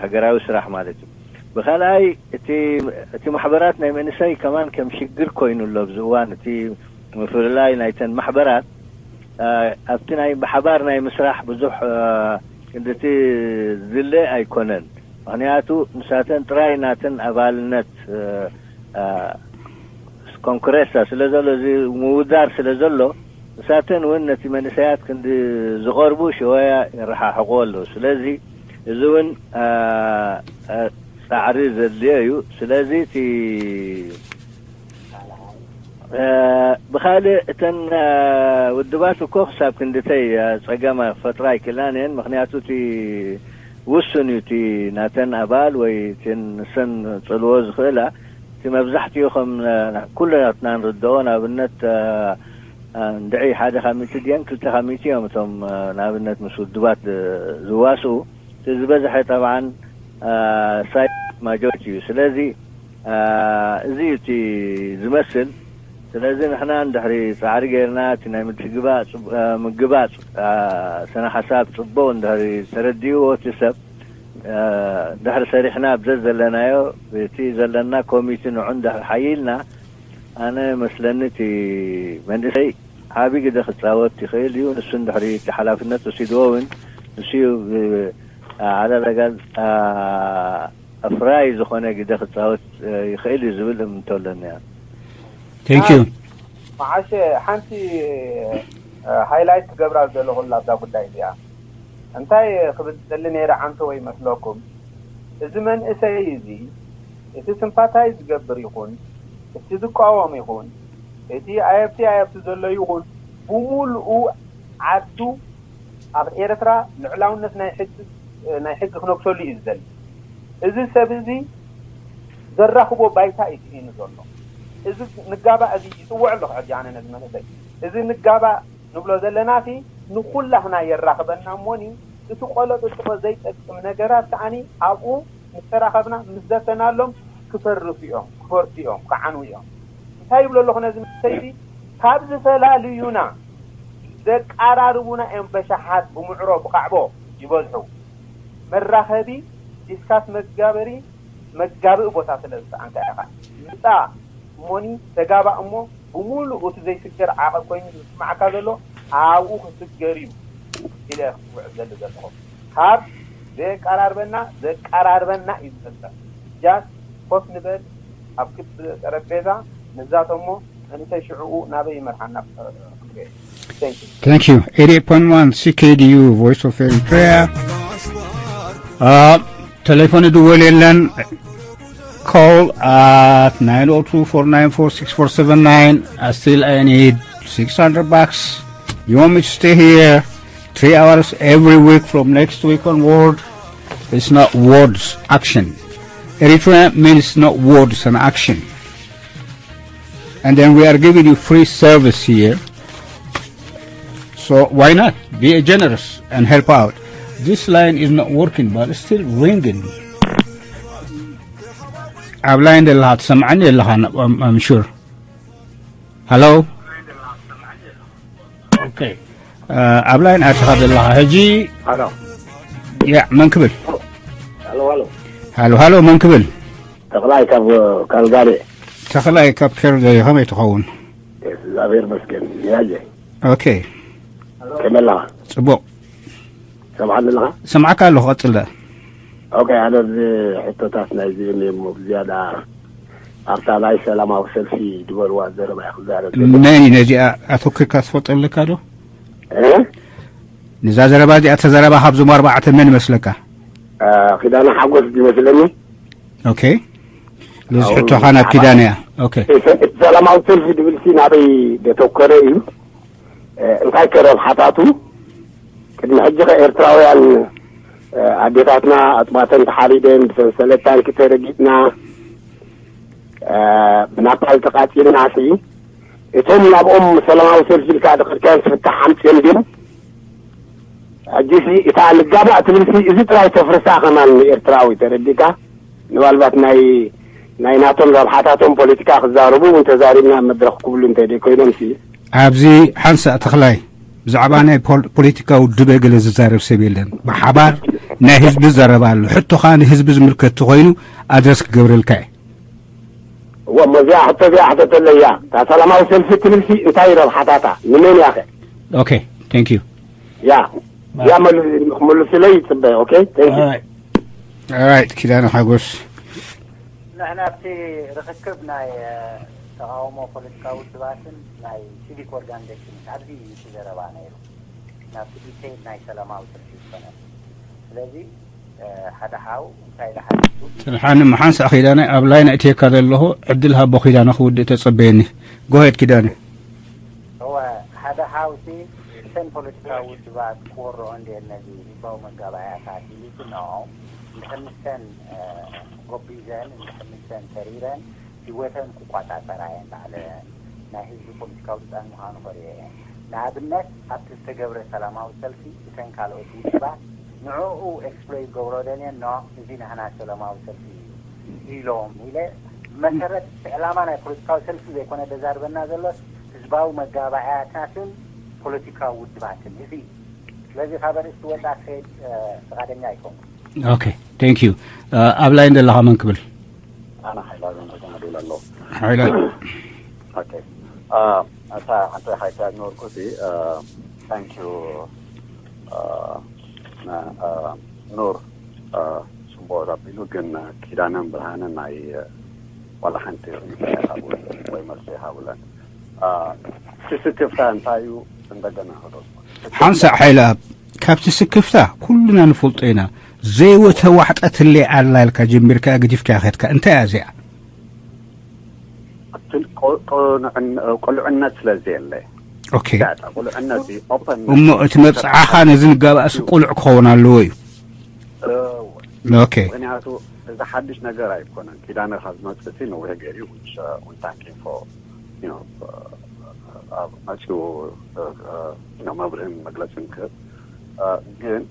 ሃገራዊ ስራሕ ማለት እዩ። ብካልኣይ እቲ እቲ ማሕበራት ናይ መንእሰይ ከማን ከም ሽግር ኮይኑ ኣሎ ኣብዚ እዋን እቲ ምፍልላይ ናይተን ማሕበራት ኣብቲ ናይ ብሓባር ናይ ምስራሕ ብዙሕ ክንድቲ ዝለ ኣይኮነን። ምክንያቱ ንሳተን ጥራይ ናተን ኣባልነት ኮንኩሬሳ ስለ ዘሎ እዚ ምውዳር ስለ ዘሎ ንሳተን እውን ነቲ መንእሰያት ክንዲ ዝቐርቡ ሽወያ ይረሓሕቆ ኣለዉ። ስለዚ እዚ እውን ፃዕሪ ዘድልዮ እዩ። ስለዚ እቲ ብካልእ እተን ውድባት እኮ ክሳብ ክንድተይ ፀገም ክፈጥራ ኣይክእላን እየን። ምክንያቱ እቲ ውሱን እዩ እቲ ናተን ኣባል ወይ እተን ንሰን ፀልዎ ዝኽእላ እቲ መብዛሕትኡ ከም ኩላትና ንርድኦ ንኣብነት እንድዒ ሓደ ካብ ሚእቲ ድየን ክልተ ካብ ሚእቲ እዮም እቶም ንኣብነት ምስ ውድባት ዝዋስኡ እቲ ዝበዝሐ ጠብዓን ሳይለንት ማጆሪቲ እዩ። ስለዚ እዚ እዩ እቲ ዝመስል። ስለዚ ንሕና እንድሕሪ ጻዕሪ ጌርና፣ እቲ ናይ ምትግባእ ጽብ-፣ እ፣ ምግባጽ፣ እ፣ ስነ ሓሳብ ጽቡቕ እንድሕሪ ተረዲእዎ እቲ ሰብ፣ እ፣ እንድሕሪ ሰሪሕና ኣብ ዘዘለናዮ፣ እቲ ዘለና ኮሚቲ ንዑ እንድሕሪ ሓይልና፣ ኣነ መስለኒ እቲ መንእሰይ ዓቢ ግደ ክጻወት ይኽእል እዩ። ንሱ እንድሕሪ እቲ ሓላፍነት ወሲድዎ እውን፣ ንሱ እዩ ብ-፣ ዓለል ኣጋል፣ ኣ-፣ ኣፍራይ ዝኾነ ግደ ክጻወት፣ እ፣ ይኽእል እዩ ዝብል እምንቶ ኣለኒ። Thank you። መዓሸ ሓንቲ፣ እ፣ ሃይላይት ክገብራ ዝደለኹላ ኣብዛ ጉዳይ እዚኣ። እንታይ ክብል ዝደሊ ነይረ ዓንተወይ ይመስለኩም? እዚ መንእሰይ እዚ፣ እቲ ሲምፓታይዝ ዝገብር ይኹን፣ እቲ ዝቃወም ይኹን፣ እቲ ኣየብቲ ኣየብቲ ዘሎ ይኹን፣ ብምሉኡ ዓዱ ኣብ ኤርትራ ልዕላውነት ናይ ሕጊ፣ ናይ ሕጊ ክነግሰሉ እዩ ዝደሊ። እዚ ሰብ እዚ ዘራኽቦ ባይታ እዩ ስኢኑ ዘሎ። እዚ ንጋባእ እዚ ይጽውዕ ኣለኹ ሕጂ ኣነ ነዚ መንእሰይ። እዚ ንጋባእ ንብሎ ዘለናሲ ንኹላህና የራኽበና እሞኒ፣ እቲ ቆሎ ጥጥቆ ዘይጠቅም ነገራት ከኣኒ ኣብኡ ምስ ተራኸብና፣ ምስ ዘተናሎም ክፈርሱ እዮም፣ ክፈርሱ እዮም፣ ክዓንዉ እዮም። እንታይ ይብሎ ኣለኹ ነዚ መንእሰይ እዚ? ካብ ዝፈላልዩና ዘቃራርቡና እዮም በሻሓት ብምዕሮ ብቃዕቦ ይበዝሑ። መራኸቢ ዲስካስ መጋበሪ መጋብኢ ቦታ ስለ ዝሰኣንካ ኢኻ። ምጻእ እሞኒ ተጋባእ እሞ ብምሉእ እቲ ዘይስገር ዓቐብ ኮይኑ ዝስማዓካ ዘሎ ኣብኡ ክስገር እዩ ኢለ ክውዕል ዘሊ ዘለኹ። ካብ ዘየቀራርበና ዘቀራርበና እዩ ዝበልጸ። ጃስ ኮፍ ንበል ኣብ ክብ ጠረጴዛ ንዛተሞ መንእሰይ ሽዕኡ ናበይ ይመርሓና? Thank you. Thank you. eighty-eight point one C K D U, Voice of Eritrea. Uh, telephone duwel የለን. Call at nine oh two, four nine four, six four seven nine. I still I need six hundred bucks. You want me to stay here three hours every week from next week onward? It's not words, action. Eritrea means not words and action. And then we are giving you free service here. So why not be a generous and help out? This line is not working, but it's still ringing. ኣብ ላይን ዘለኻ ትሰምዓኒ ኣለኻ? I'm sure. Hello. Okay. ኣብ ላይን ኣቲኻ ዘለኻ ሕጂ? Hello. ያ፣ መን ክብል? Hello, hello. ሃሎ ሃሎ፣ መን ክብል? ተኽላይ ካብ ካልጋሪ። ተኽላይ ካብ ካልጋሪ፣ ከመይ ትኸውን? እግዚኣብሔር ይመስገን። ያየ Okay. ከመይ ኣለኻ? ጽቡቕ። ሰምዓኒ ኣለኻ? ሰምዓካ ኣለኹ፣ ቀጽል። Okay፣ ኣነ እዚ ሕቶታት ናይ ዚኦም እዮም ብዝያዳ ኣብታ ናይ ሰላማዊ ሰልፊ ዝበልዋ ዘረባ እየ ክዛረብ። መን እዩ ነዚኣ ኣተኩርካ ትፈልጦ ኣለካ ዶ? እ? ነዛ ዘረባ እዚኣ ተዘረባ ካብዞም ኣርባዕተ መን ይመስለካ? ኪዳነ ሓጎስ ይመስለኒ። Okay። ልዚ ሕቶኻ ናብ ኪዳነ እያ። Okay። ሰላማዊ ሰልፊ ድብልሲ ናበይ ደተኮረ እዩ? እንታይ ከ ረብሓታቱ? ቅድሚ ሕጂ ከ ኤርትራውያን ኣዴታትና ኣጥባተን ተሓሪደን ብሰንሰለት ታንኪ ተረጊጥና ብናፓል ተቃጺልና ሲ እቶም ናብኦም ሰላማዊ ሰልፊ ኢልካ ድኸድካዮም ፍታሕ ኣምጽኦም ድዮም? ሕጂ ሲ እታ ንጋባእ ትብል ሲ እዚ ጥራይ ተፍርሳ ከማን ንኤርትራዊ ተረዲካ። ምናልባት ናይ ናይ ናቶም ረብሓታቶም ፖለቲካ ክዛረቡ እውን ተዛሪብና ኣብ መድረኽ ክብሉ እንተ ደይ ኮይኖም ሲ ኣብዚ ሓንሳእ ተኽላይ ብዛዕባ ናይ ፖል- ፖለቲካ ውድበ ገለ ዝዛረብ ሰብ የለን። ብሓባር ናይ ህዝቢ ዘረባ ኣሎ። ሕቶኻ ንህዝቢ ዝምልከት ተኾይኑ ኣድረስ ክገብረልካ እየ። እሞ እዚኣ ሕቶ እዚኣ ሕተተለያ እታ ሰላማዊ ሰልፊ ትብል ሲ እንታይ ረብሓታታ ንመን እያ ከ? Okay, thank you. ያ ያ መሉ- ክምልሱለይ ይፅበ። Okay, thank you. Alright, ኪዳነ ሓጎስ። ንሕና ኣብቲ ርኽክብ ናይ ተቃውሞ ፖለቲካዊ ውድባትን ናይ ሲቪክ ኦርጋኒዜሽን ኣብዚ እዩ እቲ ዘረባ ነይሩ። ናብቲ ዲቴይል ናይ ሰላማዊ ሰልፊ ዝኾነ ስለዚ ሓደ ሓው እንታይ ኢለ ሓቲቱ ስልሓኒ መሓንሳእ ኪዳነ ኣብ ላይን ኣእትየካ ዘለኹ ዕድል ሃቦ ኪዳነ ክውድእ ተጸበየኒ። ጎሄድ ኪዳነ። እወ ሓደ ሓውሲ እተን ፖለቲካዊ ውድባት ክወርኦ እንድየን ነዚ ህዝባዊ መጋባእያታት ኢሉ ይስንዖ እንድሕር ምስተን ጎቢዘን እንድሕር ምስተን ተሪረን ህይወተን ክቋጻጸራ እየን ባዕለን ናይ ህዝቢ ፖለቲካዊ ስልጣን ምዃኑ ከርእዮ እየን። ንኣብነት ኣብቲ ዝተገብረ ሰላማዊ ሰልፊ እተን ካልኦት ውድባት ንዕኡ ኤክስፕሎይት ገብሮ ደልየን ኖ እዚ ናህና ሰላማዊ ሰልፊ እዩ ኢሎም ኢለ መሰረት ዕላማ ናይ ፖለቲካዊ ሰልፊ ዘይኮነ ዘዛርበና ዘሎ ህዝባዊ መጋባእያታትን ፖለቲካዊ ውድባትን እዚ እዩ። ስለዚ ካብ ኣርእስቲ ወፃእ ክኸይድ ፍቓደኛ ኣይኮንኩ። Okay, thank you. ኣብ ላይን ዘለኻ መን ክብል? ኣነ ሓይላ ዘንተገናዱል ኣለዎ። ሓይላ እታ ሓንቲ ሓይታ ኖርኩ ሲ ታንኪዩ ኑር ጽቡቕ ኣቢሉ ግን ኪዳነን ብርሃንን ናይ ዋላ ሓንቲ ወይ መልሲ ይሃቡለን። እቲ ስክፍታ እንታይ እዩ? እንደገና ክዶ ሓንሳእ ሓይላ ኣብቲ ስክፍታ ኩልና ንፈልጦ ኢና። ዘይወተዋሕጠትለይ ኣላ ኢልካ ጀሚርካ ገዲፍካ ከድካ እንታይ እያ እዚኣ? ቁልዕነት ስለ ዘየለ okay ቁልዕነት ኦፐን እሞ እቲ መብፅዓኻ ነዚ ንጋባእሲ ቁልዕ ክኸውን ኣለዎ እዩ okay ምክንያቱ እዚ ሓድሽ ነገር ኣይኮነን። ኪዳነ ካብ ዝመፅእ ነዊሕ ገይሩ ታንኪ መፅኡ መብርህን መግለፅን ክህብ ግን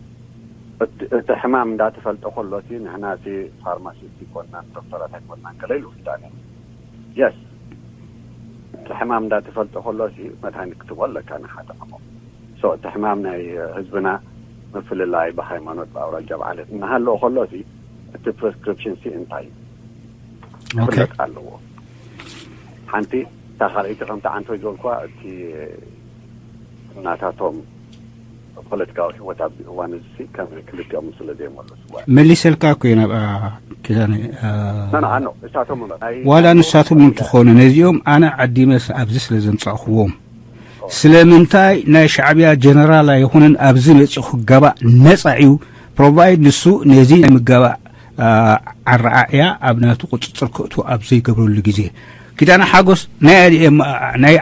እቲ ሕማም እንዳተፈልጠ ከሎ ሲ ንሕና ሲ ፋርማሲስት ይኮናን ዶክተራት ኣይኮናን ገለ ኢሉ ኪዳነ የስ እቲ ሕማም እንዳተፈልጠ ከሎ ሲ መድሃኒት ክትቦ ኣለካ ንሓደ ሕሞ እቲ ሕማም ናይ ህዝብና ምፍልላይ ብሃይማኖት ብኣውራጃ ብዓለት እናሃለዎ ከሎ ሲ እቲ ፕሪስክሪፕሽን ሲ እንታይ እዩ ክፍለጥ ኣለዎ። ሓንቲ እታ ካልኣይቲ ከምቲ ዓንቶ ዝበልኳ እቲ እናታቶም ፖለቲካዊ ህይወት ኣብዚ እዋን እዚ ከም ክልቲኦም ስለ ዘይመለስዋ መሊሰልካ እኮ እዩ ናብኣ ኪዳነ ናንዓኖ እሳቶም እምበር ናይ ዋላ ንሳቶም እንትኾኑ ነዚኦም ኣነ ዓዲመስ ኣብዚ ስለ ዘምፃእኽዎም ስለምንታይ ናይ ሻዕብያ ጀነራል ኣይኹንን ኣብዚ መፂኡ ክጋባእ ነፃ እዩ ፕሮቫይድ ንሱ ነዚ ናይ ምጋባእ ኣረኣእያ ኣብ ናቱ ቁፅፅር ክእቱ ኣብ ዘይገብረሉ ግዜ ኪዳነ ሓጎስ ናይ ኣይዲኤም ናይ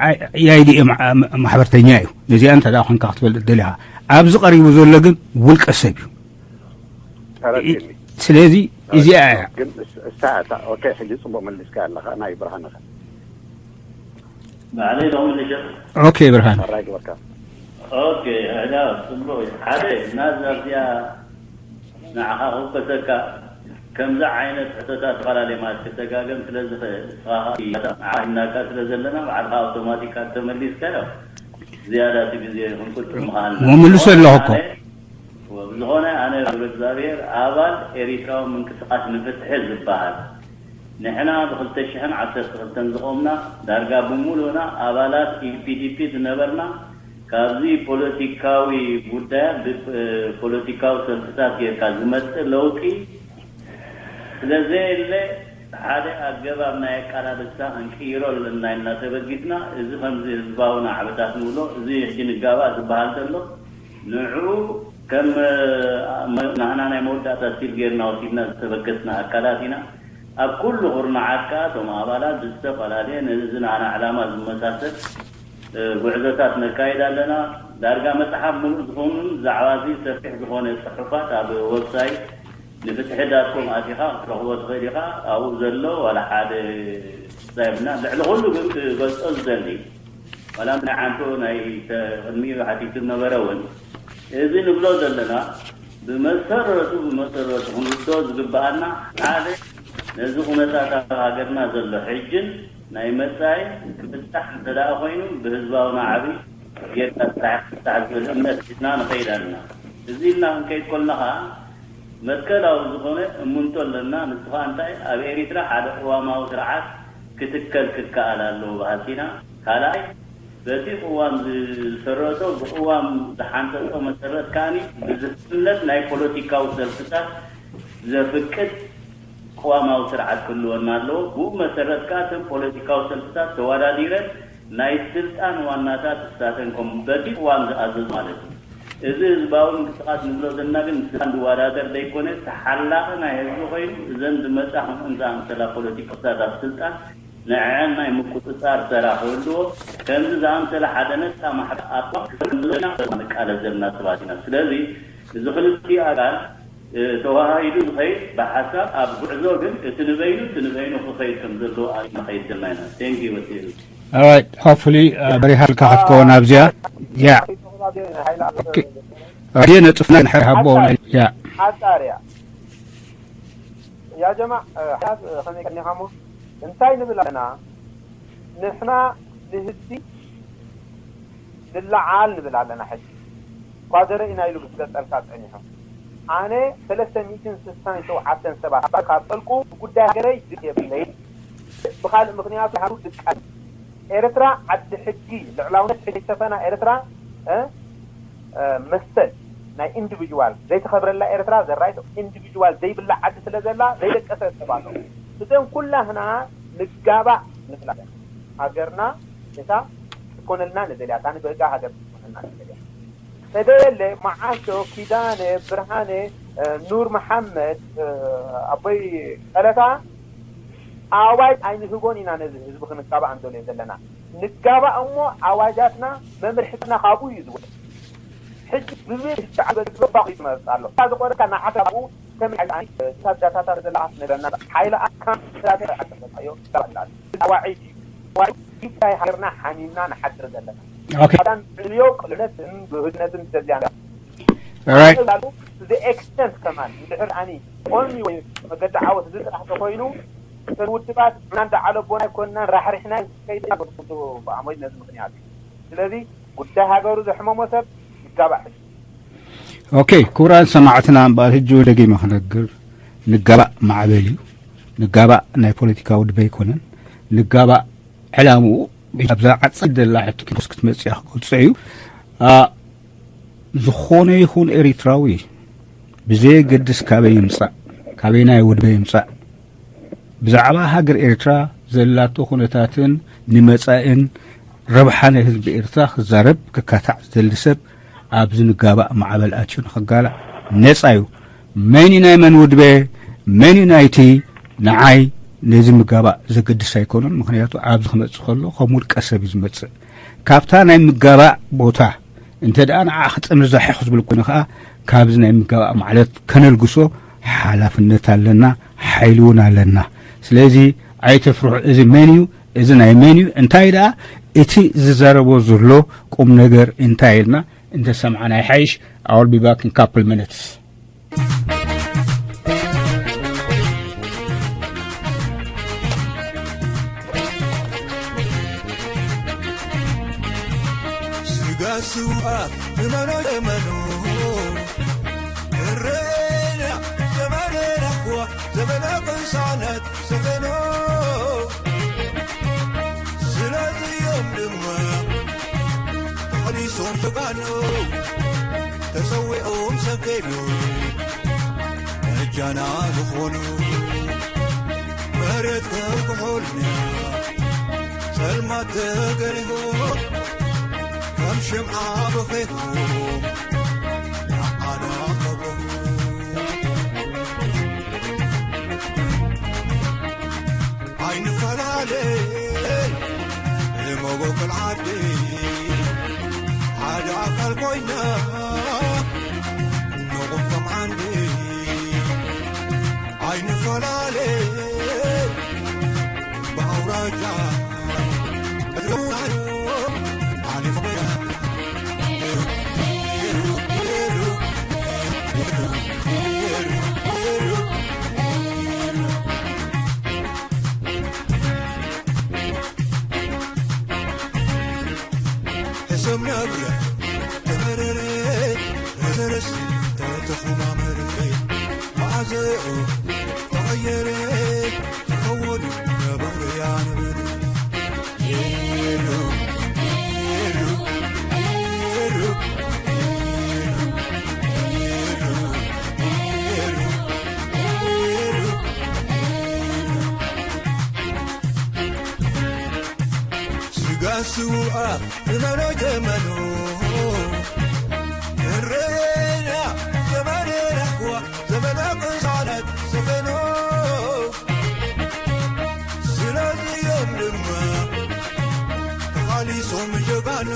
ኣይዲኤም ማሕበርተኛ እዩ። ነዚኣ እንተ ደኣ ኮንካ ክትፈልጥ ደሊኻ ኣብዚ ቀሪቡ ዘሎ ግን ውልቀ ሰብ እዩ። ስለዚ እዚኣ እያ። ግን እሳ እታ ኦኬ ሕጂ ፅቡቅ መሊስካ ኣለኻ ናይ ብርሃንኻ ባዕለይ ዶ ምልሸ ኦኬ ብርሃን ኣራይ ግበርካ ኦኬ ሕዳ ፅቡቅ እዩ ሓደ ናዛ እዚኣ ንዓኻ ክውቀሰካ ከምዚ ዓይነት ሕቶታት ዝተፈላለየ ማለት ክተጋገም ስለ ዝኽእል ንስኻ ኢናካ ስለ ዘለና ባዕልካ ኣውቶማቲካ ተመሊስካዮ ዝያዳ እቲ ግዜ ክንቁጥብ ምኽኣልና መምልሶ ኣለኹ እኮ ብዝኾነ ኣነ ገብረ እግዚኣብሔር ኣባል ኤሪትራዊ ምንቅስቃስ ንፍትሒ ዝበሃል ንሕና ብ ክልተ ሽሕን ዓሰርተ ክልተን ዝቖምና ዳርጋ ብሙሉእና ኣባላት ኢፒዲፒ ዝነበርና ካብዚ ፖለቲካዊ ጉዳያት ብፖለቲካዊ ሰልፍታት ጌርካ ዝመፅእ ለውጢ ስለዘየለ ሓደ ኣገባብ ናይ ኣቃላልሳ ክንቅይሮ ኣለና ኢልና ተበጊስና እዚ ከምዚ ህዝባዊ ናዕብታት ንብሎ እዚ ሕጂ ንጋባእ ዝበሃል ዘሎ ንዑ ከም ናህና ናይ መወዳእታ ስቲል ጌርና ወሲድና ዝተበገስና ኣካላት ኢና ኣብ ኩሉ ኩርናዓት ከዓ እቶም ኣባላት ብዝተፈላለየ ነዚ ናህና ዕላማ ዝመሳሰል ጉዕዞታት ነካይድ ኣለና ዳርጋ መፅሓፍ ምሉእ ዝኾኑን ብዛዕባ እዚ ሰፊሕ ዝኾነ ፅሑፋት ኣብ ወብሳይት ንፍትሒ ዳትኮም ኣቲኻ ክትረኽቦ ትኽእል ኢኻ ኣብኡ ዘሎ ዋላ ሓደ ሳይብና ልዕሊ ኩሉ ግን ክገልፆ ዝደሊ ዋላ ናይ ዓንቶ ናይ ቅድሚኡ ሓቲቱ ነበረ እውን እዚ ንብሎ ዘለና ብመሰረቱ ብመሰረቱ ክንርዶ ዝግበኣና ሓደ ነዚ ኩነታት ኣብ ሃገርና ዘሎ ሕጅን ናይ መፃኢ ክፍታሕ እንተደኣ ኮይኑ ብህዝባዊ ናዕቢ ጌርካ ስራሕ ክፍታሕ ዝብል እምነት ሒዝና ንኸይድ ኣለና እዚ ኢልና ክንከይድ ኮልና ከዓ መትከላዊ ዝኾነ እምንቶ ኣለና ንሱ ከዓ እንታይ ኣብ ኤሪትራ ሓደ ቅዋማዊ ስርዓት ክትከል ክከኣል ኣለዎ በሃልቲ ኢና ካልኣይ በቲ ቅዋም ዝሰረቶ ብቅዋም ዝሓንፀፆ መሰረት ከዓኒ ብዝፍለት ናይ ፖለቲካዊ ሰልፍታት ዘፍቅድ ቅዋማዊ ስርዓት ክህልወና ኣለዎ ብኡ መሰረት ከዓ እተን ፖለቲካዊ ሰልፍታት ተወዳዲረን ናይ ስልጣን ዋናታት እሳተን ከም በቲ ቅዋም ዝኣዘዙ ማለት እዩ እዚ ህዝባዊ ምንቅስቃስ ንብሎ ዘለና ግን ንስልጣን ዝወዳደር ዘይኮነ ተሓላቂ ናይ ህዝቢ ኮይኑ እዘን ዝመፃ ከምእን ዝኣምሰላ ፖለቲካታት ኣብ ስልጣን ንዐዐን ናይ ምቁፅፃር ተራ ክህልዎ ከምዚ ዝኣምሰለ ሓደ ነፃ ማሕበር ኣቋም ክፈጥር ንቃለስ ዘለና ሰባት ኢና ስለዚ እዚ ክልቲኡ ኣካል ተዋሃሂዱ ዝኸይድ ብሓሳብ ኣብ ጉዕዞ ግን እቲ ንበይኑ እቲ ንበይኑ ክኸይድ ከም ዘለዎ ንኸይድ ዘለና ኢና thank you ወሲሉ Alright, hopefully በሪሃልካ ክትከውን ኣብዚኣ ያ ኦኬ ራድዮ ነጥፍና ንሕር ሃቦ ያ ሓጻር እያ ያ ጀማ ሓያት ከመይ ቀኒኻሞ እንታይ ንብል ኣለና? ንሕና ንህዝቢ ንለዓል ንብል ኣለና። ሕጂ ኳደረ ኢና ኢሉ ክገጠልካ ጸኒሑ። ኣነ ሰለስተ ሚእትን ስሳን ሸውዓተን ሰባት ካብ ቀልቁ ጉዳይ ሃገረይ ድቅ የብለይ። ብኻልእ ምኽንያቱ ሃሩ ድቃ ኤርትራ ዓዲ ሕጊ፣ ልዕላውነት ሕጊ ሰፈና ኤርትራ፣ እ፣ እ፣ መሰል ናይ ኢንዲቪጁዋል ዘይተኸብረላ ኤርትራ፣ ዘራይት ኢንዲቪጁዋል ዘይብላ ዓዲ ስለ ዘላ ዘይደቀሰ ሰብ ኣሎ። እዘን ኩላህና ንጋባእ ንብል ኣለና። ሃገርና እታ ክትኮነልና ንደልያ፣ እታ ንበጋ ሃገር ክትኮነልና ንደልያ። ተደየለ፣ መዓሾ፣ ኪዳነ፣ ብርሃነ፣ እ፣ ኑር መሓመድ፣ እ፣ ኣቦይ ቀለታ፣ ኣዋጅ ኣይንህቦን ኢና ነዚ ህዝቢ ክንጋባእ እንደልዮ ዘለና። ንጋባእ እሞ ኣዋጃትና መምርሕትና ካብኡ እዩ ዝወጽእ። ሕጂ ብዝቤት ሸዓብ በባኹ ይመጽእ ኣሎ። እታ ዝቆረካ ንዓካ ኣብኡ ከመይ ሓይሊ ኣይ-፣ እታ ዳታታት ዘለካ ትነግረና። ሓይሊ ኣካን ስራተ ኣቀመጣዮ ይባላል። ኣዋዒድ እዩ። ኣዋዒድ እንታይ ሃገርና ሓሚምና ንሓድር ዘለና። ኦኬ። ኣዳን ዕልዮ ቅልነትን ብህድነትን ተዚያና። ኦራይት። ላሉ the extent ከማን እንድሕር ኣኒ only ወይ መገዲ ዓወት እዚ ጥራሕ ተኮይኑ እተን ውድባት ንሕና እንዳዓለቦና ኣይኮንናን ራሕሪሕና ከይዳ ኣሞይ ነዚ ምክንያት እዩ። ስለዚ ጉዳይ ሃገሩ ዘሕመሞ ሰብ ይጋባእ ሕጂ። ኦኬ፣ ክቡራን ሰማዕትና፣ እምበኣር ሕጂ እውን ደጊመ ክነግር፣ ንጋባእ ማዕበል እዩ። ንጋባእ ናይ ፖለቲካ ውድብ ኣይኮነን። ንጋባእ ዕላምኡ ኣብዛ ዓጻ ደላ ሕቶ ክትመጽእ እያ ክገልጾ እዩ። ኣ፣ ዝኾነ ይኹን ኤሪትራዊ ብዘየገድስ ካበይ ይምጻእ፣ ካበይ ናይ ውድበ ይምጻእ፣ ብዛዕባ ሃገር ኤርትራ ዘላቶ ኩነታትን ንመጻእን ረብሓ ናይ ህዝቢ ኤርትራ ክዛረብ ክካታዕ ዝደሊ ሰብ ኣብዚ ንጋባእ ማዕበል ኣትዩ ንኽጋላእ ነጻ እዩ። መን እዩ ናይ መን ውድበ፣ መን እዩ ናይቲ፣ ንዓይ ነዚ ምጋባእ ዘገድስ ኣይኮነን። ምኽንያቱ ኣብዚ ክመጽእ ከሎ ከም ውልቀ ሰብ እዩ ዝመጽእ። ካብታ ናይ ምጋባእ ቦታ እንተ ደኣ ንዓ ክጥምዛ ሕኽ ዝብል ኮይኑ ከኣ ካብዚ ናይ ምጋባእ ማለት ከነልግሶ ሓላፍነት ኣለና፣ ሓይሊ እውን ኣለና። ስለዚ ኣይተፍርሑ። እዚ መን እዩ፣ እዚ ናይ መን እዩ፣ እንታይ ደኣ እቲ ዝዛረቦ ዘሎ ቁም ነገር እንታይ ኢልና እንተሰምዓና ይሓይሽ። I will be back in couple minutes. ስጋ ስውኣት እመኖ እመኖ እረኛ ዘመንና እኳ ዘመነ ቅሳነት ሰፈኖ ስለዚኦም ድማ ተቐሊሶም ተጋኑ ተሰዊኦም ሰገዱ በጃና ዝኾኑ መሬት ከብኩሑልና ጸልማት ተገሊኹ ከም ሽምዓ በኺኹ ንዓና ከብርሁ ኣይንፈላለ መበቆል ዓዲ ሓደ ኣካል ኮይና ንቑም ከም ዓንዲ ኣይንፈላለ ብኣውራጃ ሕሰብ ነብረ ተመረረ ረዘረስ ተተኹማመረ መዓዘኦ ተቐየረ ክኸውን ነበረ ያንብር ስጋ ስውኣ እመኖ ጀመኖ እረኛ ዘመነ ራህዋ ዘመነ ቅሳነት ሰፈኖ ስለዚኦም ድማ ተቓሊሶም ጀጋኑ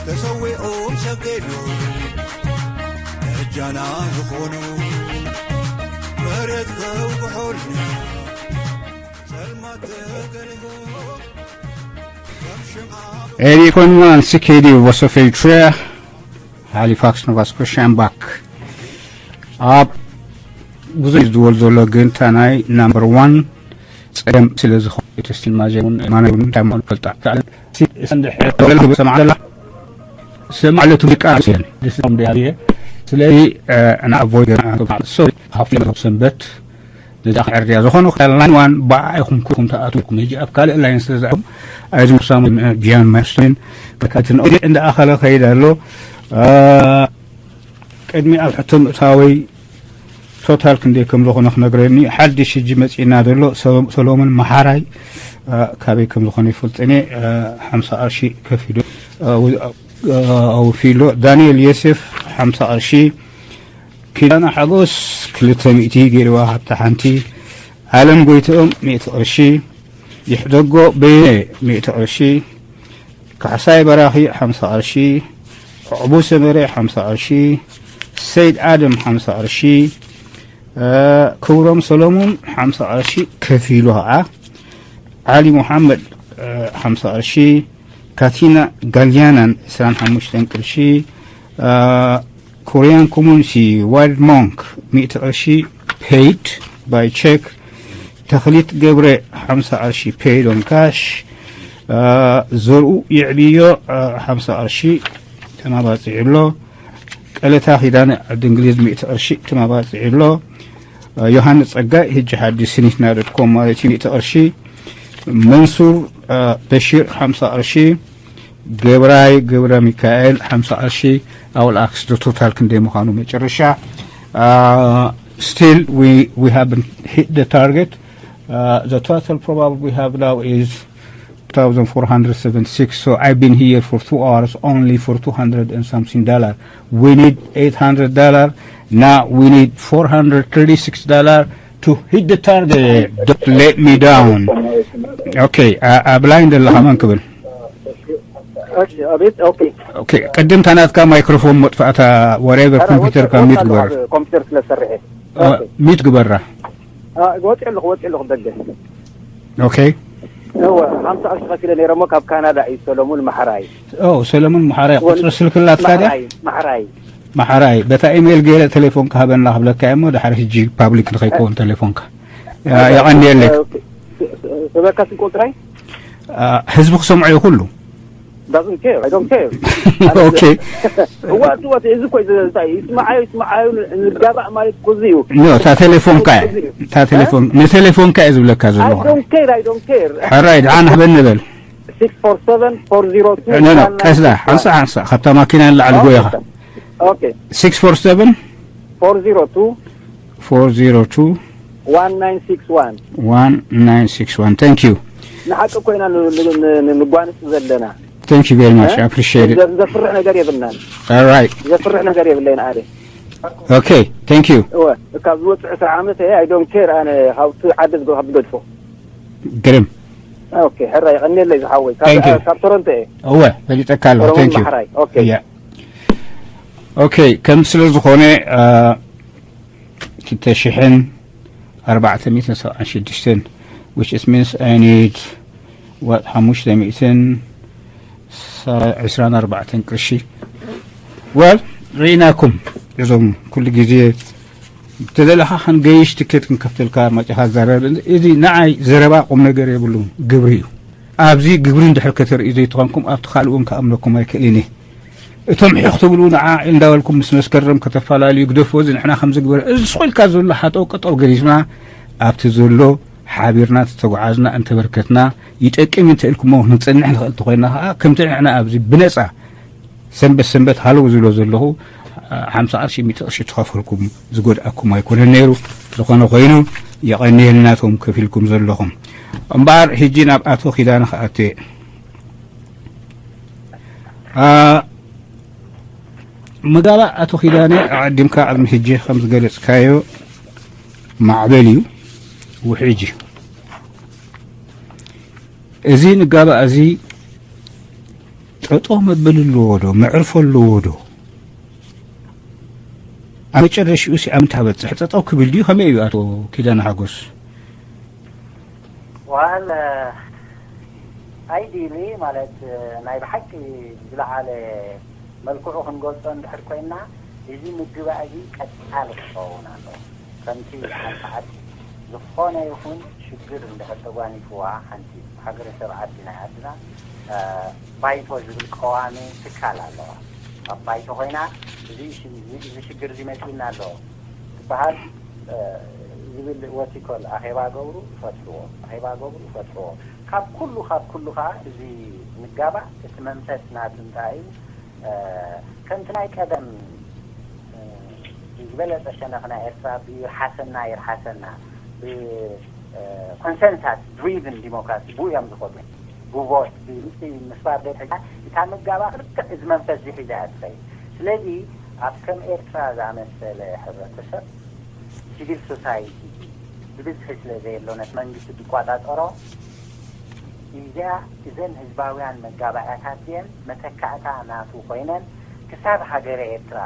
ተሰዊኦም ሰገዱ እጃና ዝኾኑ መሬት ከውግሖልና ጸልማት ተገሊሆ ከም ሽምዓ Eighty point one C K D Voice of Eritrea, Halifax, Nova Scotia, I'm back. ኣብ ብዙሕ ዝበል ዘሎ ግን እታ ናይ ናምበር ዋን ጸገም ስለ ዝኾነ ተስቲን ማጀን ማናውን ታማን ፈልጣ ታለን ሰማዕ ዘላ ሰማዕ ለቱ ቃ ስለዚ ንዓ ቮይድ ሶሪ ሃፍቲ ሰንበት ነዛ ክዕርድያ ዝኾነ ክታል ላይን ዋን ብኣ ኢኹም ኩልኩም ተኣትውኩም። ሕጂ ኣብ ካልእ ላይን ስለ ዝኣኹም ኣይዚ ምሳሙ ቢያን ማስተሪን ተካትን እንደ ኣኸለ ከይድ ኣሎ። ቅድሚ ኣብ ሕቶ ምእታወይ ቶታል ክንደይ ከም ዝኾነ ክነግረኒ ሓድሽ ሕጂ መጺእና ዘሎ ሰሎሞን መሓራይ ካበይ ከም ዝኾነ ይፈልጥኒ ሓምሳ ቅርሺ ከፊሉ ኣውፊሎ። ዳንኤል የሴፍ ሓምሳ ቅርሺ፣ ኪዳነ ሓጎስ ክልተ ሚእቲ ገይርዋ ካብታ ሓንቲ፣ ኣለም ጎይትኦም ሚእቲ ቅርሺ፣ ይሕደጎ በየነ ሚእቲ ቅርሺ፣ ካሕሳይ በራኺ ሓምሳ ቅርሺ፣ ዕቡ ሰመረ ሓምሳ ቅርሺ፣ ሰይድ ኣደም ሓምሳ ቅርሺ፣ ክብሮም ሰሎሞን ሓምሳ ቅርሺ ከፊሉ ኸዓ ዓሊ ሙሓመድ ሓምሳ ቅርሺ፣ ካቲና ጋልያናን ዕስራን ሓሙሽተን ቅርሺ፣ ኮሪያን ኮሙኒቲ ዋይልድ ሞንክ ሚእቲ ቅርሺ ፔይድ ባይ ቼክ፣ ተኽሊት ገብረ ሓምሳ ቅርሺ ፔይድ ኦን ካሽ፣ ዘርኡ የዕብዮ ሓምሳ ቅርሺ ተማባፂዑ ኣሎ። ቀለታ ኪዳነ ዓዲ እንግሊዝ ሚእቲ ቅርሺ ተማባፂዑ ኣሎ። ዮሃንስ ጸጋይ ሕጂ ሓዲስ ስኒትና ዶት ኮም ማለት እዩ ሚእቲ ቅርሺ፣ መንሱር በሺር ሓምሳ ቅርሺ፣ ገብራይ ገብረ ሚካኤል ሓምሳ ቅርሺ። ኣውል ኣክስ ዶ ቶታል ክንደይ ምዃኑ መጨረሻ still we we haven't hit the target. The total probably we have now is two thousand four hundred seventy-six. So I've been here for two hours only for two hundred and something dollar. We need eight hundred dollar. Now we need four hundred thirty-six dollar to hit the target. Don't let me down. Okay, ኣብ ላይን ዘለኻ መን ክብል? እሺ፣ ኣቤት። ኦኬ፣ ኦኬ። ቅድም ታናትካ ማይክሮፎን መጥፋእታ ወሬቨር ኮምፒውተር ካ ሚት ግበር። ኮምፒውተር ስለ ዝሰርሐ ሚት ግበራ። ወፂ ኣለኹ፣ ወፂ ኣለኹ ደገ። ኦኬ። እወ፣ ሓምሳ ቅርሺ ከፊለ ነይረ እሞ ካብ ካናዳ እዩ ሰሎሙን ማሕራይ። ኦ ሰለሙን ማሕራይ ቁፅሪ ስልክ ላትካ ድያ? ማሕራይ ማሕራይ በታ ኢሜይል ገይረ ቴሌፎን ክሃበና ክብለካ እሞ ድሓር ሕጂ ፓብሊክ ንኸይከውን ቴሌፎንካ። የቐንየለይ። ስበካ ስልክ ቁፅራይ ህዝቢ ክሰምዖ እዩ ኩሉ። Doesn't care. I don't care. Okay. What what is እኮ ይስማዓዩ ይስማዓዩ ንጋባእ ማለት ኩዚ እዩ። ኖ እታ ቴሌፎንካ እታ ቴሌፎን ንቴሌፎንካ እየ ዝብለካ I ዘለኹ። Don't care. I don't care. ሕራይ ደሓን ሕበን ንበል። Six four seven four zero two. No no ቀስዳ ሓንሳ ሓንሳ ካብታ ማኪና ንላዕሊ ጎያኻ። Okay. Six four seven Four zero two. Four zero two One nine six one. One nine six one. Thank you. ንሓቂ ኮይና ንጓንጽ ዘለና። Thank you very much. I appreciate it. ዘፍርሕ ነገር የብልናን። All right. ዘፍርሕ ነገር የብለይን ኣደ። Okay. Thank you. እወ ካብ ዝወፅእ ዕስራ ዓመት እየ I don't care ኣነ ካብቲ ዓዲ ዝገ- ካብ ዝገድፎ። ግርም። Okay ሕራ የቐንየለይ ዝሓወይ Thank you. ካብ ቶሮንቶ እየ። እወ ፈሊጠካ ኣለኹ። ሰሎሞን Thank you. ማሕራይ okay. Yeah. Okay. ከም ስለ ዝኾነ ክልተ ሽሕን ኣርባዕተ ሚእትን ሰብዓን ሽዱሽተን which is means I need what ሓሙሽተ ሚእትን ዕስራን ኣርባዕተን ቅርሺ። Well ርኢናኩም እዞም ኩሉ ግዜ ተደለኻ ክንገይሽ ትኬት ክንከፍተልካ መጨኻ ዘረብ እዚ ንዓይ ዘረባ ቁም ነገር የብሉን ግብሪ እዩ። ኣብዚ ግብሪ እንድሕር ከተርእዩ ዘይትኾንኩም ኣብቲ ካልእ እውን ክኣምነኩም ኣይክእልን እየ። እቶም ሒኽ ትብሉ ንዓ እንዳበልኩም ምስ መስከረም ከተፈላለዩ ግደፍዎ እዚ ንሕና ከምዚ ግበር እዚ ስቕ ኢልካ ዘሎ ሓጠው ቀጠው ገዲፍና ኣብቲ ዘሎ ሓቢርና ተተጓዓዝና እንተበርከትና ይጠቅም እንተ ኢልኩሞ ክንፅንሕ ንኽእል እንተኾይና ከዓ ከምቲ ንሕና ኣብዚ ብነፃ ሰንበት ሰንበት ሃለው ዝብሎ ዘለኹ ሓምሳ ቅርሺ ሚእቲ ቅርሺ ተኸፈልኩም ዝጎድኣኩም ኣይኮነን ነይሩ። ዝኾነ ኮይኑ የቐንየልና እቶም ከፊልኩም ዘለኹም። እምበኣር ሕጂ ናብ ኣቶ ኪዳነ ክኣቱ እየ። ምጋባእ ኣቶ ኪዳነ ኣቐዲምካ ቅድሚ ሕጂ ከም ዝገለፅካዮ ማዕበል እዩ ውሕጅ እዩ። እዚ ንጋባእ እዚ ጠጠው መበሊ ኣለዎ ዶ መዕርፎ ኣለዎ ዶ? ኣብ መጨረሽኡ ሲ ኣብ ምንታይ በፅሕ ጠጠው ክብል ድዩ ከመይ እዩ ኣቶ ኪዳነ ሓጎስ? ዋል ኣይዲሊ ማለት ናይ ብሓቂ ዝለዓለ መልክዑ ክንገልፆ እንድሕር ኮይና እዚ ምግባእ እዚ ቀፃሊ ክኸውን ኣለዎ። ከምቲ ሓንቲ ዓዲ ዝኾነ ይኹን ሽግር እንድሕር ተጓኒፍዋ ሓንቲ ሃገረሰብ ዓዲ ናይ ዓድና ባይቶ ዝብል ቀዋሚ ትካል ኣለዋ። ኣብ ባይቶ ኮይና እዚ ሽግር እዚ መፂእና ኣሎ ዝበሃል ዝብል ወቲኮል ኣኼባ ገብሩ ይፈትሕዎ፣ ኣኼባ ገብሩ ይፈትሕዎ። ካብ ኩሉ ካብ ኩሉ ከዓ እዚ ምጋባእ እቲ መንፈስ ናቱ እንታይ እዩ? ከምቲ ናይ ቀደም ዝበለፀ ሸነኽ ናይ ኤርትራ ብይርሓሰና ይርሓሰና ብኮንሰንሳስ ድሪቭን ዲሞክራሲ ብኡ እዮም ዝኸዱ። ብቮት ብምስፋር ደ ሕጂ እታ ምጋባ ክልክዕ እዚ መንፈስ ዝሒዛ እያ ትኸይድ። ስለዚ ኣብ ከም ኤርትራ ዝኣመሰለ ሕብረተሰብ ሲቪል ሶሳይቲ ብብዝሒ ስለ ዘየሎ ነቲ መንግስቲ ዝቋጻጸሮ እዚኣ እዘን ህዝባውያን መጋባእያታት እየን መተካእታ ናቱ ኮይነን ክሳብ ሃገረ ኤርትራ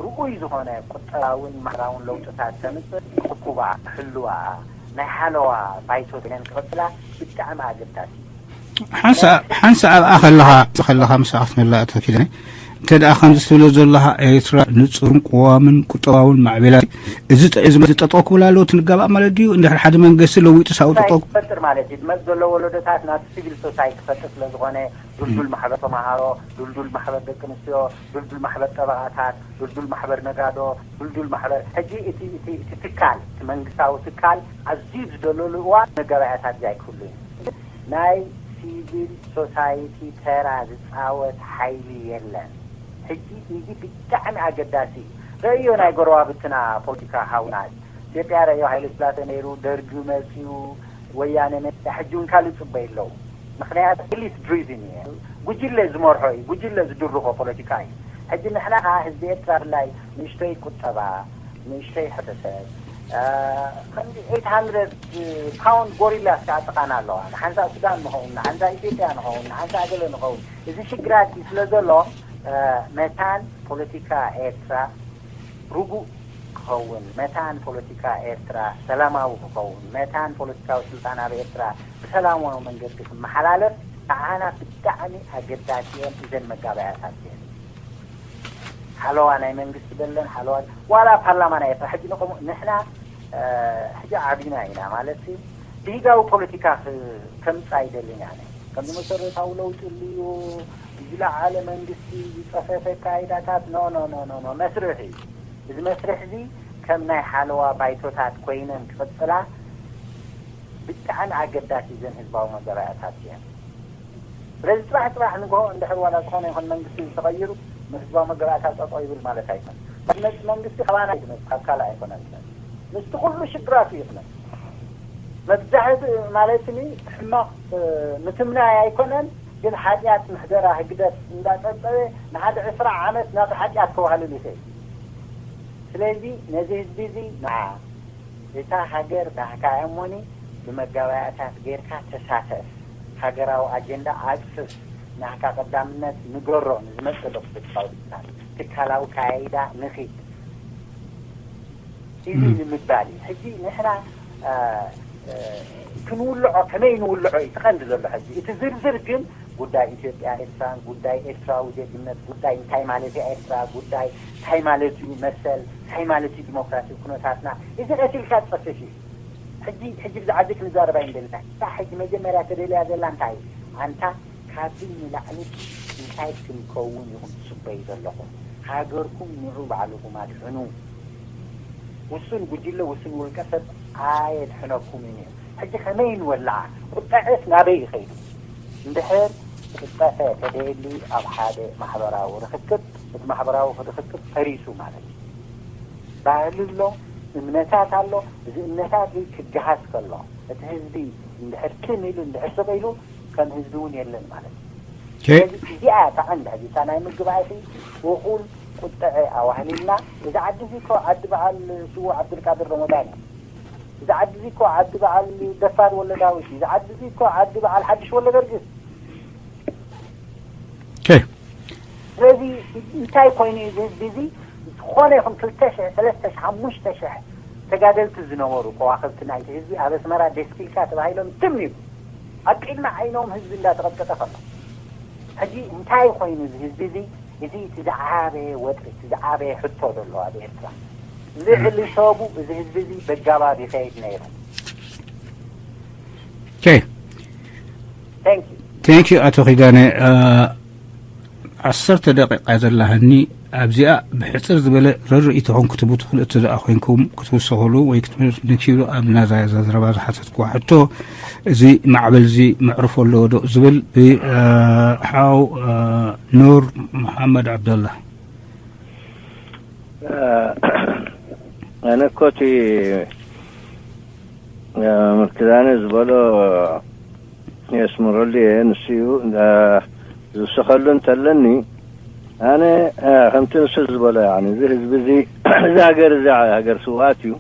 ርኡይ ዝኾነ ቁጠባውን ማሕበራውን ለውጥታት ተምፅእ ክኩባ ክሕልዋ ናይ ሓለዋ ባይቶ ኮይነን ክቕፅላ ብጣዕሚ ኣገዳሲ እዩ። ሓንሳእ ኣብኣ ከለኻ ከለኻ ምስኣ ክትመላ ተኪለ እንተ ደኣ ከምዚ ትብሎ ዘለኻ ኤርትራ ንጹርን ቅዋምን ቁጠባውን ማዕቤላት እዚ ጠ- እዚ እዚ ጠጠው ክብል ኣለዎ ትንጋባእ ማለት ድዩ? እንድሕር ሓደ መንግስቲ ለዊጡ ሳው እንታይ ጠጠው ክፈጥር ማለት እዩ? ዝመጽእ ዘሎ ወለዶታት ናቲ ሲቪል ሶሳይቲ ክፈጥር ስለ ዝኾነ ድልዱል ማሕበር ተማሃሮ፣ ድልዱል ማሕበር ደቂ ኣንስትዮ፣ ድልዱል ማሕበር ጠበቓታት፣ ድልዱል ማሕበር ነጋዶ፣ ድልዱል ማሕበር ሕጂ እቲ እቲ እቲ ትካል እቲ መንግስታዊ ትካል ኣዝዩ ዝደለሉ እዋን መጋባእያታት እዚ ኣይክህሉ እዩ። ናይ ሲቪል ሶሳይቲ ተራ ዝፃወት ሓይሊ የለን። ሕጂ እዚ ብጣዕሚ ኣገዳሲ እዩ። ረእዮ ናይ ጎረባብትና ፖለቲካ ሃውና ኢትዮጵያ ረእዮ ሃይለ ስላሴ ነይሩ፣ ደርጊ መፅዩ፣ ወያነ መፅያ፣ ሕጂ እውን ካልእ ፅበይ ኣለዉ። ምክንያቱ ኤሊት ድሪቭን እዩ። ጉጅለ ዝመርሖ እዩ፣ ጉጅለ ዝድርኾ ፖለቲካ እዩ። ሕጂ ንሕና ከዓ ህዝቢ ኤርትራ ብፍላይ ንእሽተይ ቁጠባ፣ ንእሽተይ ሕብረተሰብ ከምዚ ኤይት ሃንድረድ ፓውንድ ጎሪላ እስከ ኣጥቃና ኣለዋ። ንሓንሳእ ሱዳን ንኸውን፣ ንሓንሳእ ኢትዮጵያ ንኸውን፣ ንሓንሳእ ገለ ንኸውን። እዚ ሽግራት ስለ ዘሎ መታን ፖለቲካ ኤርትራ ርጉእ ክኸውን፣ መታን ፖለቲካ ኤርትራ ሰላማዊ ክኸውን፣ መታን ፖለቲካዊ ስልጣን ኣብ ኤርትራ ብሰላማዊ መንገዲ ክመሓላለፍ ንዓና ብጣዕሚ ኣገዳሲ እየን እዘን መጋበያታት እየን። ሓለዋ ናይ መንግስቲ በለን ሓለዋ ዋላ ፓርላማ ናይ ኤርትራ ሕጂ ንቆሙ ንሕና ሕጂ ዓቢና ኢና ማለት ብህጋዊ ፖለቲካ ከምፃ ኣይደልን እያ። ከምዚ መሰረታዊ ለውጢ ልዩ ዝለዓለ መንግስቲ ዝፀፈፈ ኣካይዳታት ኖ ኖ ኖ ኖ መስርሕ እዩ። እዚ መስርሕ እዚ ከም ናይ ሓለዋ ባይቶታት ኮይነን ክቕፅላ ብጣዕሚ ኣገዳሲ እዘን ህዝባዊ መገባእያታት እየን። ስለዚ ፅባሕ ፅባሕ ንግሆ እንድሕር ዋላ ዝኾነ ይኹን መንግስቲ ዝተቐይሩ ንህዝባዊ መገባእያታት ጠጠው ይብል ማለት ኣይኮን። ዝመፅእ መንግስቲ ካባና እዩ ዝመፅእ፣ ካብ ካልእ ኣይኮነን ዝመፅእ። ምስቲ ኩሉ ሽግራት እዩ ዝመፅእ። መብዛሕትኡ ማለትኒ ሕማቕ ምትምናይ ኣይኮነን፣ ግን ሓጢኣት ምሕደራ ህግደፍ እንዳፀብፀበ ንሓደ ዕስራ ዓመት ናቱ ሓጢኣት ከዋህልል ይኽእል። ስለዚ ነዚ ህዝቢ እዚ ንዓ እታ ሃገር ናህካ እያ እሞኒ ብመጋባእያታት ጌርካ ተሳተፍ፣ ሃገራዊ ኣጀንዳ ኣፅፍፍ፣ ናህካ ቀዳምነት ንገሮ ንዝመፅእ ዶ ፖለቲካዊ ስልጣን ትካላዊ ካያይዳ ንኺድ እዚ ንምባል እዩ። ሕጂ ንሕና ክንውልዖ ከመይ ንውልዖ እዩ ትቐንዲ ዘሎ። ሕጂ እቲ ዝርዝር ግን ጉዳይ ኢትዮጵያ ኤርትራን ጉዳይ ኤርትራዊ ዜግነት ጉዳይ እንታይ ማለት እያ ኤርትራ ጉዳይ እንታይ ማለት እዩ መሰል እንታይ ማለት እዩ ዲሞክራሲ ኩነታትና እዚ ቀቲልካ ትፀፍፍ እዩ። ሕጂ ሕጂ ብዛዕባ እዚ ክንዛረብ ኣይንደልና። እታ ሕጂ መጀመርያ ተደልያ ዘላ እንታይ እዩ? ኣንታ ካብዚ ንላዕሊ እንታይ ክንከውን ኢኹም ትፅበዩ ዘለኹም? ሃገርኩም ንዑ ባዕልኹም ኣድሕኑ። ውሱን ጉጅለ ውሱን ውልቀ ሰብ ኣየድሕነኩምን እዩ። ሕጂ ከመይ ንወልዓ? ቁጠዐስ ናበይ ይኸይዱ? እንድሕር ቁጠዐ ተደልዩ ኣብ ሓደ ማሕበራዊ ርኽክብ እቲ ማሕበራዊ ርኽክብ ፈሪሱ ማለት እዩ። ባህሊ ኣሎ፣ እምነታት ኣሎ። እዚ እምነታት እዚ ክገሃስ ከሎ እቲ ህዝቢ እንድሕር ትም ኢሉ እንድሕር ስቕ ኢሉ ከም ህዝቢ እውን የለን ማለት እዩ። ስለዚ እዚኣ እያ እታ ቀንዲ ሕጂ እታ ናይ ምግባእሲ እኹል ቁጥዐ ኣዋህሊልና እዚ ዓዲ እዚ እኮ ዓዲ በዓል ስዉእ ዓብዱልቃድር ረመዳን እዩ። እዚ ዓዲ እዚ እኮ ዓዲ በዓል ደፋር ወለዳዊት እዩ። እዚ ዓዲ እዚ እኮ ዓዲ በዓል ሓድሽ ወለገርግስ ስለዚ እንታይ ኮይኑ እዩ እዚ ህዝቢ እዚ ዝኾነ ይኹን ክልተ ሽሕ ሰለስተ ሽሕ ሓሙሽተ ሽሕ ተጋደልቲ ዝነበሩ ከዋኽብቲ ናይቲ ህዝቢ ኣብ ኣስመራ ደስኪልካ ተባሂሎም ትም ይብሉ ኣብ ቅድሚ ዓይኖም ህዝቢ እንዳተቐጥቀጠ ከሎ ሕጂ እንታይ ኮይኑ እዚ ህዝቢ እዚ እዚ እቲ ዝዓበየ ወጥሪ እቲ ዝዓበየ ሕቶ ዘሎ ኣብ ኤርትራ ልዕሊ ሰቡ እዚ ህዝቢ እዚ በጋባብ ይኸይድ ነይሩ። Okay. Thank you. Thank you ኣቶ ኪዳነ። ዓሰርተ ደቂቃ ዘለሃኒ ኣብዚኣ ብሕፅር ዝበለ ርርኢትኹም ክትቡ ትኽእሉ እቲ ደኣ ኮይንኩም ክትውስኹሉ ወይ ክትመልሱ ንኪሉ ኣብ ናዛ ዘረባ ዝሓተትኩ ሕቶ እዚ ማዕበል እዚ መዕርፎ ኣለዎ ዶ ዝብል ብሓው ኑር መሓመድ ዓብደላ። ኣነ እኮ እቲ ምክዳነ ዝበሎ የስምረሉ እየ። ንሱ እዩ ዝውስኸሉ እንተለኒ ኣነ ከምቲ ንሱ ዝበሎ፣ እዚ ህዝቢ እዚ፣ እዚ ሃገር እዚ ሃገር ስውኣት እዩ።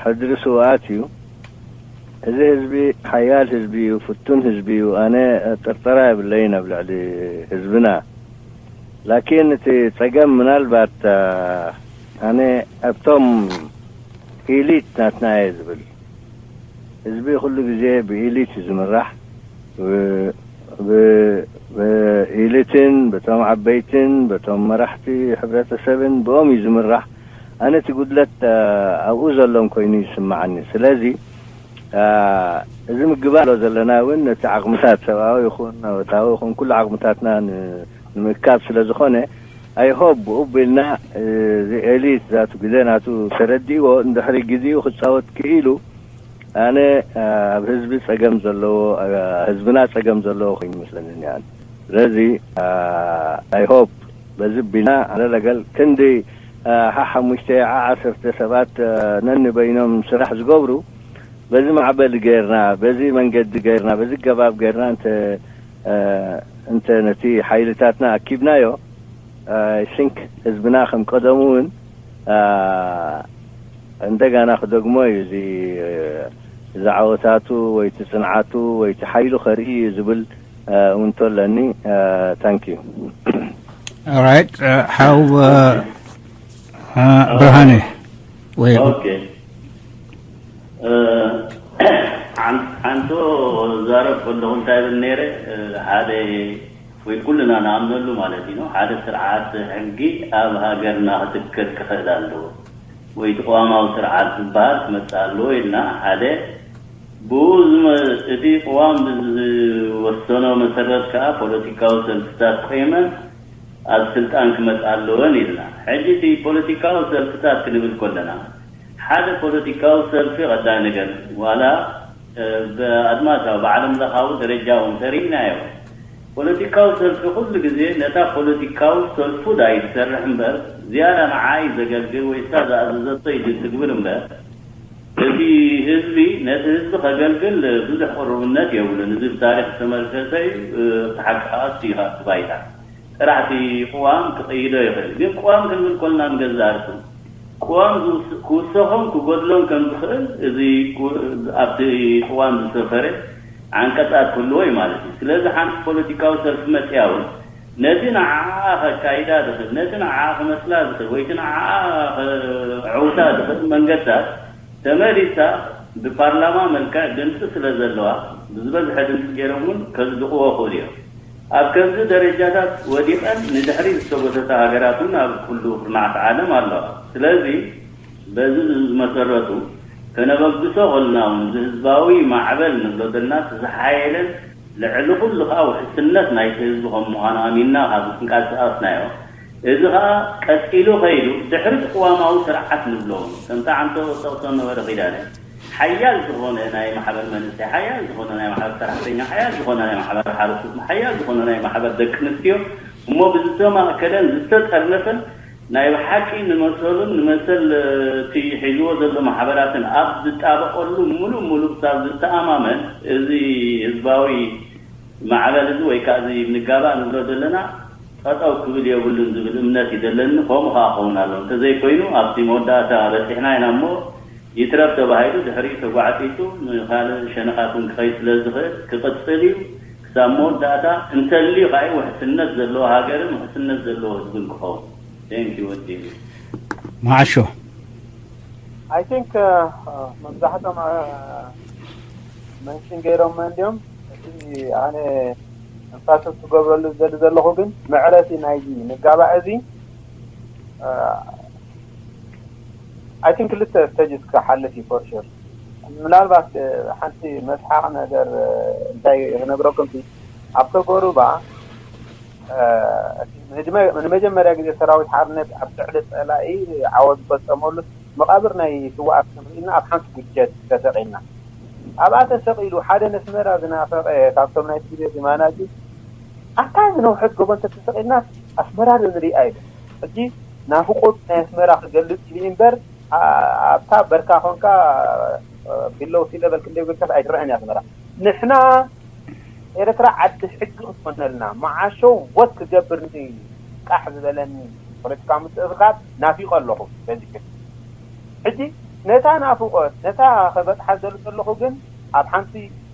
ሕድሪ ስውኣት እዩ። እዚ ህዝቢ ሓያል ህዝቢ እዩ፣ ፍቱን ህዝቢ እዩ። ኣነ ጥርጠራ የብለይን ኣብ ልዕሊ ህዝብና። ላኪን እቲ ጸገም ምናልባት ኣነ ኣብቶም ኢሊት ናትና እየ ዝብል። ህዝቢ ኩሉ ግዜ ብኢሊት እዩ ዝምራሕ። ብኢሊትን በቶም ዓበይትን በቶም መራሕቲ ሕብረተሰብን ብኦም እዩ ዝምራሕ። ኣነ እቲ ጉድለት ኣብኡ ዘሎም ኮይኑ ይስምዓኒ። ስለዚ እዚ ምግባር ዘለና እውን ነቲ ዓቕምታት ሰብኣዊ ይኹን ኣወታዊ ይኹን ኩሉ ዓቕምታትና ንምእካብ ስለ ዝኾነ ኣይሆብ ብኡ ቢልና እዚ ኤሊት ዛቱ ግዜ ናቱ ተረዲእዎ እንድሕሪ ግዜኡ ክፃወት ክኢሉ ኣነ ኣብ ህዝቢ ፀገም ዘለዎ ህዝብና ፀገም ዘለዎ ኮይኑ ይመስለኒ። ስለዚ ኣይሆብ በዚ ቢልና ኣለለገል ክንዲ ሓሓሙሽተ ዓዓሰርተ ሰባት ነንበይኖም ስራሕ ዝገብሩ በዚ ማዕበል ገይርና በዚ መንገዲ ገይርና በዚ ገባብ ገይርና እንተ እንተ ነቲ ሓይልታትና ኣኪብናዮ I think ህዝብና ከም ቀደሙ እውን እንደጋና ክደግሞ እዩ። እዚ ዝዓወታቱ ወይ እቲ ፅንዓቱ ወይ እቲ ሓይሉ ከርኢ እዩ ዝብል እውንቶ ኣለኒ። Thank you። Alright. ሓው ብርሃነ ወይ ሓንቶ ዛረብ ከለኹ እንታይ ብል ነይረ ሓደ ወይ ኩልና ንኣምነሉ ማለት እዩ ሓደ ስርዓት ሕጊ ኣብ ሃገርና ክትከል ክኽእል ኣለዎ ወይ ተቋማዊ ስርዓት ዝበሃል ክመፅእ ኣለዎ ኢልና ሓደ ብኡ እቲ ቅዋም ብዝወሰኖ መሰረት ከዓ ፖለቲካዊ ሰልፍታት ቆይመን ኣብ ስልጣን ክመፃ ኣለወን ኢልና ሕጂ እቲ ፖለቲካዊ ሰልፍታት ክንብል ከለና ሓደ ፖለቲካዊ ሰልፊ ቀዳይ ነገር ዋላ ብኣድማሳዊ ብዓለም ለኻዊ ደረጃ እውን ተሪእናዮ ፖለቲካዊ ሰልፊ ኩሉ ግዜ ነታ ፖለቲካዊ ሰልፉ ዳዩ ዝሰርሕ እምበር ዝያዳ ንዓይ ዘገልግል ወይ እሳ ዝኣዘዘቶ እዩ ዝትግብር እምበር እቲ ህዝቢ ነቲ ህዝቢ ከገልግል ብዙሕ ቅሩብነት የብሉን። እዚ ብታሪክ ዝተመርኮሰ እዩ። እቲ ሓቂ ከዓ እሱ እዩ እቲ ባይታ። ጥራሕ እቲ ቅዋም ክቅይዶ ይኽእል። ግን ቅዋም ክንብል ኮልና ንገዛእ ርእሱ ቅዋም ክውሰኾን ክጎድሎን ከም ዝኽእል እዚ ኣብቲ ቅዋም ዝሰፈረ ዓንቀፃት ክህልዎ እዩ ማለት እዩ። ስለዚ ሓንቲ ፖለቲካዊ ሰልፊ መፅያ እውን ነቲ ንዓኣ ከካይዳ ዝኽእል፣ ነቲ ንዓኣ ክመስላ ዝኽእል ወይ እቲ ንዓኣ ከዕውታ ዝኽእል መንገድታት ተመሊሳ ብፓርላማ መልክዕ ድምፂ ስለ ዘለዋ ብዝበዝሐ ድምፂ ገይሮም እውን ከፅድቕዎ ይኽእሉ እዮም። ኣብ ከምዚ ደረጃታት ወዲቐን ንድሕሪት ዝተጎተታ ሃገራት እውን ኣብ ኩሉ ኩርናዓት ዓለም ኣለዋ። ስለዚ በዚ ዝመሰረቱ ከነበግሶ ከለና እውን እዚ ህዝባዊ ማዕበል ንብሎ ዘለና እቲ ዝሓየለን ልዕሊ ኩሉ ከዓ ውሕስነት ናይቲ ህዝቢ ከም ምዃኑ ኣሚንና ካብ ዝንቀሳቐስናዮ እዚ ከዓ ቀፂሉ ከይዱ ድሕሪ ቅዋማዊ ስርዓት ንብሎ እውን ከምቲ ዓንቶ ጠቕሶ ነበረ ኪዳነ ሓያል ዝኾነ ናይ ማሕበር መንእሰይ ሓያል ዝኾነ ናይ ማሕበር ሰራሕተኛ ሓያል ዝኾነ ናይ ማሕበር ሓረስቶት ሓያል ዝኾነ ናይ ማሕበር ደቂ ኣንስትዮ እሞ ብዝተማእከለን ዝተጠርነፈን ናይ ብሓቂ ንመሰሉን ንመሰል እቲ ሒዝዎ ዘሎ ማሕበራትን ኣብ ዝጣበቀሉ ሙሉእ ሙሉእ ክሳብ ዝተኣማመን እዚ ህዝባዊ ማዕበል እዚ ወይ ከዓ እዚ ንጋባእ ንብሎ ዘለና ጠጠው ክብል የብሉን ዝብል እምነት እዩ ዘለኒ። ከምኡ ከዓ ክኸውን ኣሎ። እንተዘይኮይኑ ኣብቲ መወዳእታ በፂሕና ኢና እሞ ይትረፍ ተባሂሉ ድሕሪኡ ተጓዕፂፁ ንካልእ ሸነኻት እውን ክኸይድ ስለ ዝኽእል ክቕፅል እዩ። ክሳብ መወዳእታ እንተልዩ ከዓ ውሕስነት ዘለዎ ሃገርን ውሕስነት ዘለዎ ህዝብን ክኸውን። Thank you ወዲ መዓሾ I think መብዛሕቶም መንሽን ገይሮም እንዲዮም። እቲ ኣነ emphasis ክገብረሉ ዝደሊ ዘለኹ ግን መዕረፊ ናይዚ ምጋባእ እዚ I think ክልተ stages ክሓልፍ እዩ for sure። ምናልባት ሓንቲ መስሓቕ ነገር እንታይ ክነግረኩም፣ ኣብ ተጎሩባ ንመጀመርያ ግዜ ሰራዊት ሓርነት ኣብ ልዕሊ ፀላኢ ዓወት ዝፈፀመሉ መቓብር ናይ ስውኣት ክንርኢና ኣብ ሓንቲ ጉጀት ተሰቒልና። ኣብኣ ተሰቒሉ ሓደ ነስመራ ዝናፈቐ ካብቶም ናይ ግዜ ዝማናጁ ኣታ ዝነውሐት ጎቦ እንተተሰቒልና ኣስመራ ዶ ንሪኣ ኢሉ። ሕጂ ናፍቆት ናይ ኣስመራ ክገልጽ ኢሉ እምበር ኣብታ በርካ ኮንካ below sea level ክንደይ ጎይታስ ኣይትረአን እያ ኣስመራ። ንሕና ኤርትራ ዓዲ ሕጊ ክትኮነልና መዓሾ ወት ክገብርኒ ቃሕ ዝበለኒ ፖለቲካዊ ምትእኽኻብ ናፊቐ ኣለኹ። በዚ ሕጂ ነታ ናፍቆት ነታ ከበጽሓ ዝደሊ ዘለኹ ግን ኣብ ሓንቲ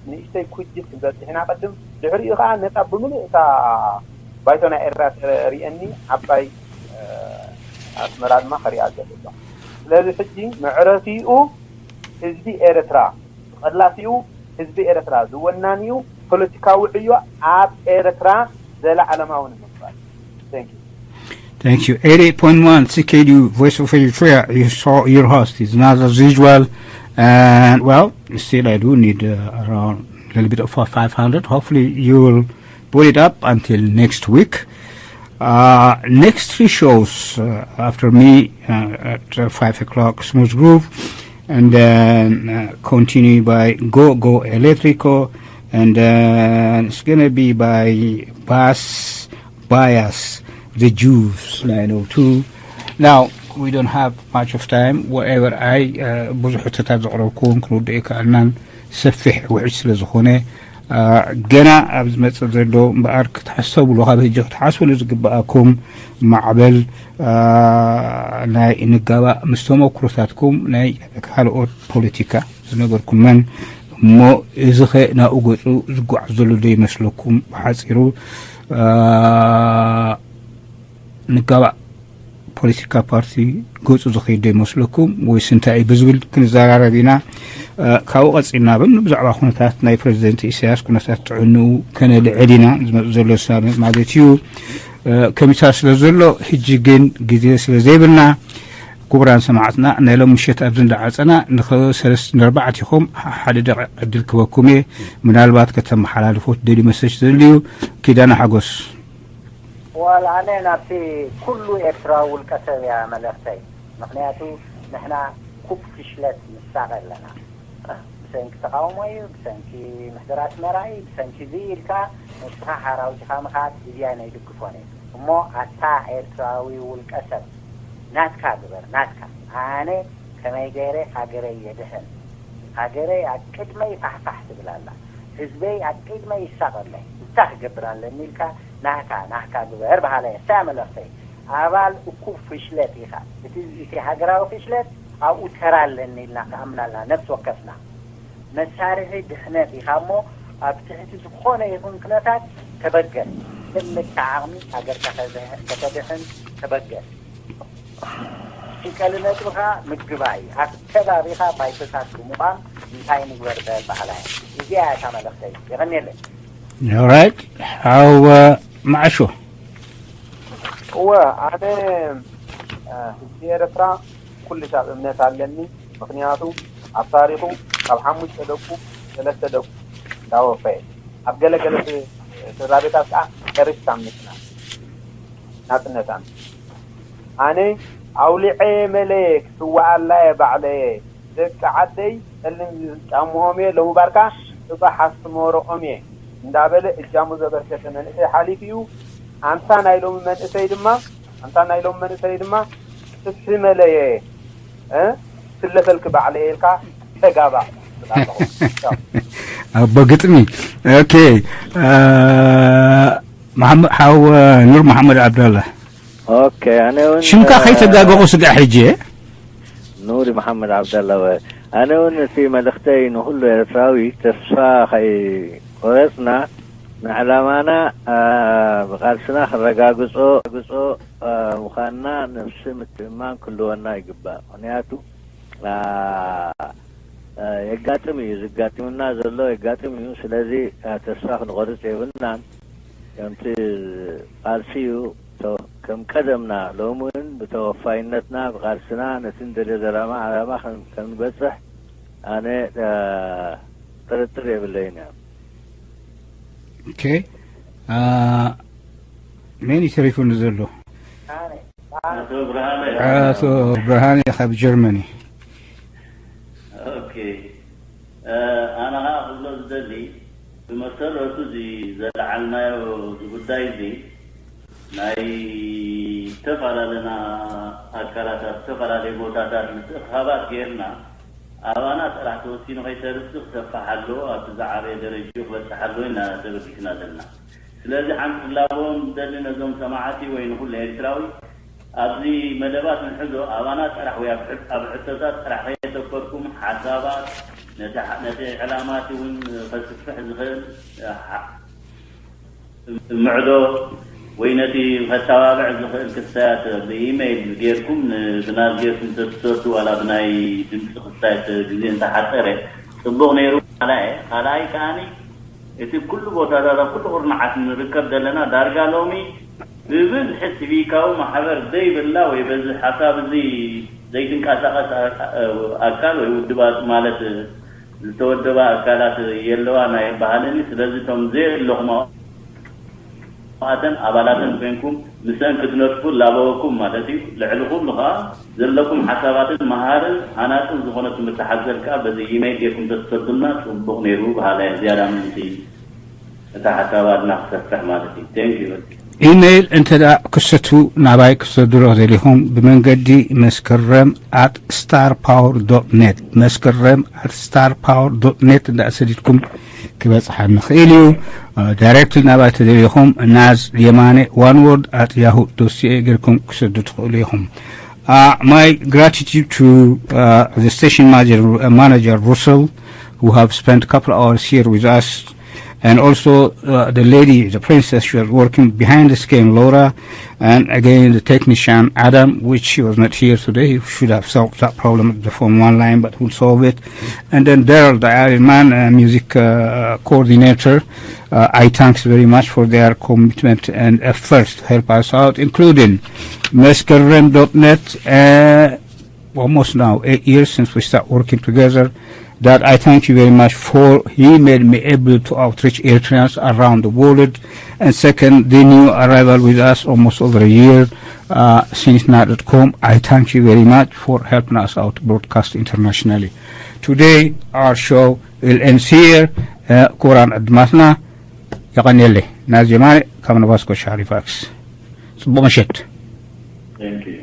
ንእሽተይ ኩጅት ክንበጽሕ ኢና ቅድም፣ ድሕሪኡ ከኣ ነታ ብምሉእ እታ ባይቶ ናይ ኤርትራ ተርእየኒ ዓባይ ኣስመራ ድማ ከሪኣ ዝደሊ ኣለኹ። ስለዚ ሕጂ መዕረፊኡ ህዝቢ ኤርትራ፣ ቀላሲኡ ህዝቢ ኤርትራ ዝወናንዩ ፖለቲካዊ ዕዮ ኣብ ኤርትራ ዘለዓለማዊ ንምግባር። Thank you. Thank you. eighty-eight point one C K D U, Voice of Eritrea. You saw your host is not as usual. And, well, still I do need uh, around a little bit of five hundred. Hopefully you will put it up until next week. Uh, next three shows uh, after me uh, at uh, five o'clock, Smooth Groove, and then uh, continue by Go Go Electrico, and then it's gonna be by Bass Bias, the Jews, nine oh two. Now, we don't have much of time. Whatever I uh, ብዙሕ ሕቶታት ዘቕረብኩውን ክንውድኦ ይከኣልናን ሰፊሕ ውሕጅ ስለ ዝኾነ ገና ኣብ ዝመፅእ ዘሎ እምበኣር ክትሕሰብሉ ካብ ህጂ ክትሓስብሉ ዝግበኣኩም ማዕበል ናይ ንጋባእ ምስ ተመክሮታትኩም ናይ ካልኦት ፖለቲካ ዝነበርኩመን እሞ እዚ ኸ ናብኡ ገፁ ዝጓዓዝ ዘሎ ዶ ይመስለኩም? ብሓፂሩ ንጋባእ ፖለቲካ ፓርቲ ገፁ ዝኸይድ ዶ ይመስለኩም ወይስ እንታይ እዩ ብዝብል ክንዘራረብ ኢና። ካብኡ ቀፂልና ብን ብዛዕባ ኩነታት ናይ ፕረዚደንት ኢሳያስ ኩነታት ጥዕንኡ ከነልዕል ኢና ዝመፅእ ዘሎ ሳምንት ማለት እዩ። ከሚታ ስለ ዘሎ ህጂ ግን ግዜ ስለ ዘይብልና ክቡራን ሰማዕትና ናይ ሎም ምሸት ኣብዚ እንዳዓፀና ንሰለስተ ንኣርባዕቲኹም ሓደ ደቂቕ ዕድል ክበኩም እየ። ምናልባት ከተመሓላልፎ ትደልዩ መሰጅ ዘድልዩ። ኪዳነ ሓጎስ። ዋላ ኣነ ናብቲ ኩሉ ኤርትራዊ ውልቀ ሰብ እያ መልእኽተይ። ምኽንያቱ ንሕና ኩብ ፍሽለት ንሳቐ ኣለና። ብሰንኪ ተቓውሞ እዩ፣ ብሰንኪ ምሕደራ ኣስመራ እዩ፣ ብሰንኪ እዚ ኢልካ ንስኻ ሓራዊትኻ ምኻድ እዚኣ ናይ ድግፎን እየ። እሞ ኣታ ኤርትራዊ ውልቀ ሰብ ናትካ ግበር፣ ናትካ። ኣነ ከመይ ገይረ ሃገረይ የድሕን? ሃገረይ ኣብ ቅድመይ ፋሕፋሕ ትብል ኣላ። ህዝበይ ኣብ ቅድመይ ይሳቐ ኣሎ። እንታይ ክገብር ኣለኒ ኢልካ ናህካ ናህካ ግበር በሃላይ። እሳ መልእኽተይ ኣባል እኩብ ፍሽለት ኢኻ። እቲ እቲ ሃገራዊ ፍሽለት ኣብኡ ተራ ኣለኒ ኢልና ክኣምናልና ነፍሲ ወከፍና። መሳርሒ ድሕነት ኢኻ እሞ ኣብ ትሕቲ ዝኾነ ይኹን ኩነታት ተበገስ። ብምልካዕ ዓቕሚ ሃገርካ ከተድሕን ተበገስ። ቀሊ ነጥብኻ ምግባይ ኣብ ከባቢኻ ባይቶታት ብምቋም እንታይ ንግበር በል በሃላይ። እዚኣ እያ እታ መልእኽተይ። የቐንየለይ። Alright. ሓው መዓሾ። እወ ኣነ ህዝቢ ኤርትራ ኩሉ ሻብ እምነት ኣለኒ። ምኽንያቱ ኣብ ታሪኹ ካብ ሓሙሽተ ደቁ ሰለስተ ደቁ እንዳወፈየ ኣብ ገለገለ ስድራ ቤታት ከዓ ጨሪሽ ካብ ምጽና ናጽነታን ኣነ ኣውሊዐ መለየ ክስዋኣላየ ባዕለየ ደቂ ዓደይ ጸሊም ጫምኦም እየ ለውባርካ ጽባሕ ኣስመሮኦም እየ እንዳበለ እጃሙ ዘበርከተ መንእሰይ ሓሊፉ እዩ። ኣንታ ናይ ሎሚ መንእሰይ ድማ ኣንታ ናይ ሎሚ መንእሰይ ድማ ስስመለየ እ ስለፈልክ ባዕለየ ኢልካ ተጋባእ ትብል ኣለኹ። ቻው። ኣቦ ግጥሚ። ኦኬ። ሓው ኑር መሓመድ ዓብዳላ። ኦኬ ኣነ እውን ሽምካ ከይተጋገኹ ስጋዕ ሕጂ እየ። ኑሪ መሓመድ ዓብዳላ እወ ኣነ እውን እቲ መልእኽተይ ንኹሉ ኤርትራዊ ተስፋ ከይቆረፅና ንዕላማና ብቃልስና ክረጋግፆ ግፆ ምዃንና ነፍሲ ምትእምማን ክህልወና ይግባእ። ምኽንያቱ የጋጥም እዩ፣ ዘጋጥመና ዘሎ የጋጥም እዩ። ስለዚ ተስፋ ክንቆርፅ የብልናን። ከምቲ ቃልሲ እዩ፣ ከም ቀደምና ሎሚ እውን ብተወፋይነትና ብቓልስና ነቲ እንደልዮ ዘለና ዓላማ ከም- ከም ንበፅሕ ኣነ እ፣ ጥርጥር የብለይን። ኦኬ። አ፣ መን እዩ ተሪፉ ዘሎ? ኣቶ ብርሃነ ኣቶ ብርሃነ ካብ ጀርመኒ። ኦኬ። ኣነ ከዓ ክብሎ ዝደሊ ብመሰረቱ እዚ ዘለዓልናዮ እዚ ጉዳይ እዚ ናይ ዝተፈላለና ኣካላት ኣብ ዝተፈላለዩ ቦታታት ምትእኽኻባት ጌርና ኣባና ጥራሕ ተወሲኑ ከይተርፍ ክሰፍሕ ኣለዎ ኣብቲ ዝዓበየ ደረጃ ክበፅሕ ኣለዎ ኢና ተበጊስና ዘለና። ስለዚ ሓንቲ ክላበዎም ዝደሊ ነዞም ሰማዕቲ ወይ ንኩሉ ኤርትራዊ ኣብዚ መደባት ንሕዞ ኣባና ጥራሕ ወይ ኣብ ሕቶታት ጥራሕ ከየተኮርኩም ሓሳባት ነቲ ዕላማቲ እውን ከስፍሕ ዝኽእል ምዕዶ ወይ ነቲ ከተባብዕ ዝኽእል ክስታያት ብኢመይል ጌርኩም ብናዝ ጌርኩም ተትሰዱ ዋላ ብናይ ድምፂ ክስታያት ግዜ እንተሓፀረ ፅቡቕ ነይሩ። ካልኣይ ካልኣይ ከዓኒ እቲ ኩሉ ቦታታት ኣብ ኩሉ ኩርናዓት ንርከብ ዘለና ዳርጋ ሎሚ ብብዝሒ ሲቪካዊ ማሕበር ዘይብላ ወይ በዚ ሓሳብ እዚ ዘይትንቀሳቐስ ኣካል ወይ ውድባት ማለት ዝተወደባ ኣካላት የለዋን ኣይበሃልን እዩ። ስለዚ እቶም ዘየለኹም ኣተን ኣባላተን ኮይንኩም ምስአን ክትነጥፉ እላበወኩም ማለት እዩ። ልዕሊ ኩሉ ከዓ ዘለኩም ሓሳባትን መሃርን ሃናፅን ዝኾነ ትምህርቲ ሓዘል ከዓ በዚ ኢመይል ጌርኩም ተትሰዱልና ፅቡቕ ነይሩ በሃላይ እየ። ዝያዳ ምእንቲ እታ ሓሳብ ኣድና ክሰፍሕ ማለት እዩ። Thank you። ኢመይል እንተ ደኣ ክሰቱ ናባይ ክሰድሮ ደሊኹም ብመንገዲ መስከረም at star power dot net መስከረም at star power dot net እንዳ ሰዲድኩም ክበጽሓ ንኽእል እዩ። ዳይሬክትሊ ናባይ ተደሊኹም ናዝ የማነ one word at yahoo dot ca ጌርኩም ክሰዱ ትኽእሉ ኢኹም። Uh, my gratitude to uh, the station manager, uh, manager Russell, who have spent a couple of hours here with us, and also uh, the lady, the princess, she was working behind the screen, Laura, and again the technician Adam, which she was not here today. He should have solved that problem at the phone one line, but we'll solve it. And then Daryl, the Iron Man uh, music uh, coordinator, uh, I thanks very much for their commitment and efforts to help us out, including Meskerem dot net. Uh, almost now eight years since we start working together. That I thank you very much for. He made me able to outreach Eritreans around the world. And second, the new arrival with us almost over a year uh, since now dot com. I thank you very much for helping us out to broadcast internationally. Today, our show will end here. Uh, ክቡራን ዕድማትና የቐንየለይ። ናዚ የማነ ካብ ነባስኮ ሻሪፋክስ። ጽቡቕ ምሸት። Thank you.